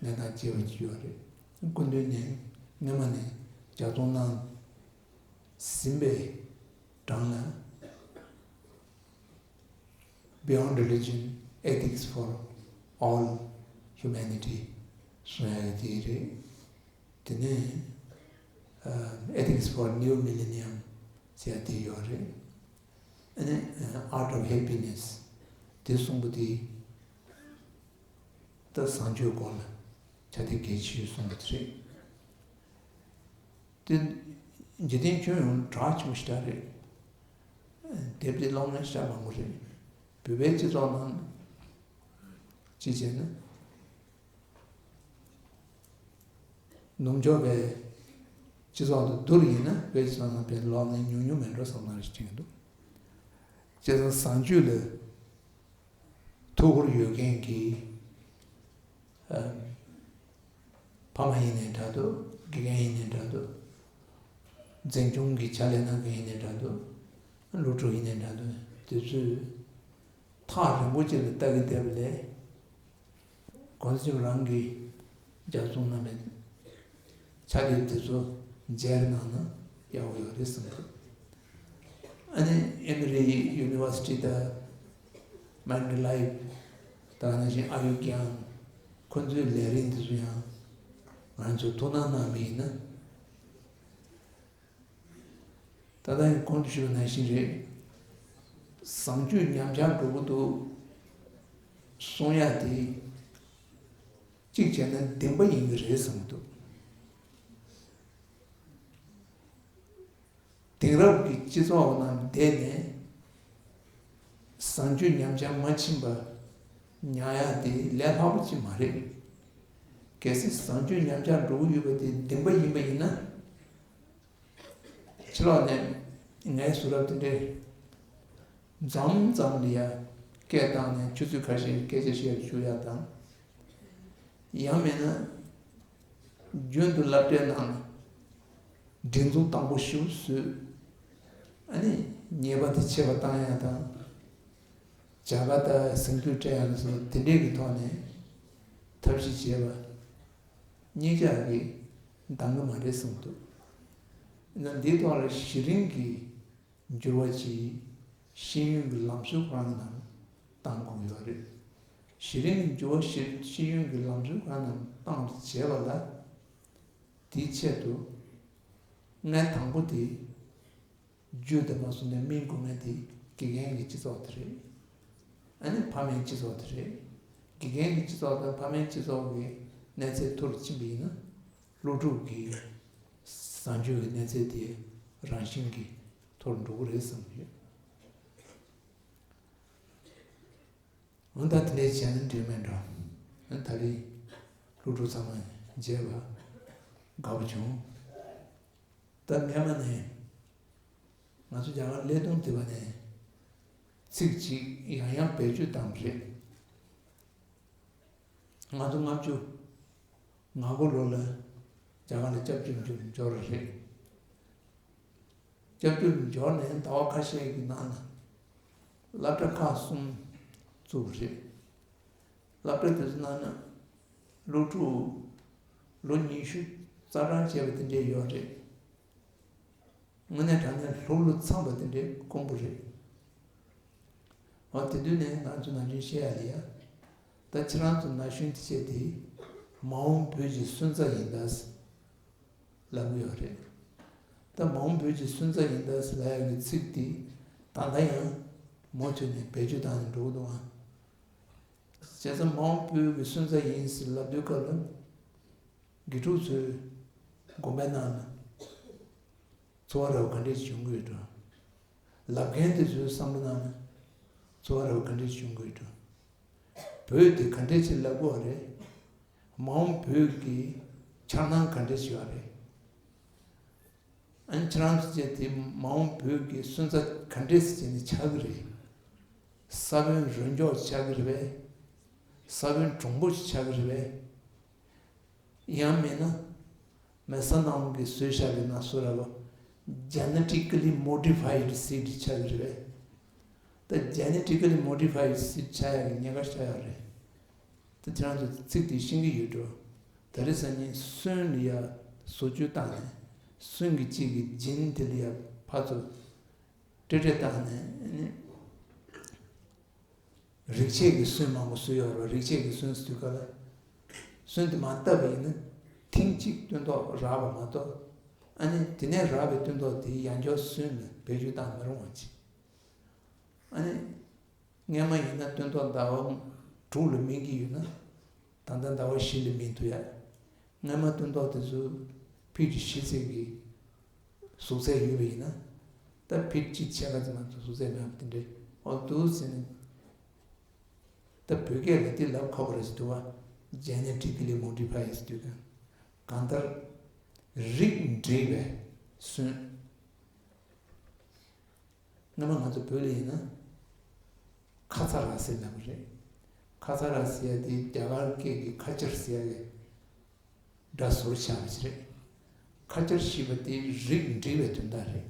གནས་སྟངས་བཅས་པ་ཅིག་ཡོད་རེད། སྐུ་མདུན་ནས་སྔོན་མ་ནས་ལྗགས་རྩོམ་གནང་ཟིན་པའི་གྲངས་ལ། Beyond Religion, Ethics for All Humanity གསུང་ཡག་གི་དེ་རེད། དེ་ནས་ཨ། Ethics for New Millennium ཟེར་ཡག་དེ་ཡོད་རེད། ཨ་ནི་Art of Happiness དེ་གསུངས་པ་དེ་ད་བཟང་སྤྱོད་སྐོར་ལ་ཆ་དེ་གལ་ཆེ་ཤོས་གསུངས་པ་དེ་རེད། དེ་འཇིག་རྟེན་ཁྱོན་ཡོངས་གྲགས་ཆེན་པོ་ཞེ་དྲག་རེད། དེབ་དེ་ཀློག་མཁན་ཞེ་དྲག་མང་པོ་རེད། བོད་པའི་སྤྱི་ཚོགས་ནང་གཅིག་བྱས་ན། ནུབ་ཕྱོགས་པའི་སྤྱི་ཚོགས་དང་བསྡུར་ཡིན་ན་བོད་སྤྱི་ཚོགས་ནང་དཔེ་ཀློག་མཁན་ཉུང་ཉུང་མིན་འགྲོ་བསམ་ན་རེ་དྲན་གྱི་འདུག་བྱས་ཙང་བཟང་སྤྱོད་ལ་ཐུགས་ཁུར་ཡོད་མཁན་གྱི་ཨ་ཕ་མ་ཡིན་ནའི་འདྲ་འདུག་དགེ་རྒན་ཡིན་ནའི་འདྲ་འདུག་འཛིན་སྐྱོང་གི་ཕྱག་ལས་གནང་མཁན་ཡིན་ནའི་འདྲ་འདུག་སློབ་ཕྲུག་ཡིན་ནའི་འདྲ་འདུག་དེ་ཚོས་ཐག་རིང་པོ་ཅིག་ལ་ལྟ་གི་བསྡད་པ་ལས། གོང་ས་མཆོག་རང་གིས་ལྗགས་རྩོམ་གནང་བའི་ཕྱག་དེབ་དེ་ཚོ་མཇལ་གནང་ན་ཡག་པོ་ཡོད་རེད་བསམ་གི། ཨ་ནི་ཨེ་མི་རི་ཡུ་ནི་ཝར་སི་ཊི་དང་མན་ཌེ་ལའི་དང་ནང་བཞིན་ཨ་ཡུ་ཀྱང་ཁོ་ཚོའི་ལས་རིགས་འདི་ཚོ་ཡང་ང་ཚོས་ཐུགས་སྣང་གནང་བ་ཡིན་ན། ད་ལྟ་ཡང་གོང་དུ་ཞུས་པ་ནང་བཞིན་རེད། བཟང་སྤྱོད་ཉམས་ཆག་འགྲོ་གི་འདུག་གསུང་ཡག་དེ་གཅིག་བྱས་ན་བདེན་པ་ཡིན་གྱི་རེད་བསམ་གྱི་འདུག་དེང་རབས་ཀྱི་སྤྱི་ཚོགས་ནང་བསྡད་ནས་བཟང་སྤྱོད་ཉམས་ཆག་མ་ཕྱིན་པ་ཉར་ཡག་དེ་ལས་སླ་པོ་ཅིག་མ་རེད། གལ་སྲིད་བཟང་སྤྱོད་ཉམས་ཆག་འགྲོ་གི་ཡོད་པ་དེ་བདེན་པ་ཡིན་པ་ཡིན་ན། ཕྱི་ལོགས་ནས་ངའི་བཟོ་རབ་དེ་འདྲའི་མཚམས་མཚམས་ལ་ཡ་སྐད་བཏང་ནས་ཆུ་ཚོད་ཁ་ཤས་སྐད་ཆ་བཤད་བཅུག་ཡ་དང་། ཡང་མིན་ན་རྒྱུན་དུ་སློབ་གྲྭའི་ནང་ལ་སྒྲིག་འཛུགས་དང་པོ་ཞུ་བཟོས། ཨ་ནི་ཉེས་པ་དེ་ཆེ་བ་བཏང་ཡ་དང་། བྱ་དགའ་དང་ཟིན་བྲིས་སྤྲད་ཡ་ལ་སོགས་དེ་འདྲས་ཀྱི་ཐོག་ནས་ཐབས་ཤེས་བྱས་པ། གཉིས་ཆ་གིས་འདང་གི་མ་རེད་གསུངས་འདུག་ཡིན་ན་འདིའི་ཐོག་ལ་གཞི་རིམ་གྱི་འགྱུར་བ་ཅིག་ཤེས་ཡོན་གྱི་ལམ་སྲོལ་ཁོ་རང་གི་ནང་གཏང་དགོས་ཡོད་རེད། གཞི་རིམ་གྱི་འགྱུར་བ་ཤེས་ཤེས་ཡོན་གྱི་ལམ་སྲོལ་ཁོ་རང་ནང་གཏང་བྱས་པ་ལ། དེའི་ཆེད་དུ་ངས་དང་པོ་དེ། རྒྱུ་དེ་མ་སོང་ནས་སྨན་དགོས་ངེས་དེ་དགེ་རྒན་གྱི་སྤྱི་ཚོགས་དེ་རེད། ཨ་ནི་ཕ་མའི་སྤྱི་ཚོགས་དེ་རེད། དགེ་རྒན་གྱི་སྤྱི་ཚོགས་དང་ཕ་མའི་སྤྱི་ཚོགས་ཀྱི་གནས་ཚད་མཐོ་རུ་ཕྱིན་པ་ཡིན་ན། སློབ་ཕྲུག་གི་བཟང་སྤྱོད་ཀྱི་གནས་ཚད་དེ་རང་བཞིན་གྱིས་མཐོ་རུ་འགྲོ་གི་རེད་བསམ་གྱི་ཡོད། འོན་ཏང་དེ་འདྲའི་བྱས་ན་འགྲིག་མེད་འགྲོ། ཨ་ནི་ད་རེས་སློབ་ཕྲུག་ཚང་མ་མཇལ་བ་དགའ་པོ་བྱུང་། ད་སྔས་མ་ནས་ང་ཚོ་རྒྱ་གར་ཀླད་སྟོང་སྡེ་བ་ནས་ཚིག་གཅིག་ཡང་ཡང་བེད་སྤྱོད་བཏང་བ་རེད། ང་ཚོ་ལྔ་བཅུ་ང་དགུ་ལོ་ལ་རྒྱ་གར་ལ་སྐྱབས་བཅོལ་འབྱོར་རེད། སྐྱབས་བཅོལ་འབྱོར་ནས་ཟླ་བ་ཁ་ཤས་ཀྱི་ནང་ལ་སློབ་གྲྭ་ཁག་གསུམ་བཙུགས་པ་རེད། སློབ་གྲྭ་དེ་ཚོ་ནང་ན་སློབ་ཕྲུག་ལོ་ཉི་ཤུ་རྩ་གྲངས་བྱས་པ་དེ་འདྲས་ཡོད་རེད། དངོས་གནས་དྲང་གནས་སློབ་ལོ་ཚང་བ་དེ་འདྲའི་དཀོན་པོ་རེད། འོ་དེ་དུས་ནས་ང་ཚོ་ནམ་རྒྱུན་བཤད་ཡ་ལ་ཡ། ད་ཁྱེད་རང་ཚོ་ན་གཞོན་དེ་བྱས་ཏེ་མ་འོངས་བོད་ཀྱི་སོན་རྩ་ཡིན་ད་ལབ་གི་ཡོད་རེད། ད་མ་འོངས་བོད་ཀྱི་སོན་རྩ་ཡིན་ད་ལབ་ཡ་གི་ཚིག་དེ་ད་ལྟ་ཡང་མུ་མཐུད་ནས་བེད་སྤྱོད་བཏང་ནས་འགྲོ་གི་འདུག་ཨ། བྱས་ཙང་མ་འོངས་བོད་ཀྱི་སོན་རྩ་ཡིན་ཟེར་ལབ་དུས་སྐབས་ལ་དགེ་ཕྲུག་ཚོའི་དགོན་པའི་ནང་ལ། ཚོར་བ་རབ་ག་འདྲས་བྱུང་གི་ཡོད་འགྲོ། ལབ་མཁན་དེ་ཚོའི་བསམ་བློ་ནང་ན་ཚོར་བ་རབ་ག་འདྲས་བྱུང་གི་ཡོད་འགྲོ། བོད་དེ་ག་འདྲས་ཅིག་ལབ་དགོས་རེད། མ་འོངས་བོད་ཀྱི་འཆར་སྣང་ག་འདྲས་ཅིག་ཡོད་རེད། ཨ་ནི་ཁྱེད་རང་ཚོ་བྱས་དེ་མ་འོངས་བོད་ཀྱི་སོན་རྩ་ག་འདྲས་ཅིག་ནས་ཆགས་ཀྱི་རེད། ས་བོན་རོ་མཆོག་ཆགས་ཀྱི་རེད་པས། ས་བོན་གྲུང་པོ་ཅིག་ཆགས་ཀྱི་རེད་པས། ཡང་མིན་ན། མེ་ས་ནང་གི་བཟོས་བཞག་པའི་ན་སོ་ར་བ། genetically modified seed ཆགས་ཀྱི་རེད་པས། ད་genetically modified seed ཆགས་ཡག་གི་ཉེན་ཁ་ཆགས་ཡག་རེད། ད་ཁྱེད་རང་ཚོ་ཚིག་དེ་ཤེས་ཀྱི་ཡོད་འགྲོ། ད་རེས་སང་ཉིན་སོན་ལ་ཡ་བཟོ་བཅོས་བཏང་ནས་སོན་གྱི་གཅིག་གི་gene དེ་ལ་ཡ་ཕར་ཚུར་སྤྲེལ་སྤྲེལ་བཏང་ནས་ནི། རིགས་ཆད་ཀྱི་སོན་མང་པོ་བཟོས་ཡོད་རེད། རིགས་ཆད་ཀྱི་སོན་ཟེར་དུས་སྐབས་ལ། སོན་དེ་མར་བཏབ་པ་ཡིན་ན་ཐེངས་གཅིག་སྟོན་ཐོག་རག་པ་མ་གཏོགས། ཨ་ནི་དེ་ནས་རག་པའི་སྟོན་ཐོག་དེ་ཡང་བསྐྱར་སོན་ལ་བེད་སྤྱོད་བཏང་མི་རུང་བ་ཅིག་ཨ་ནི་སྔས་མ་ཡིན་ན་སྟོན་ཐོག་ཟླ་བ་དྲུག་ལ་སྨིན་གྱི་ཡོད་ན། ད་ལྟ་ཟླ་བ་བཞི་ལ་སྨིན་ཐུབ་ཡ། སྔས་མ་སྟོན་ཐོག་དེ་ཚོ་ཕིཊ་བཞི་ཙམ་གྱི་ཟུག་ཚད་ཡོད་པ་ཡིན་ན། ད་ཕིཊ་གཅིག་ཕྱེད་ཀ་ཙམ་མ་གཏོགས་ཟུག་ཚད་མེད་པ་དེ་འདྲའི་འོ་འདུག་ཟེར་ནས། ད་བོད་སྐད་ལ་དེ་ལབ་ཁག་པོ་རེད་ཟེར་འདུག་བ། Genetically modified ཟེར་དུས་གང་ལྟར་རིགས་འགྲེ་བའི་སོན། སྔོན་མ་ང་ཚོ་བོད་ལ་ཡིན་ན་ཁ་ཚ་ར་ཟེར་ལབ་པ་རེད། ཁ་ཚ་ར་ཟེར་ཡ་དེ་རྒྱ་གར་སྐད་ཀྱི་ཁ་ཆར་ཟེར་ཡ་གི་སྒྲ་ཟུར་ཆག་པ་ཞིག་རེད། ཁ་ཆར་ཞེས་པ་དེ་རིགས་འགྲེ་བའི་དོན་དག་རེད།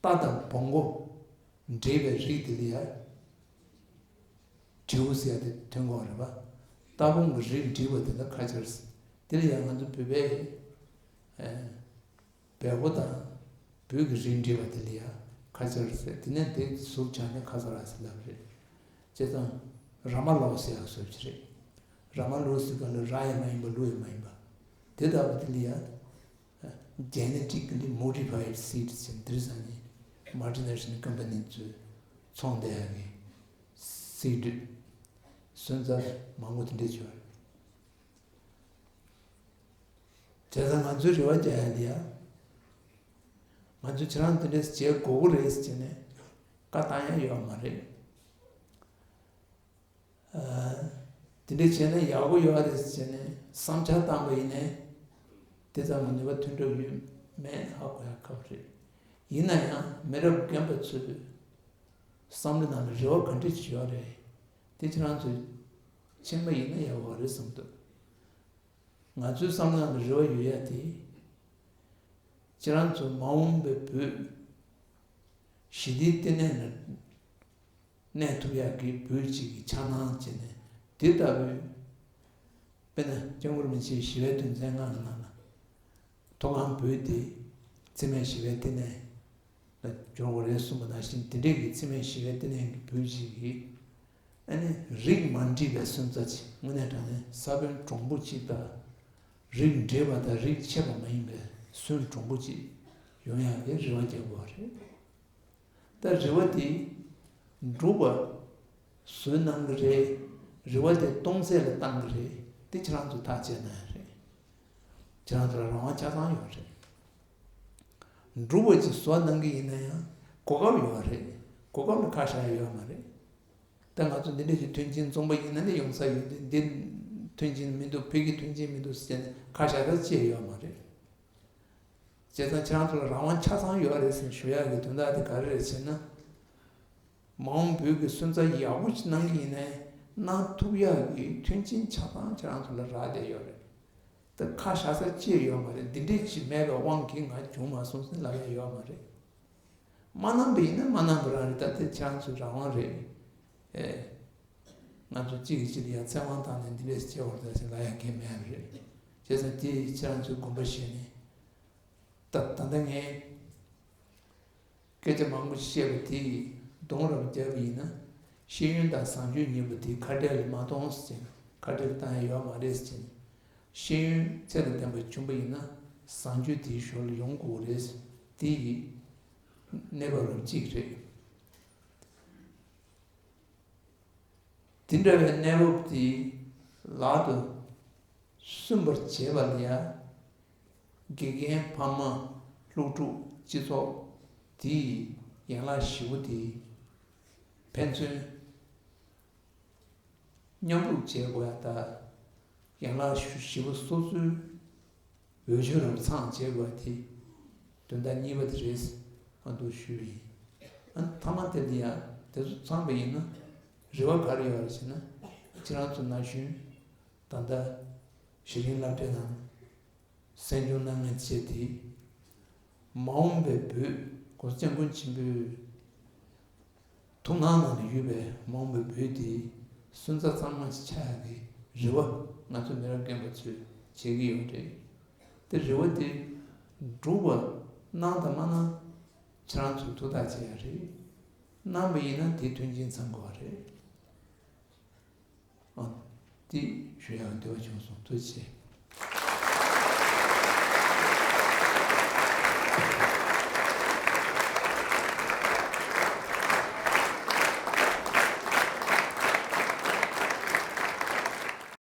རྟ་དང་བོང་གུ་འདྲེས་པའི་རིགས་དེ་ལ་ཡ། དྲེའུ་ཟེར་ཡ་དེ་ཐོན་གོ་རེད་པ། རྟ་བོང་གི་རིགས་འདྲེས་པ་དེ་ལ་ཁ་ཆར་ཟེར། དེ་ལ་ཡ་ང་ཚོ་བོད་པའི་ཨེ། བལ་པོ་དང་བོད་ཀྱི་རིགས་འདྲེས་པ་དེ་ལ་ཡ་ཁ་ཆར་ཟེར། དེ་ནས་དེ་ཟུར་ཆག་ནས་ཁ་ཚ་ར་ཟེར་ལབ་རེད། བྱས་ཙང་། ར་མ་ལོག་ཟེར་ཡག་བཟོ་ཅིག་རེད། ར་མ་ལོག་ཟེར་ག་ལ་ར་ཡང་མ་ཡིན་པ་ལུག་ཡང་མ་ཡིན་པ། དེ་ལྟ་བུ་དེ་ལ་ཡ། Genetically modified seeds ཟེར་འདིར་ས་ནི་multinational company ཚོས་ཚོང་བསྡད་ཡག་གི་seed སོན་རྩ་མང་པོ་དེ་འདྲས་བྱོས། བྱས་ཙང་ང་ཚོའི་རེ་བ་རྒྱག་ཡག་འདི་ཡ། ང་ཚོས་ཁྱེད་རང་དེ་འདྲས་བྱེད་དགོས་ཀྱི་རེད་ཟེར་ནས་བཀའ་བཏང་ཡག་ཡོད་མ་རེད། དེ་འདྲས་བྱས་ན་ཡག་པོ་ཡོད་རེད་ཟེར་ནས་བསམ་འཆར་བཏང་པ་ཡིན་ནའི། དེ་ཙམ་གྱི་ནུས་པ་ཐོན་གྲབས་ཡོད་མེད་ཧ་གོ་ཡག་ཁག་པོ་རེད། ཡིན་ན་ཡང་མི་རབས་རྒན་པ་ཚོའི་བསམ་བློ་ནང་ལ་རེ་བ་ག་འདྲས་ཅིག་ཡོད་རེད། དེ་ཁྱེད་རང་ཚོས་མཁྱེན་པ་ཡིན་ན་ཡག་པོ་རེད་བསམ་འདུག་ང་ཚོའི་བསམ་བློ་ནང་ལ་རེ་བ་ཡོད་ཡག་དེ། ཁྱེད་རང་ཚོ་མ་འོངས་པའི་བོད་ཞི་བདེའི་ལྟེ་གནས་ལ་གནས་ཐུབ་ཡག་གི་བོད་ཅིག་གི་འཆར་སྣང་བྱས་ནས་དེ་ལྟ་བུའི། དཔེར་ན་སྐྱབས་མགོན་རིན་པོ་ཆེའི་ཞི་བའི་དོན་ཚན་ལྔ་གི་ནང་ལ། མཐོ་སྒང་བོད་དེ་འཚེ་མེད་ཞི་བའི་ལྟེ་གནས་ལ་འགྱུར་དགོས་རེད་གསུངས་པ་ནང་བཞིན། དེ་འདྲས་ཀྱི་འཚེ་མེད་ཞི་བའི་ལྟེ་གནས་ཀྱི་བོད་ཅིག་གི་ཨ་ནི་རིགས་མ་འདྲེས་པའི་སོན་རྩ་ཅིག་དངོས་གནས་དྲང་གནས་ས་བོན་གྲུང་པོ་ཅིག་དང་། རིགས་འདྲེས་པ་དང་རིགས་ཆད་པ་མ་ཡིན་པའི་སོན་གྲུང་པོ་ཅིག་ཡོང་ཡག་གི་རེ་བ་རྒྱག་དགོས་པ་རེད། ད་རེ་བ་དེ་འགྲུབ་པ་བཟོས་གནང་གི་རེད། རེ་བ་དེ་སྟོང་ཟད་ལ་བཏང་གི་རེད། དེ་ཁྱེད་རང་ཚོས་ཐག་བཅད་གནང་ཡག་རེད། ཁྱེད་རང་ཚོ་ལ་རང་དབང་ཆ་ཚང་ཡོད་རེད། འགྲུབ་པ་ཅིག་བཟོ་གནང་གི་ཡིན་ན་ཡང་གོ་སྐབས་ཡོད་རེད། གོ་སྐབས་ལ་ཁ་བཞག་ཡག་ཡོད་མ་རེད། ད་ང་ཚོ་འདི་འདྲ་ཞིག་མཐུན་རྐྱེན་བཙོང་པ་ཡིན་ན་ནི་ཡོང་ས་ཡོད་དེ། འདི་མཐུན་རྐྱེན་མི་འདུག་ཕ་གི་མཐུན་རྐྱེན་མི་འདུག་ཟེར་ནས་ཁ་བཞག་ས་ཅི་ཡང་ཡོད་མ་རེད། བྱས་ཙང་ཁྱེད་རང་ཚོ་ལ་རང་དབང་ཆ་ཚང་ཡོད་རེད་ཟེར་ཞུ་ཡག་གི་དོན་དག་དེ་ག་རེ་རེད་ཟེར་ན། མ་འོངས་བོད་ཀྱི་སོན་རྩ་ཡག་པོ་ཞིག་གནང་གི་ཡིན་ནའི་གནང་ཐུབ་ཡག་གི་མཐུན་རྐྱེན་ཆ་ཚང་ཁྱེད་རང་ཚོ་ལ་རག་བསྡད་ཡོད་རེད། ད་ཁ་བཞག་ས་ཅི་ཡང་ཡོད་མ་རེད། འདི་འདྲས་ཅིག་མེད་པའི་དབང་གིས་ང་བྱུང་མ་སོང་ཟེར་ལབ་ཡག་ཡོད་མ་རེད། མ་གནང་པ་ཡིན་ན་མ་གནང་པ་རང་རེད། ད་དེ་ཁྱེད་རང་ཚོའི་རང་དབང་རེད། ཨེ། ང་ཚོ་གཅིག་གིས་གཅིག་ལ་ཡ་ཚེ་དབང་བཏང་ནས་འདི་འདྲས་སྐྱེ་བར་ད་ཟེར་ལབ་ཡག་གང་ཡང་མེད་པ་རེད། བྱས་ཙང་དེ་ཁྱེད་རང་ཚོས་དགོངས་པ་བཞེས་ནས། ད་ད་ལྟ་ངས་སྐད་ཆ་མང་པོ་བཤད་པ་དེ་གདོང་རབ་བརྒྱབ་པ་ཡིན་ན། ཤེས་ཡོན་དང་བཟང་སྤྱོད་གཉིས་པོ་དེ་ཁ་བྲལ་མ་གཏོང་ཟེར་ནས་ཁ་བྲལ་བཏང་ཡག་ཡོད་མ་རེད་ཟེར་ནས། ཤེས་ཡོན་ཚད་དང་ལྡན་པ་བྱུང་པ་ཡིན་ན་བཟང་སྤྱོད་དེའི་ཞོར་ལ་ཡོང་དགོས་རེད། དེ་ཡི་གནས་བབ་རབ་གཅིག་རེད། དེ་འདྲ་བའི་གནས་བབ་དེ་ལག་ཏུ་སོན་པར་བྱེད་པ་ལ་ཡ། དགེ་རྒན་ཕ་མ་སློབ་ཕྲུག་སྤྱི་ཚོགས་དེ་ཡི་ཡན་ལག་བཞི་པོ་དེ་ཕན་ཚུན་མཉམ་རུབ་བྱེད་དགོས་ཡ། ད་ཡན་ལག་བཞི་པོ་སོ་སོའི་འོས་ཆོས་རང་ཚང་བྱེད་དགོས་དེ་དོན་དག་གཉིས་པ་དེ་རེད། ཨ་འདུག་ཞུས་པ་ཡིན། ཨ་མཐའ་མ་དེ་ལ་ཡང་དེ་ཚོ་ཚང་པ་ཡིན་ན་རེ་བ་ག་རེ་ཡོད་རེད་ཟེར་ན། ཁྱེད་རང་ཚོ་ན་གཞོན་ད་ལྟ་གཞི་རིམ་སློབ་གྲྭའི་ནང་གསན་སྦྱོང་གནང་མཁན་བྱས་ཏེ། མ་འོངས་པའི་བོད་༸གོང་ས་༸སྐྱབས་མགོན་ཆེན་པོའི་ཐུགས་སྣང་ནང་ལ་ཡོད་པའི་མ་འོངས་པའི་བོད་དེ་སོན་རྩ་གཙང་མ་ཞིག་ཆགས་ཡག་གི་རེ་བ་ང་ཚོ་མི་རབས་རྒན་པ་ཚོས་བྱེད་ཀྱི་ཡོད་རེད། དེ་རེ་བ་དེ་འགྲུབ་པ་གནང་དང་མ་གནང་ཁྱེད་རང་ཚོས་ཐུགས་ཐག་བཅད་ཡག་རེད། གནང་པ་ཡིན་ན་དེ་མཐུན་རྐྱེན་ཚང་དགོས་པ་རེད། ཨ། དེ་ཞུ་ཡག་འདོད་པ་བྱུང་སོང་། ཐུགས་རྗེ་ཆེ།